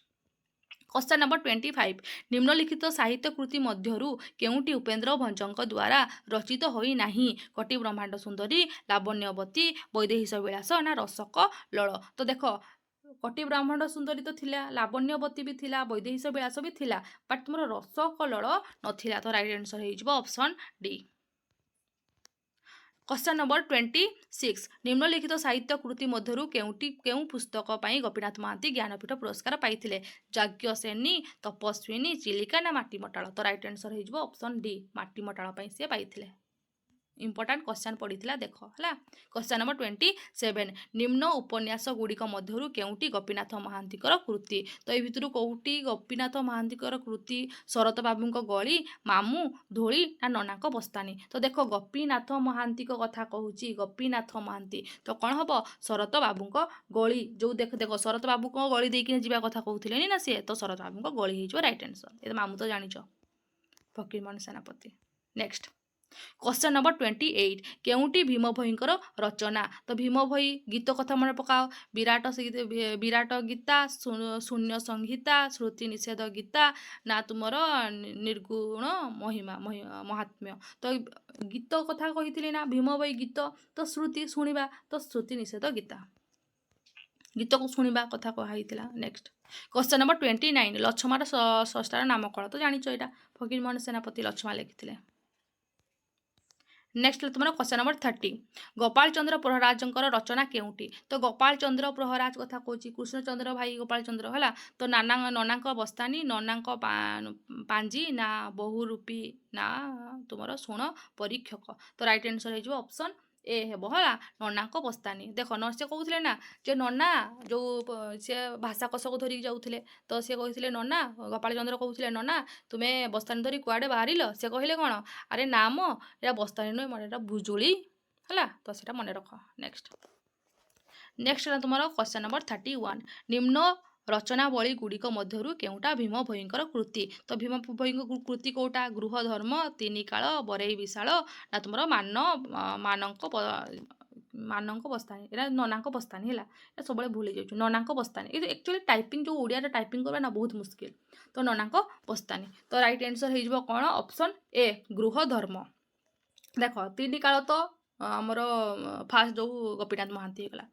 question number 25। ନିମ୍ନଲିଖିତ ସାହିତ୍ୟ କୃତି ମଧ୍ୟରୁ କେଉଁଟି ଉପେନ୍ଦ୍ର ଭଞ୍ଜଙ୍କ ଦ୍ୱାରା ରଚିତ ହୋଇନାହିଁ? କୋଟି ବ୍ରହ୍ମାଣ୍ଡ ସୁନ୍ଦରୀ, ଲାବଣ୍ୟବତୀ, ବୈଦେହୀଶ ବିଳାସ ନା ରସକ ଲଳ? ତ ଦେଖ, କୋଟି ବ୍ରହ୍ମାଣ୍ଡ ସୁନ୍ଦରୀ ତ ଥିଲା, ଲାବଣ୍ୟବତୀ ବି ଥିଲା, ବୈଦେହୀଶ ବିଳାସ ବି ଥିଲା, ବଟ୍ ତୁମର ରସକଲଳ ନଥିଲା। ତ ରାଇଟ୍ ଆନ୍ସର ହେଇଯିବ option D. Question number 26। ନିମ୍ନଲିଖିତ ସାହିତ୍ୟ କୃତି ମଧ୍ୟରୁ କେଉଁଟି, କେଉଁ ପୁସ୍ତକ ପାଇଁ ଗୋପୀନାଥ ମହାନ୍ତି ଜ୍ଞାନପୀଠ ପୁରସ୍କାର ପାଇଥିଲେ? ଯାଜ୍ଞସେନୀ, ତପସ୍ୱିନୀ, ଚିଲିକା ନା ମାଟି ମଟାଳ? ତ ରାଇଟ୍ ଆନ୍ସର ହେଇଯିବ ଅପସନ୍ ଡି, ମାଟି ମଟାଳ ପାଇଁ ସିଏ ପାଇଥିଲେ। ଇମ୍ପୋର୍ଟାଣ୍ଟ କ୍ୱେଶ୍ଚନ୍ ପଡ଼ିଥିଲା, ଦେଖ ହେଲା। Question number 27। ନିମ୍ନ ଉପନ୍ୟାସ ଗୁଡ଼ିକ ମଧ୍ୟରୁ କେଉଁଟି ଗୋପୀନାଥ ମହାନ୍ତିଙ୍କର କୃତି? ତ ଏଇ ଭିତରୁ କେଉଁଟି ଗୋପୀନାଥ ମହାନ୍ତିଙ୍କର କୃତି? ଶରତ ବାବୁଙ୍କ ଗଳି, ମାମୁଁ, ଧୂଳି ନା ନନାଙ୍କ ବସ୍ତାନି? ତ ଦେଖ, ଗୋପୀନାଥ ମହାନ୍ତିଙ୍କ କଥା କହୁଛି, ଗୋପୀନାଥ ମହାନ୍ତି, ତ କ'ଣ ହବ? ଶରତ ବାବୁଙ୍କ ଗଳି। ଯେଉଁ ଦେଖ ଦେଖ, ଶରତ ବାବୁଙ୍କ ଗଳି ଦେଇକିନା ଯିବା କଥା କହୁଥିଲେନି ନା ସିଏ, ତ ଶରତ ବାବୁଙ୍କ ଗଳି ହେଇଯିବ ରାଇଟ୍ ଆନ୍ସର। ଏ ତ ମାମୁଁ ତ ଜାଣିଛ, ଫକୀରମୋହନ ସେନାପତି। Next question number 28। କେଉଁଟି ଭୀମ ଭୋଇଙ୍କର ରଚନା? ତ ଭୀମ ଭୋଇ ଗୀତ କଥା ମନେ ପକାଅ। ବିରାଟ ବିରାଟ ଗୀତା, ଶୂନ୍ୟ ସଂହିତା, ଶ୍ରୁତି ନିଷେଧ ଗୀତା ନା ତୁମର ନିର୍ଗୁଣ ମହିମା ମହାତ୍ମ୍ୟ? ତ ଗୀତ କଥା କହିଥିଲି ନା, ଭୀମ ଭୋଇ ଗୀତ, ତ ଶ୍ରୁତି ଶୁଣିବା, ତ ଶ୍ରୁତି ନିଷେଧ ଗୀତା, ଗୀତକୁ ଶୁଣିବା କଥା କୁହାହେଇଥିଲା। Next question number 29। ଲଛମାର ସ୍ରଷ୍ଟାର ନାମ କ'ଣ? ତ ଜାଣିଛ ଏଇଟା, ଫକୀରମୋହନ ସେନାପତି ଲଛମା ଲେଖିଥିଲେ। ନେକ୍ସଟ ହେଲା ତୁମର କ୍ୱେଶ୍ଚନ୍ ନମ୍ବର 30। ଗୋପାଳ ଚନ୍ଦ୍ର ପ୍ରହରାଜଙ୍କର ରଚନା କେଉଁଟି? ତ ଗୋପାଳ ଚନ୍ଦ୍ର ପ୍ରହରାଜ କଥା କହୁଛି, କୃଷ୍ଣଚନ୍ଦ୍ର ଭାଇ ଗୋପାଳ ଚନ୍ଦ୍ର ହେଲା। ତ ନନାଙ୍କ ବସ୍ତାନି, ନନାଙ୍କ ପାଞ୍ଜି ନା ବହୁରୂପୀ ନା ତୁମର ଶୁଣ ପରୀକ୍ଷକ? ତ ରାଇଟ୍ ଆନ୍ସର ହେଇଯିବ ଅପସନ୍ ଏ ହେବ ହେଲା, ନନାଙ୍କ ବସ୍ତାନି। ଦେଖ ନ, ସେ କହୁଥିଲେ ନା ଯେ ନନା ଯେଉଁ ସେ ଭାଷାକୋଷକୁ ଧରିକି ଯାଉଥିଲେ, ତ ସେ କହିଥିଲେ ନନା, ଗୋପାଳ ଚନ୍ଦ୍ର କହୁଥିଲେ, "ନନା, ତୁମେ ବସ୍ତାନି ଧରି କୁଆଡ଼େ ବାହାରିଲ?" ସେ କହିଲେ କ'ଣ, "ଆରେ ନା ମ, ଏଇଟା ବସ୍ତାନି ନୁହେଁ ମୋର, ଏଇଟା ଭୁଜୁଳି।" ହେଲା, ତ ସେଇଟା ମନେ ରଖ। ନେକ୍ସଟ, ନେକ୍ସଟ ହେଲା ତୁମର କ୍ୱେଶ୍ଚନ୍ ନମ୍ବର 31। ନିମ୍ନ ରଚନାବଳୀ ଗୁଡ଼ିକ ମଧ୍ୟରୁ କେଉଁଟା ଭୀମ ଭୋଇଙ୍କର କୃତି? ତ ଭୀମ ଭୋଇଙ୍କ କୃତି କେଉଁଟା? ଗୃହ ଧର୍ମ, ତିନି କାଳ, ବରେଇ ବିଶାଳ ନା ତୁମର ମାନଙ୍କ ବସ୍ତାନି? ଏଇଟା ନନାଙ୍କ ବସ୍ତାନି ହେଲା। ଏଇଟା ସବୁବେଳେ ଭୁଲି ଯାଉଛୁ, ନନାଙ୍କ ବସ୍ତାନି। ଏ ଆକ୍ଚୁଆଲି ଟାଇପିଂ, ଯେଉଁ ଓଡ଼ିଆରେ ଟାଇପିଂ କରିବା ନା, ବହୁତ ମୁସ୍କିଲ। ତ ନନାଙ୍କ ବସ୍ତାନି। ତ ରାଇଟ୍ ଆନ୍ସର୍ ହେଇଯିବ କ'ଣ? ଅପସନ୍ ଏ, ଗୃହ ଧର୍ମ। ଦେଖ, ତିନି କାଳ ତ ଆମର ଫାଷ୍ଟ ଯେଉଁ ଗୋପୀନାଥ ମହାନ୍ତି ହେଇଗଲା।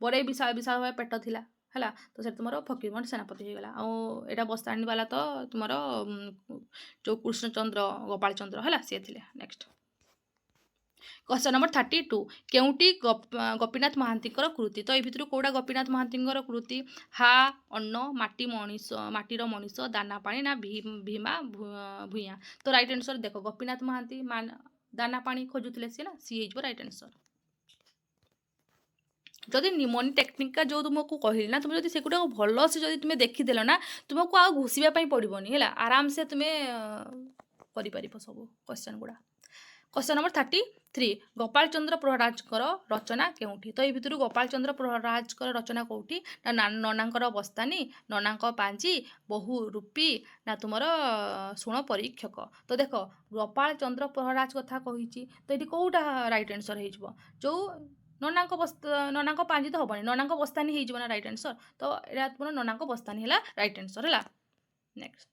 ବରେଇ ବିଶାଳ, ବିଶାଳ ଭାବେ ପେଟ ଥିଲା, ହେଲା, ତ ସେଠି ତୁମର ଫକୀରମୋହନ ସେନାପତି ହେଇଗଲା। ଆଉ ଏଇଟା ବସ୍ତାନି ବାଲା ତ ତୁମର ଯେଉଁ କୃଷ୍ଣଚନ୍ଦ୍ର, ଗୋପାଳ ଚନ୍ଦ୍ର ହେଲା, ସିଏ ଥିଲେ। Next question number 32। କେଉଁଟି ଗୋପୀନାଥ ମହାନ୍ତିଙ୍କର କୃତି? ତ ଏଇ ଭିତରୁ କେଉଁଟା ଗୋପୀନାଥ ମହାନ୍ତିଙ୍କର କୃତି? ହା ଅନ୍ନ, ମାଟି ମଣିଷ, ମାଟିର ମଣିଷ, ଦାନା ପାଣି ନା ଭୀମା ଭୂୟାଁ? ତ ରାଇଟ୍ ଆନ୍ସର୍ ଦେଖ, ଗୋପୀନାଥ ମହାନ୍ତି ଦାନା ପାଣି ଖୋଜୁଥିଲେ ସିଏ ନା, ସିଏ ହେଇଯିବ ରାଇଟ୍ ଆନ୍ସର୍। ଯଦି ନିମୋନି ଟେକ୍ନିକ୍ଟା ଯେଉଁ ତୁମକୁ କହିଲି ନା, ତୁମେ ଯଦି ସେଗୁଡ଼ାକ ଭଲସେ ଯଦି ତୁମେ ଦେଖିଦେଲ ନା, ତୁମକୁ ଆଉ ଘୋଷିବା ପାଇଁ ପଡ଼ିବନି, ହେଲା। ଆରାମସେ ତୁମେ କରିପାରିବ ସବୁ କ୍ୱେଶ୍ଚନ୍ ଗୁଡ଼ା। Question number 33। ଗୋପାଳ ଚନ୍ଦ୍ର ପ୍ରହରାଜଙ୍କର ରଚନା କେଉଁଠି? ତ ଏଇ ଭିତରୁ ଗୋପାଳ ଚନ୍ଦ୍ର ପ୍ରହରାଜଙ୍କର ରଚନା କେଉଁଠି? ନା ନନାଙ୍କର ବସ୍ତାନି, ନନାଙ୍କ ପାଞ୍ଜି, ବହୁ ରୂପୀ ନା ତୁମର ଶୁଣ ପରୀକ୍ଷକ? ତ ଦେଖ, ଗୋପାଳ ଚନ୍ଦ୍ର ପ୍ରହରାଜ କଥା କହିଛି, ତ ଏଠି କେଉଁଟା ରାଇଟ୍ ଆନ୍ସର୍ ହେଇଯିବ? ଯେଉଁ ନନାଙ୍କ ପାଞ୍ଜି ତ ହେବନି, ନନାଙ୍କ ବସ୍ତାନି ହେଇଯିବ ନା ରାଇଟ୍ ଆନ୍ସର୍। ତ ଏଇଟା ତୁମର ନନାଙ୍କ ବସ୍ତାନି ହେଲା ରାଇଟ୍ ଆନ୍ସର୍ ହେଲା। Next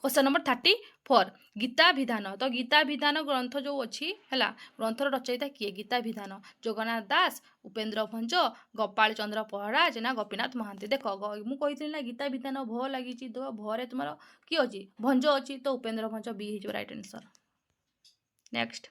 question number 34। ଗୀତାଭିଧାନ। ତ ଗୀତାଭିଧାନ ଗ୍ରନ୍ଥ ଯେଉଁ ଅଛି, ହେଲା, ଗ୍ରନ୍ଥର ରଚୟିତା କିଏ? ଗୀତାଭିଧାନ, ଜଗନ୍ନାଥ ଦାସ, ଉପେନ୍ଦ୍ର ଭଞ୍ଜ, ଗୋପାଳ ଚନ୍ଦ୍ର ପ୍ରହରାଜ ନା ଗୋପୀନାଥ ମହାନ୍ତି? ଦେଖ, ମୁଁ କହିଥିଲି ନା ଗୀତାଭିଧାନ ଭ ଲାଗିଛି, ତ ଭରେ ତୁମର କିଏ ଅଛି? ଭଞ୍ଜ ଅଛି, ତ ଉପେନ୍ଦ୍ର ଭଞ୍ଜ, ବି ହେଇଯିବ right answer. Next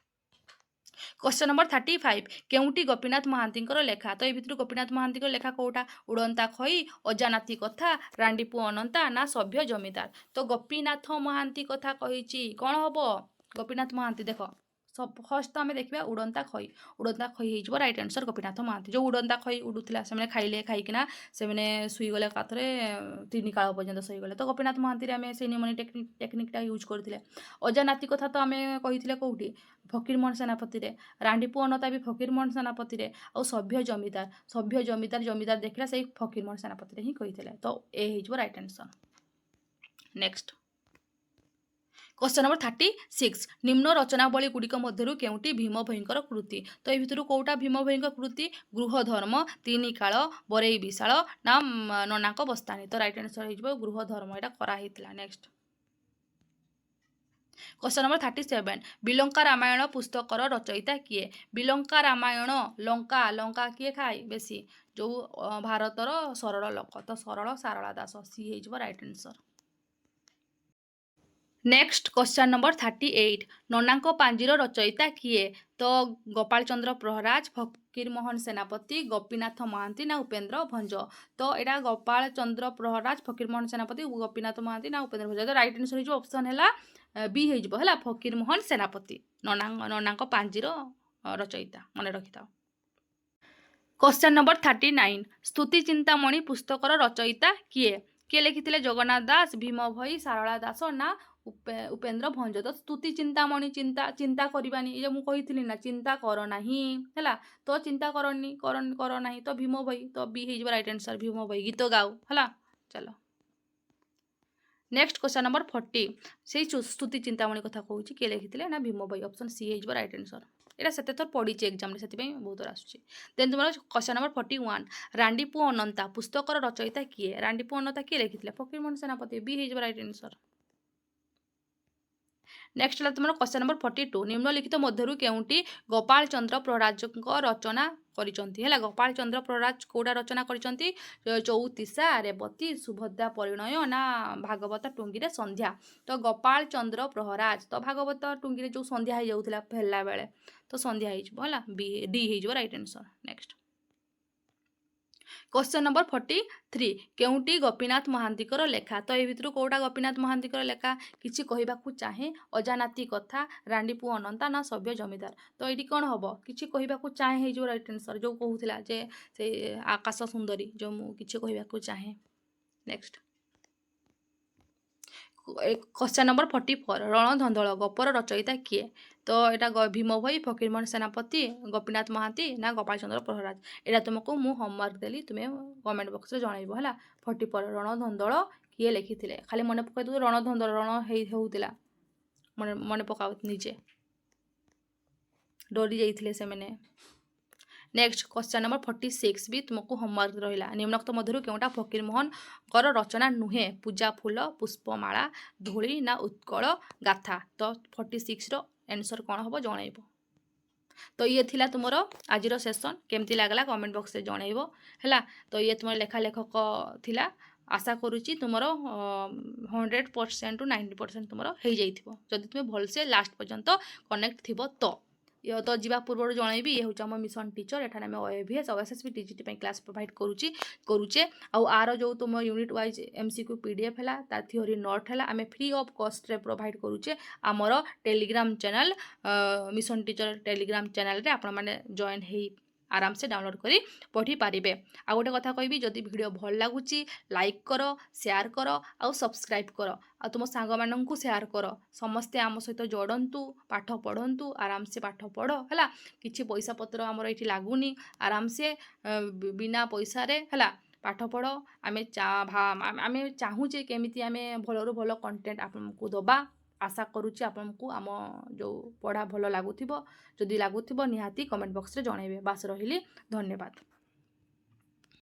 question number 35। କେଉଁଟି ଗୋପୀନାଥ ମହାନ୍ତିଙ୍କର ଲେଖା? ତ ଏଇ ଭିତରୁ ଗୋପୀନାଥ ମହାନ୍ତିଙ୍କର ଲେଖା କେଉଁଟା? ଉଡ଼ନ୍ତା ଖଇ, ଅଜାନାତି କଥା, ରାଣ୍ଡିପୁଅ ଅନନ୍ତା ନା ସଭ୍ୟ ଜମିଦାର? ତ ଗୋପୀନାଥ ମହାନ୍ତି କଥା କହିଛି, କ'ଣ ହବ? ଗୋପୀନାଥ ମହାନ୍ତି, ଦେଖ, ଫାର୍ଷ୍ଟ ତ ଆମେ ଦେଖିବା ଉଡ଼ନ୍ତା ଖଇ। ଉଡ଼ନ୍ତା ଖଇ ହେଇଯିବ ରାଇଟ୍ ଆନ୍ସର୍। ଗୋପୀନାଥ ମହାନ୍ତି, ଯେଉଁ ଉଡ଼ନ୍ତା ଖଇ ଉଡ଼ୁଥିଲା, ସେମାନେ ଖାଇଲେ, ଖାଇକିନା ସେମାନେ ଶୋଇଗଲେ, ଏକାଥରେ ତିନି କାଳ ପର୍ଯ୍ୟନ୍ତ ଶୋଇଗଲେ। ତ ଗୋପୀନାଥ ମହାନ୍ତିରେ ଆମେ ସେଇ ନିମୋନି ଟେକ୍ନିକ୍ଟା ୟୁଜ୍ କରିଥିଲେ। ଅଜାନାତି କଥା ତ ଆମେ କହିଥିଲେ କେଉଁଠି? ଫକୀରମୋହନ ସେନାପତିରେ। ରାଣ୍ଡିପୁଅ ଅନତା ବି ଫକୀରମୋହନ ସେନାପତିରେ। ଆଉ ସଭ୍ୟ ଜମିଦାର, ସଭ୍ୟ ଜମିଦାର, ଜମିଦାର ଦେଖିଲା, ସେଇ ଫକୀରମୋହନ ସେନାପତିରେ ହିଁ କହିଥିଲେ। ତ ଏ ହେଇଯିବ right answer. Next question number 36। ନିମ୍ନ ରଚନାବଳୀ ଗୁଡ଼ିକ ମଧ୍ୟରୁ କେଉଁଟି ଭୀମ ଭୋଇଙ୍କର କୃତି? ତ ଏଇ ଭିତରୁ କେଉଁଟା ଭୀମ ଭୋଇଙ୍କ କୃତି? ଗୃହ ଧର୍ମ, ତିନି କାଳ, ବରେଇ ବିଶାଳ ନା ନନାଙ୍କ ବସ୍ତାନି? ତ ରାଇଟ୍ ଆନ୍ସର୍ ହେଇଯିବ ଗୃହ ଧର୍ମ, ଏଇଟା କରାହେଇଥିଲା। Next question number 37। Bilanka Ramayana ପୁସ୍ତକର ରଚୟିତା କିଏ? ବିଲଙ୍କା ରାମାୟଣ, ଲଙ୍କା, ଲଙ୍କା କିଏ ଖାଏ ବେଶୀ? ଯେଉଁ ଭାରତର ସରଳ ଲୋକ, ତ ସରଳ ସାରଳା ଦାସ, ସି ହେଇଯିବ right answer. Next question number 38। ନନାଙ୍କ ପାଞ୍ଜିର ରଚୟିତା କିଏ? ତ ଗୋପାଳ ଚନ୍ଦ୍ର ପ୍ରହରାଜ, ଫକୀରମୋହନ ସେନାପତି, ଗୋପୀନାଥ ମହାନ୍ତି ନା ଉପେନ୍ଦ୍ର ଭଞ୍ଜ? ତ ଏଇଟା ଗୋପାଳ ଚନ୍ଦ୍ର ପ୍ରହରାଜ, ଫକୀରମୋହନ ସେନାପତି, ଗୋପୀନାଥ ମହାନ୍ତି ନା ଉପେନ୍ଦ୍ର ଭଞ୍ଜ? ତ ରାଇଟ୍ ଆନ୍ସର୍ ହେଇଯିବ ଅପସନ୍ ହେଲା ବି ହେଇଯିବ, ହେଲା, ଫକୀରମୋହନ ସେନାପତି ନନାଙ୍କ ପାଞ୍ଜିର ରଚୟିତା, ମନେ ରଖିଥାଅ। Question number 39। ସ୍ତୁତି ଚିନ୍ତାମଣି ପୁସ୍ତକର ରଚୟିତା କିଏ? କିଏ ଲେଖିଥିଲେ? ଜଗନ୍ନାଥ ଦାସ, ଭୀମ ଭୋଇ, ସାରଳା ଦାସ ନା ଉପେନ୍ଦ୍ର ଭଞ୍ଜ? ତ ସ୍ତୁତି ଚିନ୍ତାମଣି, ଚିନ୍ତା, ଚିନ୍ତା କରିବାନି, ଏ ଯେଉଁ ମୁଁ କହିଥିଲି ନା, ଚିନ୍ତା କର ନାହିଁ, ହେଲା, ତ ଚିନ୍ତା କରନି, କର ନାହିଁ, ତ ଭୀମ ଭୋଇ, ତ ବି ହେଇଯିବ ରାଇଟ୍ ଆନ୍ସର୍। ଭୀମ ଭୋଇ ଗୀତ ଗାଉ, ହେଲା। ଚାଲ, ନେକ୍ସଟ କ୍ୱେଶ୍ଚନ୍ ନମ୍ବର 40। ସେଇ ସ୍ତୁତି ଚିନ୍ତାମଣି କଥା କହୁଛି, କିଏ ଲେଖିଥିଲେ ନା ଭୀମ ଭୋଇ, ଅପସନ୍ ସି ହେଇଯିବ ରାଇଟ୍ ଆନ୍ସର୍। ଏଇଟା ସେତେ ଥର ପଡ଼ିଛି ଏକ୍ଜାମ୍ରେ, ସେଥିପାଇଁ ବହୁତ ଥର ଆସୁଛି। ଦେନ୍ ତୁମର କ୍ୱେଶ୍ଚନ୍ ନମ୍ବର 41। ରାଣ୍ଡିପୁଅ ଅନନ୍ତା ପୁସ୍ତକର ରଚୟିତା କିଏ? ରାଣ୍ଡିପୁଅ ଅନନ୍ତା କିଏ ଲେଖିଥିଲେ? ଫକୀରମୋହନ ସେନାପତି, ବି ହେଇଯିବ ରାଇଟ୍ ଆନ୍ସର୍। ନେକ୍ସଟ ହେଲା ତୁମର କ୍ୱେଶ୍ଚନ୍ ନମ୍ବର 42। ନିମ୍ନଲିଖିତ ମଧ୍ୟରୁ କେଉଁଟି ଗୋପାଳ ଚନ୍ଦ୍ର ପ୍ରହରାଜଙ୍କ ରଚନା କରିଛନ୍ତି? ହେଲା, ଗୋପାଳ ଚନ୍ଦ୍ର ପ୍ରହରାଜ କେଉଁଟା ରଚନା କରିଛନ୍ତି? ଚଉତିଶା, ରେବତୀ, ସୁଭଦ୍ରା ପରିଣୟ ନା ଭାଗବତ ଟୁଙ୍ଗିରେ ସନ୍ଧ୍ୟା? ତ ଗୋପାଳ ଚନ୍ଦ୍ର ପ୍ରହରାଜ, ତ ଭାଗବତ ଟୁଙ୍ଗିରେ ଯେଉଁ ସନ୍ଧ୍ୟା ହେଇଯାଉଥିଲା ଫେରିଲା ବେଳେ, ତ ସନ୍ଧ୍ୟା ହେଇଯିବ, ହେଲା, ବି ଡି ହେଇଯିବ right answer. Next question number 43। କେଉଁଟି ଗୋପୀନାଥ ମହାନ୍ତିଙ୍କର ଲେଖା? ତ ଏ ଭିତରୁ କେଉଁଟା ଗୋପୀନାଥ ମହାନ୍ତିଙ୍କର ଲେଖା? କିଛି କହିବାକୁ ଚାହେଁ, ଅଜାନାତି କଥା, ରାଣ୍ଡିପୁଅ ଅନନ୍ତା ନା ସଭ୍ୟ ଜମିଦାର? ତ ଏଇଠି କ'ଣ ହେବ? କିଛି କହିବାକୁ ଚାହେଁ ହେଇଯିବ ରାଇଟ୍ ଆନ୍ସର୍। ଯେଉଁ କହୁଥିଲା ଯେ ସେଇ ଆକାଶ ସୁନ୍ଦରୀ, ଯେଉଁ ମୁଁ କିଛି କହିବାକୁ ଚାହେଁ। Next question number 44। ରଣଧନ୍ଦଳ ଗପର ରଚୟିତା କିଏ? ତ ତ ଏଇଟା ଭୀମ ଭୋଇ, ଫକୀରମୋହନ ସେନାପତି, ଗୋପୀନାଥ ମହାନ୍ତି ନା ଗୋପାଳ ଚନ୍ଦ୍ର ପ୍ରହରାଜ? ଏଇଟା ତୁମକୁ ମୁଁ ହୋମୱାର୍କ ଦେଲି, ତୁମେ କମେଣ୍ଟ ବକ୍ସରେ ଜଣାଇବ, ହେଲା। 44, ରଣଧନ୍ଦଳ କିଏ ଲେଖିଥିଲେ? ଖାଲି ମନେ ପକାଇ ଦେବୁ, ରଣଧନ୍ଦଳ, ରଣ ହେଇ ହେଉଥିଲା, ମନେ ମନେ ପକାଅ ନିଜେ, ଡରି ଯାଇଥିଲେ ସେମାନେ। ନେକ୍ସଟ କ୍ୱେଶ୍ଚନ୍ ନମ୍ବର 46 ବି ତୁମକୁ ହୋମୱାର୍କ ରହିଲା। ନିମ୍ନୋକ୍ତ ମଧ୍ୟରୁ କେଉଁଟା ଫକୀରମୋହନଙ୍କର ରଚନା ନୁହେଁ? ପୂଜା ଫୁଲ, ପୁଷ୍ପମାଳା, ଧୂଳି ନା ଉତ୍କଳ ଗାଥା? ତ 46ର ଆନ୍ସର୍ କ'ଣ ହେବ ଜଣାଇବ। ତ ଇଏ ଥିଲା ତୁମର ଆଜିର ସେସନ୍। କେମିତି ଲାଗିଲା କମେଣ୍ଟ ବକ୍ସରେ ଜଣାଇବ, ହେଲା। ତ ଇଏ ତୁମର ଲେଖା ଲେଖକ ଥିଲା। ଆଶା କରୁଛି ତୁମର 100%ରୁ 90% ତୁମର ହେଇଯାଇଥିବ, ଯଦି ତୁମେ ଭଲସେ ଲାଷ୍ଟ ପର୍ଯ୍ୟନ୍ତ କନେକ୍ଟ ଥିବ। ତ ଯିବା ପୂର୍ବରୁ ଜଣାଇବି, ଇଏ ହେଉଛି ଆମ ମିଶନ ଟିଚର। ଏଠାରେ ଆମେ ଓଏଭିଏସ୍, ଓଏସ୍ଏସ୍ବି, ଟିଜିଟି ପାଇଁ କ୍ଲାସ୍ ପ୍ରୋଭାଇଡ଼ କରୁଛେ। ଆଉ ଆର ଯେଉଁ ତୁମ ୟୁନିଟ୍ ୱାଇଜ୍ ଏମ୍ସିକ୍ୟୁ ପିଡିଏଫ୍ ହେଲା, ତା ଥିଓରି ନୋଟ୍ ହେଲା, ଆମେ ଫ୍ରି ଅଫ୍ କଷ୍ଟରେ ପ୍ରୋଭାଇଡ଼ କରୁଛେ ଆମର Telegram channel, mission teacher Telegram ଚ୍ୟାନେଲ୍ରେ। ଆପଣମାନେ ଜଏନ୍ ହେଇ ଆରାମସେ ଡାଉନଲୋଡ଼ କରି ପଢ଼ିପାରିବେ। ଆଉ ଗୋଟେ କଥା କହିବି, ଯଦି ଭିଡ଼ିଓ ଭଲ ଲାଗୁଛି, ଲାଇକ୍ କର, ସେୟାର କର ଆଉ ସବସ୍କ୍ରାଇବ୍ କର ଆଉ ତୁମ ସାଙ୍ଗମାନଙ୍କୁ ସେୟାର କର। ସମସ୍ତେ ଆମ ସହିତ ଯୋଡ଼ନ୍ତୁ, ପାଠ ପଢ଼ନ୍ତୁ, ଆରାମସେ ପାଠ ପଢ଼, ହେଲା। କିଛି ପଇସା ପତ୍ର ଆମର ଏଇଠି ଲାଗୁନି। ଆରାମସେ ବିନା ପଇସାରେ, ହେଲା, ପାଠ ପଢ଼। ଆମେ ଚାହୁଁଛେ କେମିତି ଆମେ ଭଲରୁ ଭଲ କଣ୍ଟେଣ୍ଟ ଆପଣଙ୍କୁ ଦେବା। ଆଶା କରୁଛି ଆପଣଙ୍କୁ ଆମ ଯେଉଁ ପଢ଼ା ଭଲ ଲାଗୁଥିବ। ଯଦି ଲାଗୁଥିବ, ନିହାତି କମେଣ୍ଟ ବକ୍ସରେ ଜଣାଇବେ। ବାସ୍, ରହିଲି, ଧନ୍ୟବାଦ।